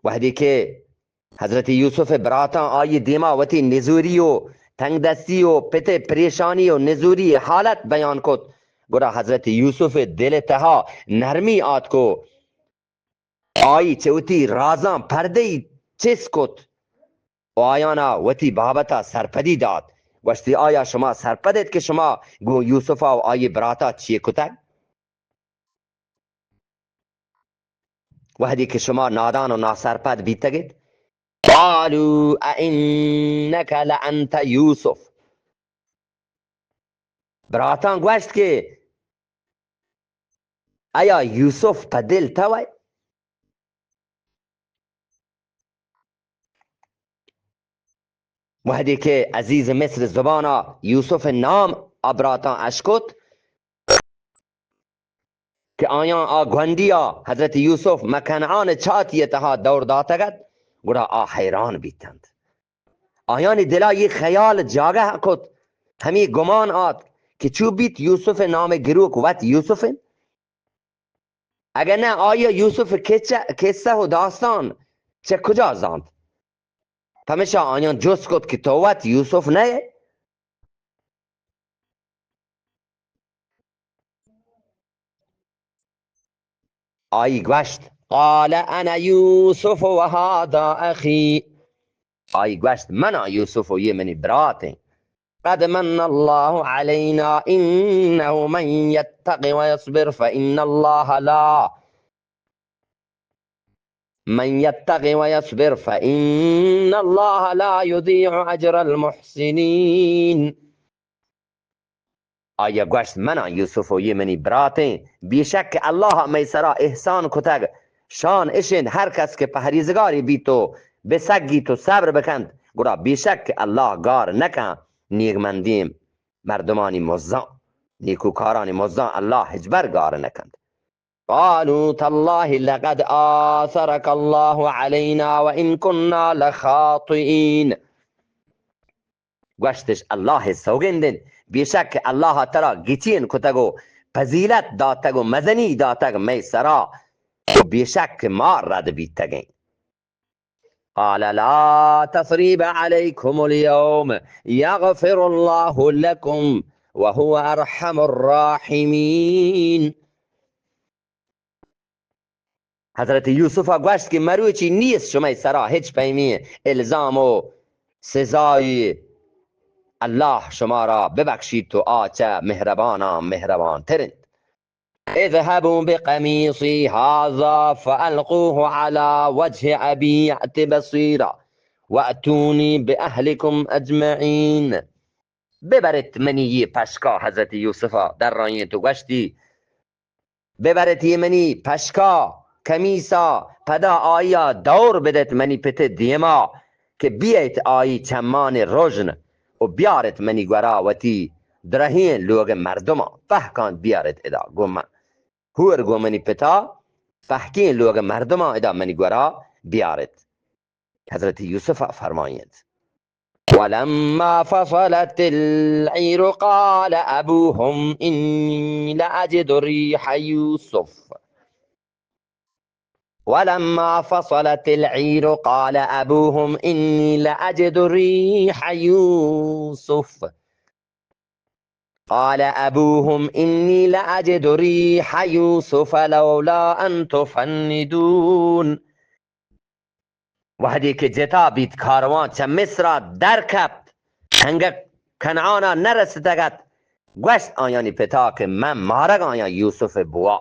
وہدے کہ حضرت یوسف ء براتاں آئی دیما وتی نزوری و تنگدستی و پت ء پریشانی و نزوری حالت بیان کت، گڑا حضرت یوسف ء دل ء تہا نرمی آتک و آئی چہ وتی رازاں پردہ ای چست کت و آیانا وتی بابتا سرپدی دات. گوشتی، آیا شما سرپد ات کہ شما گوں یوسفا و آئی براتا چی کتگ؟ وہدے کہ شما نادان و ناسرپد بیتگ ات. قالوا أإنك لأنت يوسف. براتاں گوشت کہ ایا یوسف پہ دل تو ئے؟ وہدے کہ عزیز مصر زبانا یوسف نام آ براتاں اشکت، کہ آیاں آ گونڈیا حضرت یوسف مہ کنعان چاتی تہا دور داتگ ات، گڑا آ حیران بیتنت. آیانی دلا یہ خیال جاگہ کت، ہمے گمان آت کہ چو بیت یوسف نام گروک وت یوسف انت؟ اگہ نہ آیا یوسف کچہ، قصہ و داستان چہ کجا زانت؟ پمیشا آیاں جست کت کہ تو وت یوسف نہ ئے؟ آئی گوشت، قال أنا يوسف وهذا أخي. آئی گوشت، من آں یوسف و یہ منی برات ایں. قد من الله علينا إنه من يتق ويصبر فإن الله لا من يتق ويصبر فإن الله لا يضيع أجر المحسنين. آئی ء گوشت، من آں یوسف و یہ منی برات ایں، بیشک کہ اللہ ء مئے سرا احسان کتگ، شان اش انت، ہر کس کہ پہریزگارے بیت و بسگیت و صبر بکنت، گڑا بیشک کہ اللہ گار نکن نیکمندیں مردمانی مزاں، نیکوکارانی مزاں اللہ ہچبر گار نکنت. قالوا تالله لقد آثرك الله علينا وإن كنا لخاطئين. گوشتش، اللہ ء سوگند انت، بے شک کہ اللہ ء ترا گچین کتگ و فضیلت داتگ و مزنی داتگ مئے سرا، و بے شک کہ ما رد بیتگیں. قال لا تثريب عليكم اليوم يغفر الله لكم وهو أرحم الراحمين. حضرت یوسف ء گوشت کہ مروچی نیست شمئے سرا ہچ پیمیں الزام و سزائی، اللہ شمارا ببخشیت و آ چہ مہرباناں مہربان تر انت. اذهبوا بقميصي هذا فألقوه على وجه أبي يأت بصيرا وأتوني بأهلكم أجمعين. ببرت منی یہ پشکا، حضرت یوسف ء درائینت و گوشتی، ببرت یہ منی پشکا، کمیسا، پدا آئیا دور بدت منی پت دیما کہ بیایت آئی چمان رژن و بیارت منی گورا وتی درہیں لوگ مردماں پہکان بیارت ادا گوں من. ہور گوں منی پتا پہکیں لوگ مردماں ادا منی گورا بیارت. حضرت یوسف ء فرمائینت. ولما فصلت العير قال أبوهم إني لأجد ريح يوسف. ولما فصلت العير قال أبوهم إني لأجد ريح يوسف. قال أبوهم إني لأجد ريح يوسف لولا أن تفندون. وہدے کہ جتا بیت کاروان چہ مصرا در کپت، ہنگہ کنعانا نرستگ ات، گوشت آیانی پتا کہ من مارگ آیاں یوسف بوا،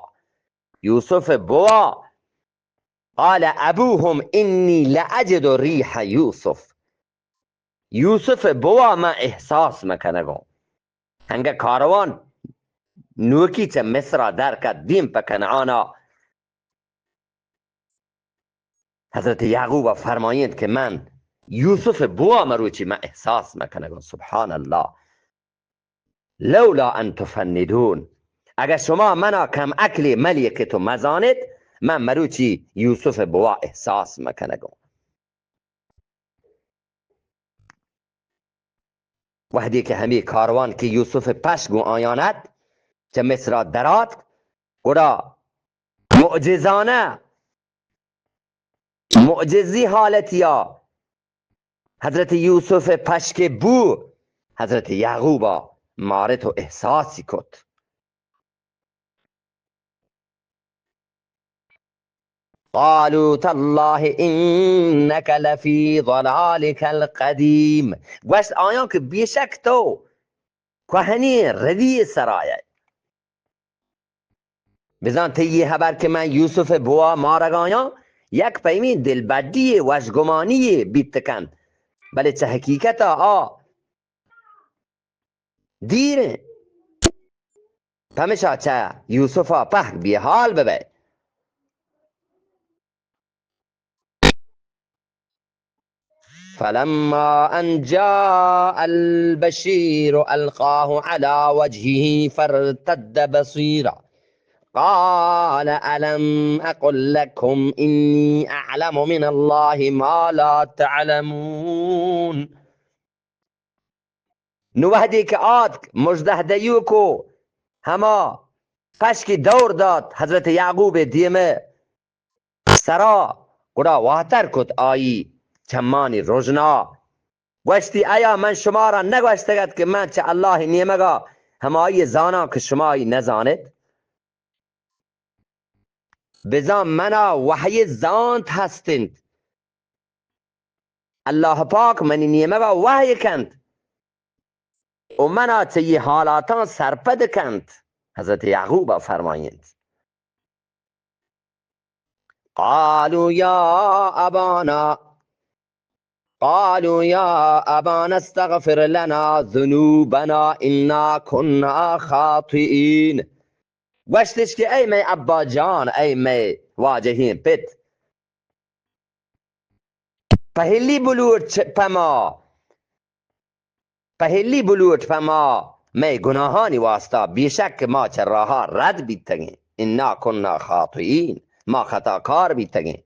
یوسف بوا. قال أبوهم إني لأجد ريح يوسف. یوسف بوا من احساس مکنگوں. ہنگہ کاروان نوکی چہ مصرا در کت دیم پہ کنعانا. حضرت یعقوب فرمائینت کہ من یوسف بوا مروچی من احساس مکنگوں. سبحان اللہ. لولا ان تفندون، اگہ شما منا کم عقلی ملیکت و مزانت، من مروچی یوسف بوا احساس مکنگوں. وہدے کہ ہمے کاروان کہ یوسف پش گوں آیان ات، چہ مصرا دراتک، گڑا معجزانہ، معجزی حالتیا حضرت یوسف پشک بو حضرت یعقوبا مارت و احساسی کت. قالوا تالله إنك لفي ضلالك القديم. گوشت آیاں کہ بیشک تو کوہنی ردی سرایے. بزاں تئی ہبر کہ من یوسف بوا مارگایاں یک پیمی دلبڈی وشگمانی بیت کنت، بلے چہ حقیقت آ دیر انت. پمشا چہ یوسفا پہک بے حال ببئے. فلما أن جاء البشير ألقاه على وجهه فارتد بصيرا قال ألم أقل لكم إني أعلم من الله ما لا تعلمون. نو وہدے کہ آتک مژدہ دئیوک و ہما پشکی دور دات حضرت یعقوب دیم سرا، گڑا واتر کت آئی چمانی رژنا. گوشتی، ایا من شمارا نگوشتگ ات کہ من چہ اللہ نیمگا ہمائی زاناں کہ شمائی نزانت؟ بزاں منا وحی زانت ہست انت. اللہ پاک منی نیمگا وحی کنت و منا چہ یہ حالاتاں سرپد کنت. حضرت یعقوب فرمائینت، قالوا يا أبانا، قالوا يا أبانا استغفر لنا ذنوبنا إنا كنا خاطئين. گوشتش کہ اے مئے ابا جان، اے مئے واجہیں پت، پہلی بلوٹ چ-، پہ ما، پہلی بلوٹ پہ ما مئے گناہانی واسطہ، بیشک کہ ما چہ راہا رد بیتگیں. انا کنا خاطئین، ما خطا کار بیتگیں.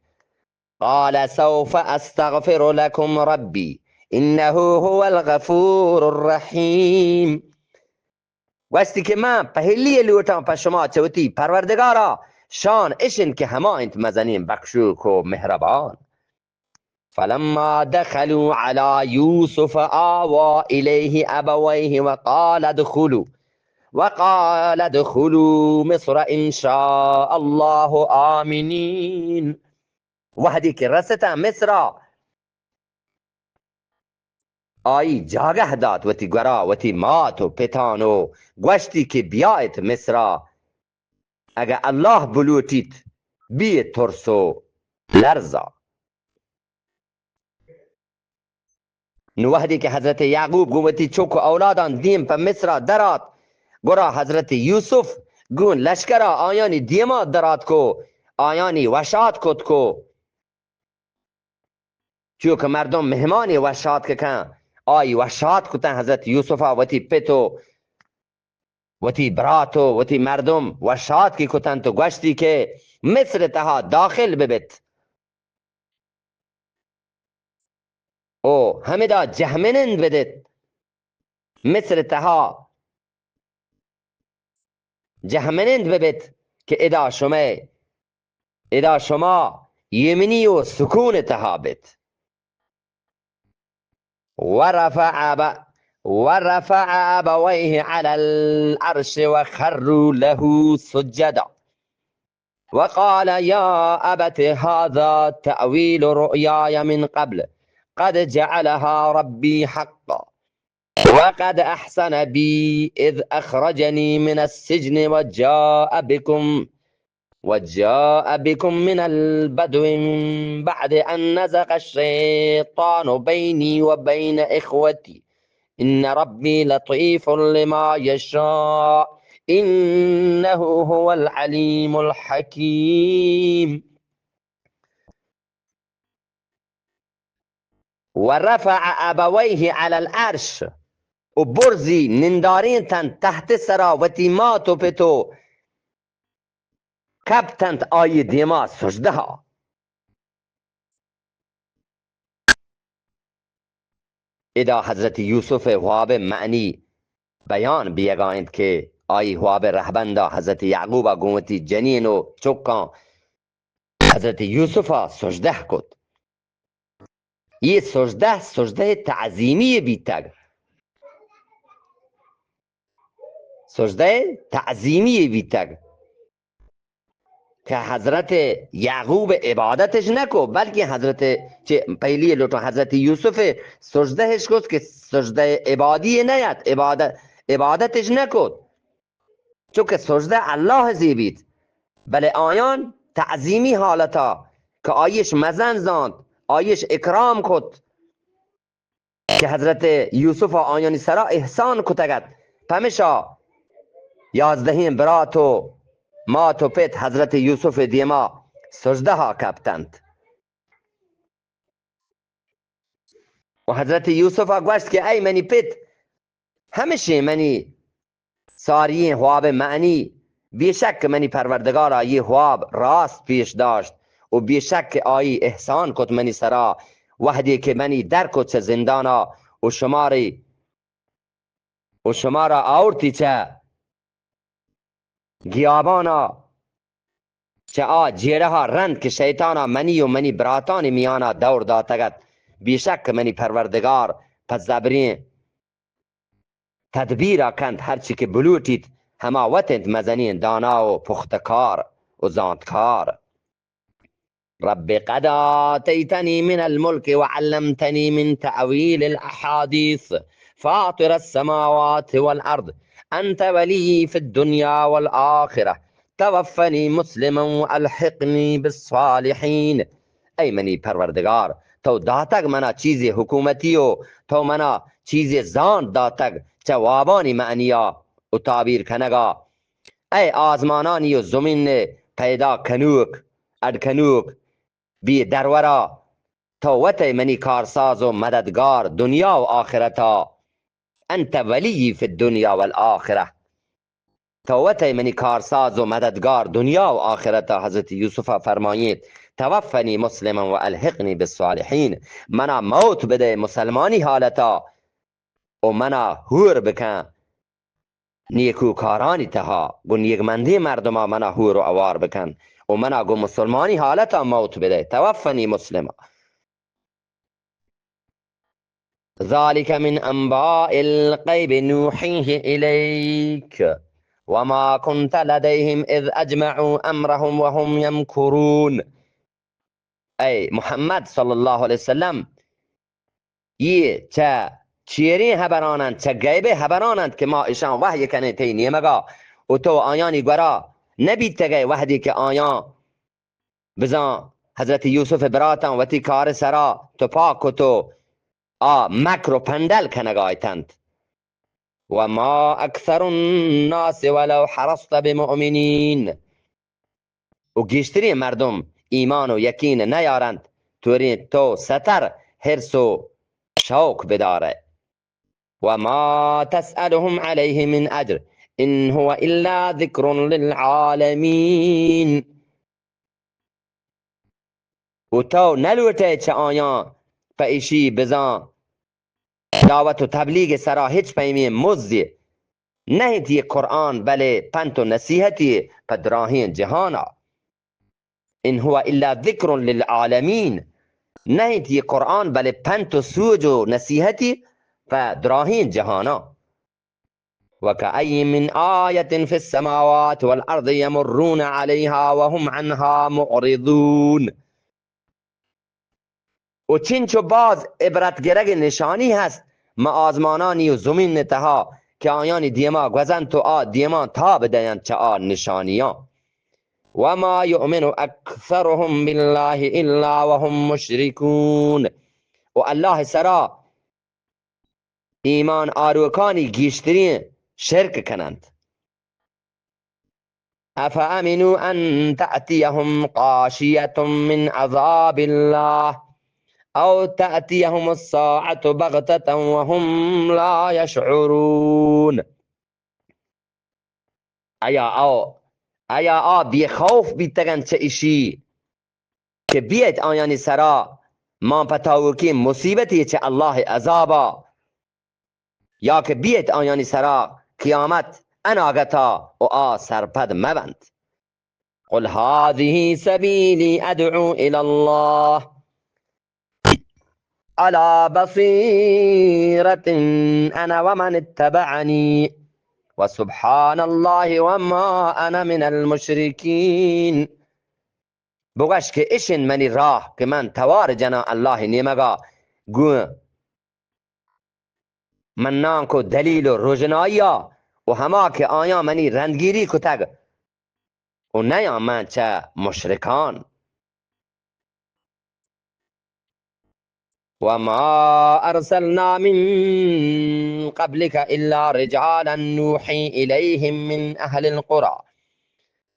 قال سوف استغفر لكم ربي انه هو الغفور الرحيم. گوشتی کہ من پہلی لوٹاں پہ شما چہ وتی پروردگارا، شان اش انت کہ ہما انت مزنیں بخشوک و مہربان. فلما دخلوا على يوسف آوى إليه أبويه وقال ادخلوا، وقال ادخلوا مصر إن شاء الله آمنين. وہدے کہ رستاں مصرا، آئی جاگہ دات وتی گورا، وتی مات و پتان و گوشتی کہ بیایت مصرا، اگہ اللہ بلوٹیت، بیت ترس و لرزا. نو وہدے کہ حضرت یعقوب گوں وتی چک و اولادان دیم پہ مصرا درات، گڑا حضرت یوسف گوں لشکرا آیانی دیما دراتک و آیانی وشات کتک و چو کہ مردم مہمانی وشاتک کن، آئی وشات کتن حضرت یوسفا وتی پت و وتی برات و وتی مردم وشاتکی کتنت و گوشتی کہ مصر تہا داخل ببت و ہمدا جہمنند بدت. مصر تہا جہمنند ببت کہ ادا شمئے، ادا شما یمنی و سکون تہا بت. ورفع ب-، ورفع أبويه على العرش وخروا له سجدا. وقال يا أبت هذا تأويل رؤياي من قبل قد جعلها ربي حقا وقد أحسن بي إذ أخرجني من السجن وجاء بكم وجاء بكم من البدو من بعد أن نزغ الشيطان بيني وبين إخوتي إن ربي لطيف لما يشاء إنه هو العليم الحكيم. ورفع أبويه على العرش، و برزی نندارینتنت تحت سرا وتی مات و پت و کپتنت آئی دیما سجدہا. ادا حضرت یوسف واب معنی بیان بیگا انت کہ آئی واب رہبندا حضرت یعقوبا گوں وتی جنین و چکاں حضرت یوسفا سجدہ کت. یہ سجدہ، سجدہ تعظیمی بیتگ. سجدہ تعظیمی بیتگ کہ حضرت یعقوب عبادتش نکو، بلکہ حضرت، چہ پہلی لوٹو حضرت یوسف سجدہش کت کہ سجدہ عبادی نیت، عبادت، عبادتش نکت. چونکہ سجدہ اللہ زی بیت، بلے آیان تعظیمی حالتا کہ آیش مزن زانت، آیش اکرام کت کہ حضرت یوسف آیانی سرا احسان کتگ ات. پمشا یازدہیں برات و مات و پت حضرت یوسف دیما سجدہا کپتنت. و حضرت یوسفا گوشت کہ اے منی پت، ہمشیں منی ساری خواب معنی، بے شک منی پروردگارا یہ خواب راست پیش داشت و بے شک آئی احسان کت منی سرا، وہدے کہ منی در کت چہ زندانا و شماری و شمارا آورتی چہ گیابانا، چہ آ جیڑہا رند کہ شیطانا منی و منی براتانی میانا دور داتگ ات. بے شک منی پروردگار پہ زبریں تدبیرا کنت، ہرچی کہ بلوٹیت ہما وت انت مزنیں دانا و پختکار و زانتکار. رب قد آتيتني من الملك وعلمتني من تأويل الأحاديث فاطر السماوات والأرض أنت ولي في الدنيا والآخرة توفني مسلما وألحقني بالصالحين. اے منی پروردگار، تو داتگ منا چیزے حکومتی و تو منا چیزے زانت داتگ چہ وابانی معنیا و تعبیر کنگا. اے آزمانانی و زمین پیدا کنوک، اڈ کنوک، بے درورا، تو وت ئے منی کارساز و مددگار دنیا و آخرتا. انت ولی فی الدنیا والآخرہ. تو وت ئے منی کارساز و مددگار دنیا و آخرتا. حضرت یوسفا فرمائیت، توفنی مسلما و الحقنی بالصالحین، منا موت بدے مسلمانی حالتا و منا ہور بکن نیکوکارانی تہا، گوں نیکمندیں مردما منا ہور و ہوار بکن و منا گوں مسلمانی حالتا موت بدے. توفنی مسلما. ذلك من أنباء الغيب نوحيه إليك وما كنت لديهم إذ أجمعوا أمرهم وهم يمكرون. اے محمد صلی اللہ علیہ وسلم، یہ چہ چیریں حبران انت، چہ غیبیں حبران انت کہ ما اشاں وحی کنیں تئی نیمگا و تو آیانی گورا نبیتگئے وہدے کہ آیاں بزاں حضرت یوسف براتاں وتی کار سرا تپاک کت و آ مکر و پنڈل کنگا اتنت. وما أكثر الناس ولو حرصت بمؤمنين. و گیشتریں مردم ایمان و یقین نیارنت، توریں تو ستر حرص و شوق بدارئے. وما تسألهم عليه من أجر إن هو إلا ذكر للعالمين. و تو نلوٹئے چہ آیاں پہ ایشی بزاں دعوت و تبلیغ سرا ہچ پیمیں مزدے نہ انت. یہ قرآن بلے پنت و نصیحتے پہ دراہیں جہانا. إن هو إلا ذكر للعالمين. نہ انت یہ قرآن بلے پنت و سوج و نصیحتے پہ دراہیں جہاناں. وكأين من آية في السماوات والأرض يمرون عليها وهم عنها معرضون. و چنچو باز عبرت گرگ نشانی ہست مہ آزمانانی و زمین تہا کہ آیانی دیما گوزنت و آ دیمان تاب دینت چہ آ نشانیاں. وما يؤمن أكثرهم بالله إلا وهم مشركون. و اللہ سرا ایمان آروکانی گیشترین شرک کننت. أفأمنوا أن تأتيهم غاشية من عذاب الله أو تأتيهم الساعة بغتة وهم لا يشعرون. آیا آ، آیا آ بے خوف بیتگنت چہ اشی کہ بیت آیانی سرا مان پہ تاوکی مصیبتی چہ اللہ عذابا، یا کہ بیت آیانی سرا قیامت اناگتا و آ سرپد مبنت. قل هذه سبيلي أدعو إلى الله على بصيرة أنا ومن اتبعني وسبحان الله وما أنا من المشركين. بگوش کہ اش انت منی راہ کہ من توار جناں اللہ نیمگا گوں منانک و دلیل و روژنائیا و ہما کہ آیاں منی رندگیری کتگ و نیاں من چہ مشرکان. وما أرسلنا من قبلك إلا رجالا نوحي إليهم من أهل القرى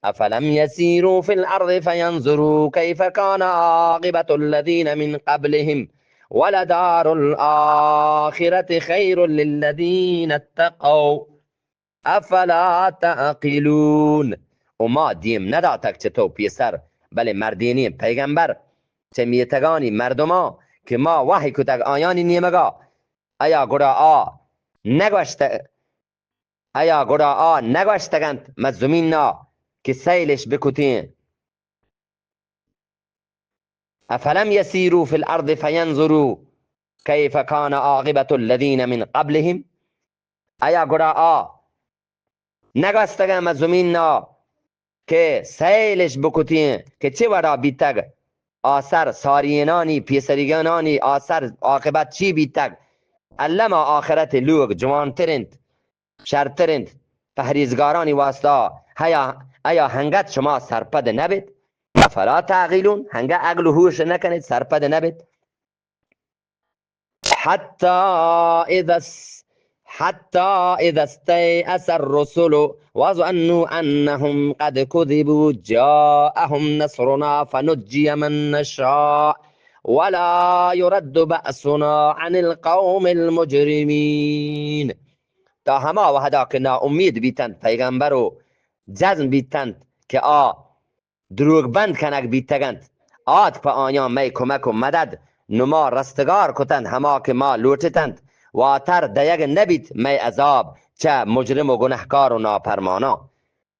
أفلم يسيروا في الأرض فينظروا كيف كان عاقبة الذين من قبلهم ولدار الآخرة خير للذين اتقوا أفلا تعقلون. و ما دیم نداتگ چہ تو پیسر، بلے مردینیں پیغمبر، چہ میتگانی مردماں کہ ما وحی کتگ آیانی نیمگا، آیا گڑا آ نگوشت، آیا گڑا آ نگوشتگنت مہ زمینا کہ سیلش بکتیں؟ أفلم يسيروا في الأرض فينظروا كيف كان عاقبة الذين من قبلهم؟ آیا گڑا آ نگوستگاں مہ زمینا کہ سیلش بکتیں کہ چہ وڑا بیتگ آسر سارینانی، پیسریگانانی آسر عاقبت چی بیتگ؟ الما آخرت لوگ جوانتر انت، شرتر انت، پہریزگارانی واسطہ. ہیا، آیا ہنگت شما سرپد نبیت؟ افلا تعقلون، ہنگا عقل و ہوش نکنیت، سرپد نبیت؟ حتى إذا اس-، حتى إذا استيأس الرسل وظنوا أنهم قد كذبوا جاءهم نصرنا فنجي من نشاء ولا يرد بأسنا عن القوم المجرمين. تا ہما وہدا کہ نا امید بیتنت پیغمبر و جزم بیتنت کہ آ دروگ بند کنگ بیتگنت، آت پہ آیاں مئے کمک و مدد، نما رستگار کتنت ہما کہ ما لوٹتنت، واتر دئیگ نبیت مئے عذاب چہ مجرم و گنہکار و ناپرماناں.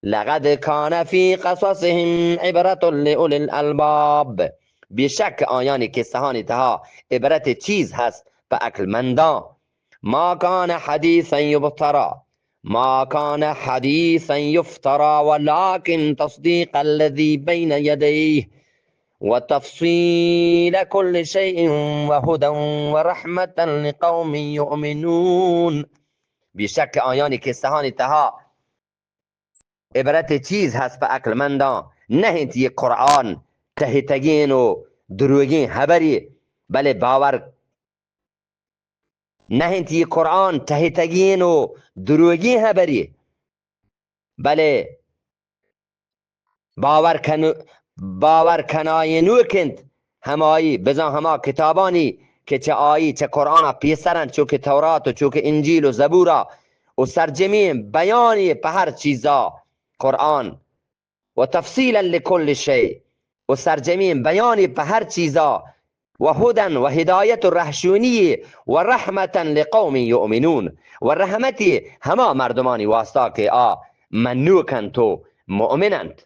لقد كان في قصصهم عبرة لأولي الألباب. بے شک آیانی قصہانی تہا عبرت چیز ہست پہ عقل منداں. ما كان حديثا يفترى، ما كان حديثا يفترى ولكن تصديق الذي بين يديه وتفصيل كل شيء وهدى ورحمة لقوم يؤمنون. بے شک آیانی قصہانی تہا عبرت چیز ہست پہ عقل منداں، نہ انت یہ قرآن ٹہتگین و دروگین ہبری، بلے باور نہ انت یہ قرآن ٹہتگین و دروگین ہبری، بلے باور کن-، باور کنائینوک انت ہمائی، بزاں ہما کتابانی کہ چہ آئی، چہ قرآن پیسر انت، چو کہ تورات و چو کہ انجیل و زبورا، و سرجمیں بیانی پہ ہر چیزا قرآن، و تفصیلا لکل شیء، و سرجمیں بیانی پہ ہر چیزا، و هدى و ہدایت و رہشونی، و رحمة لقوم يؤمنون، و رحمتی ہما مردمانی واسطہ کہ آ منوک انت و مؤمن انت.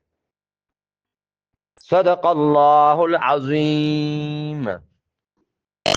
صدق الله العظيم.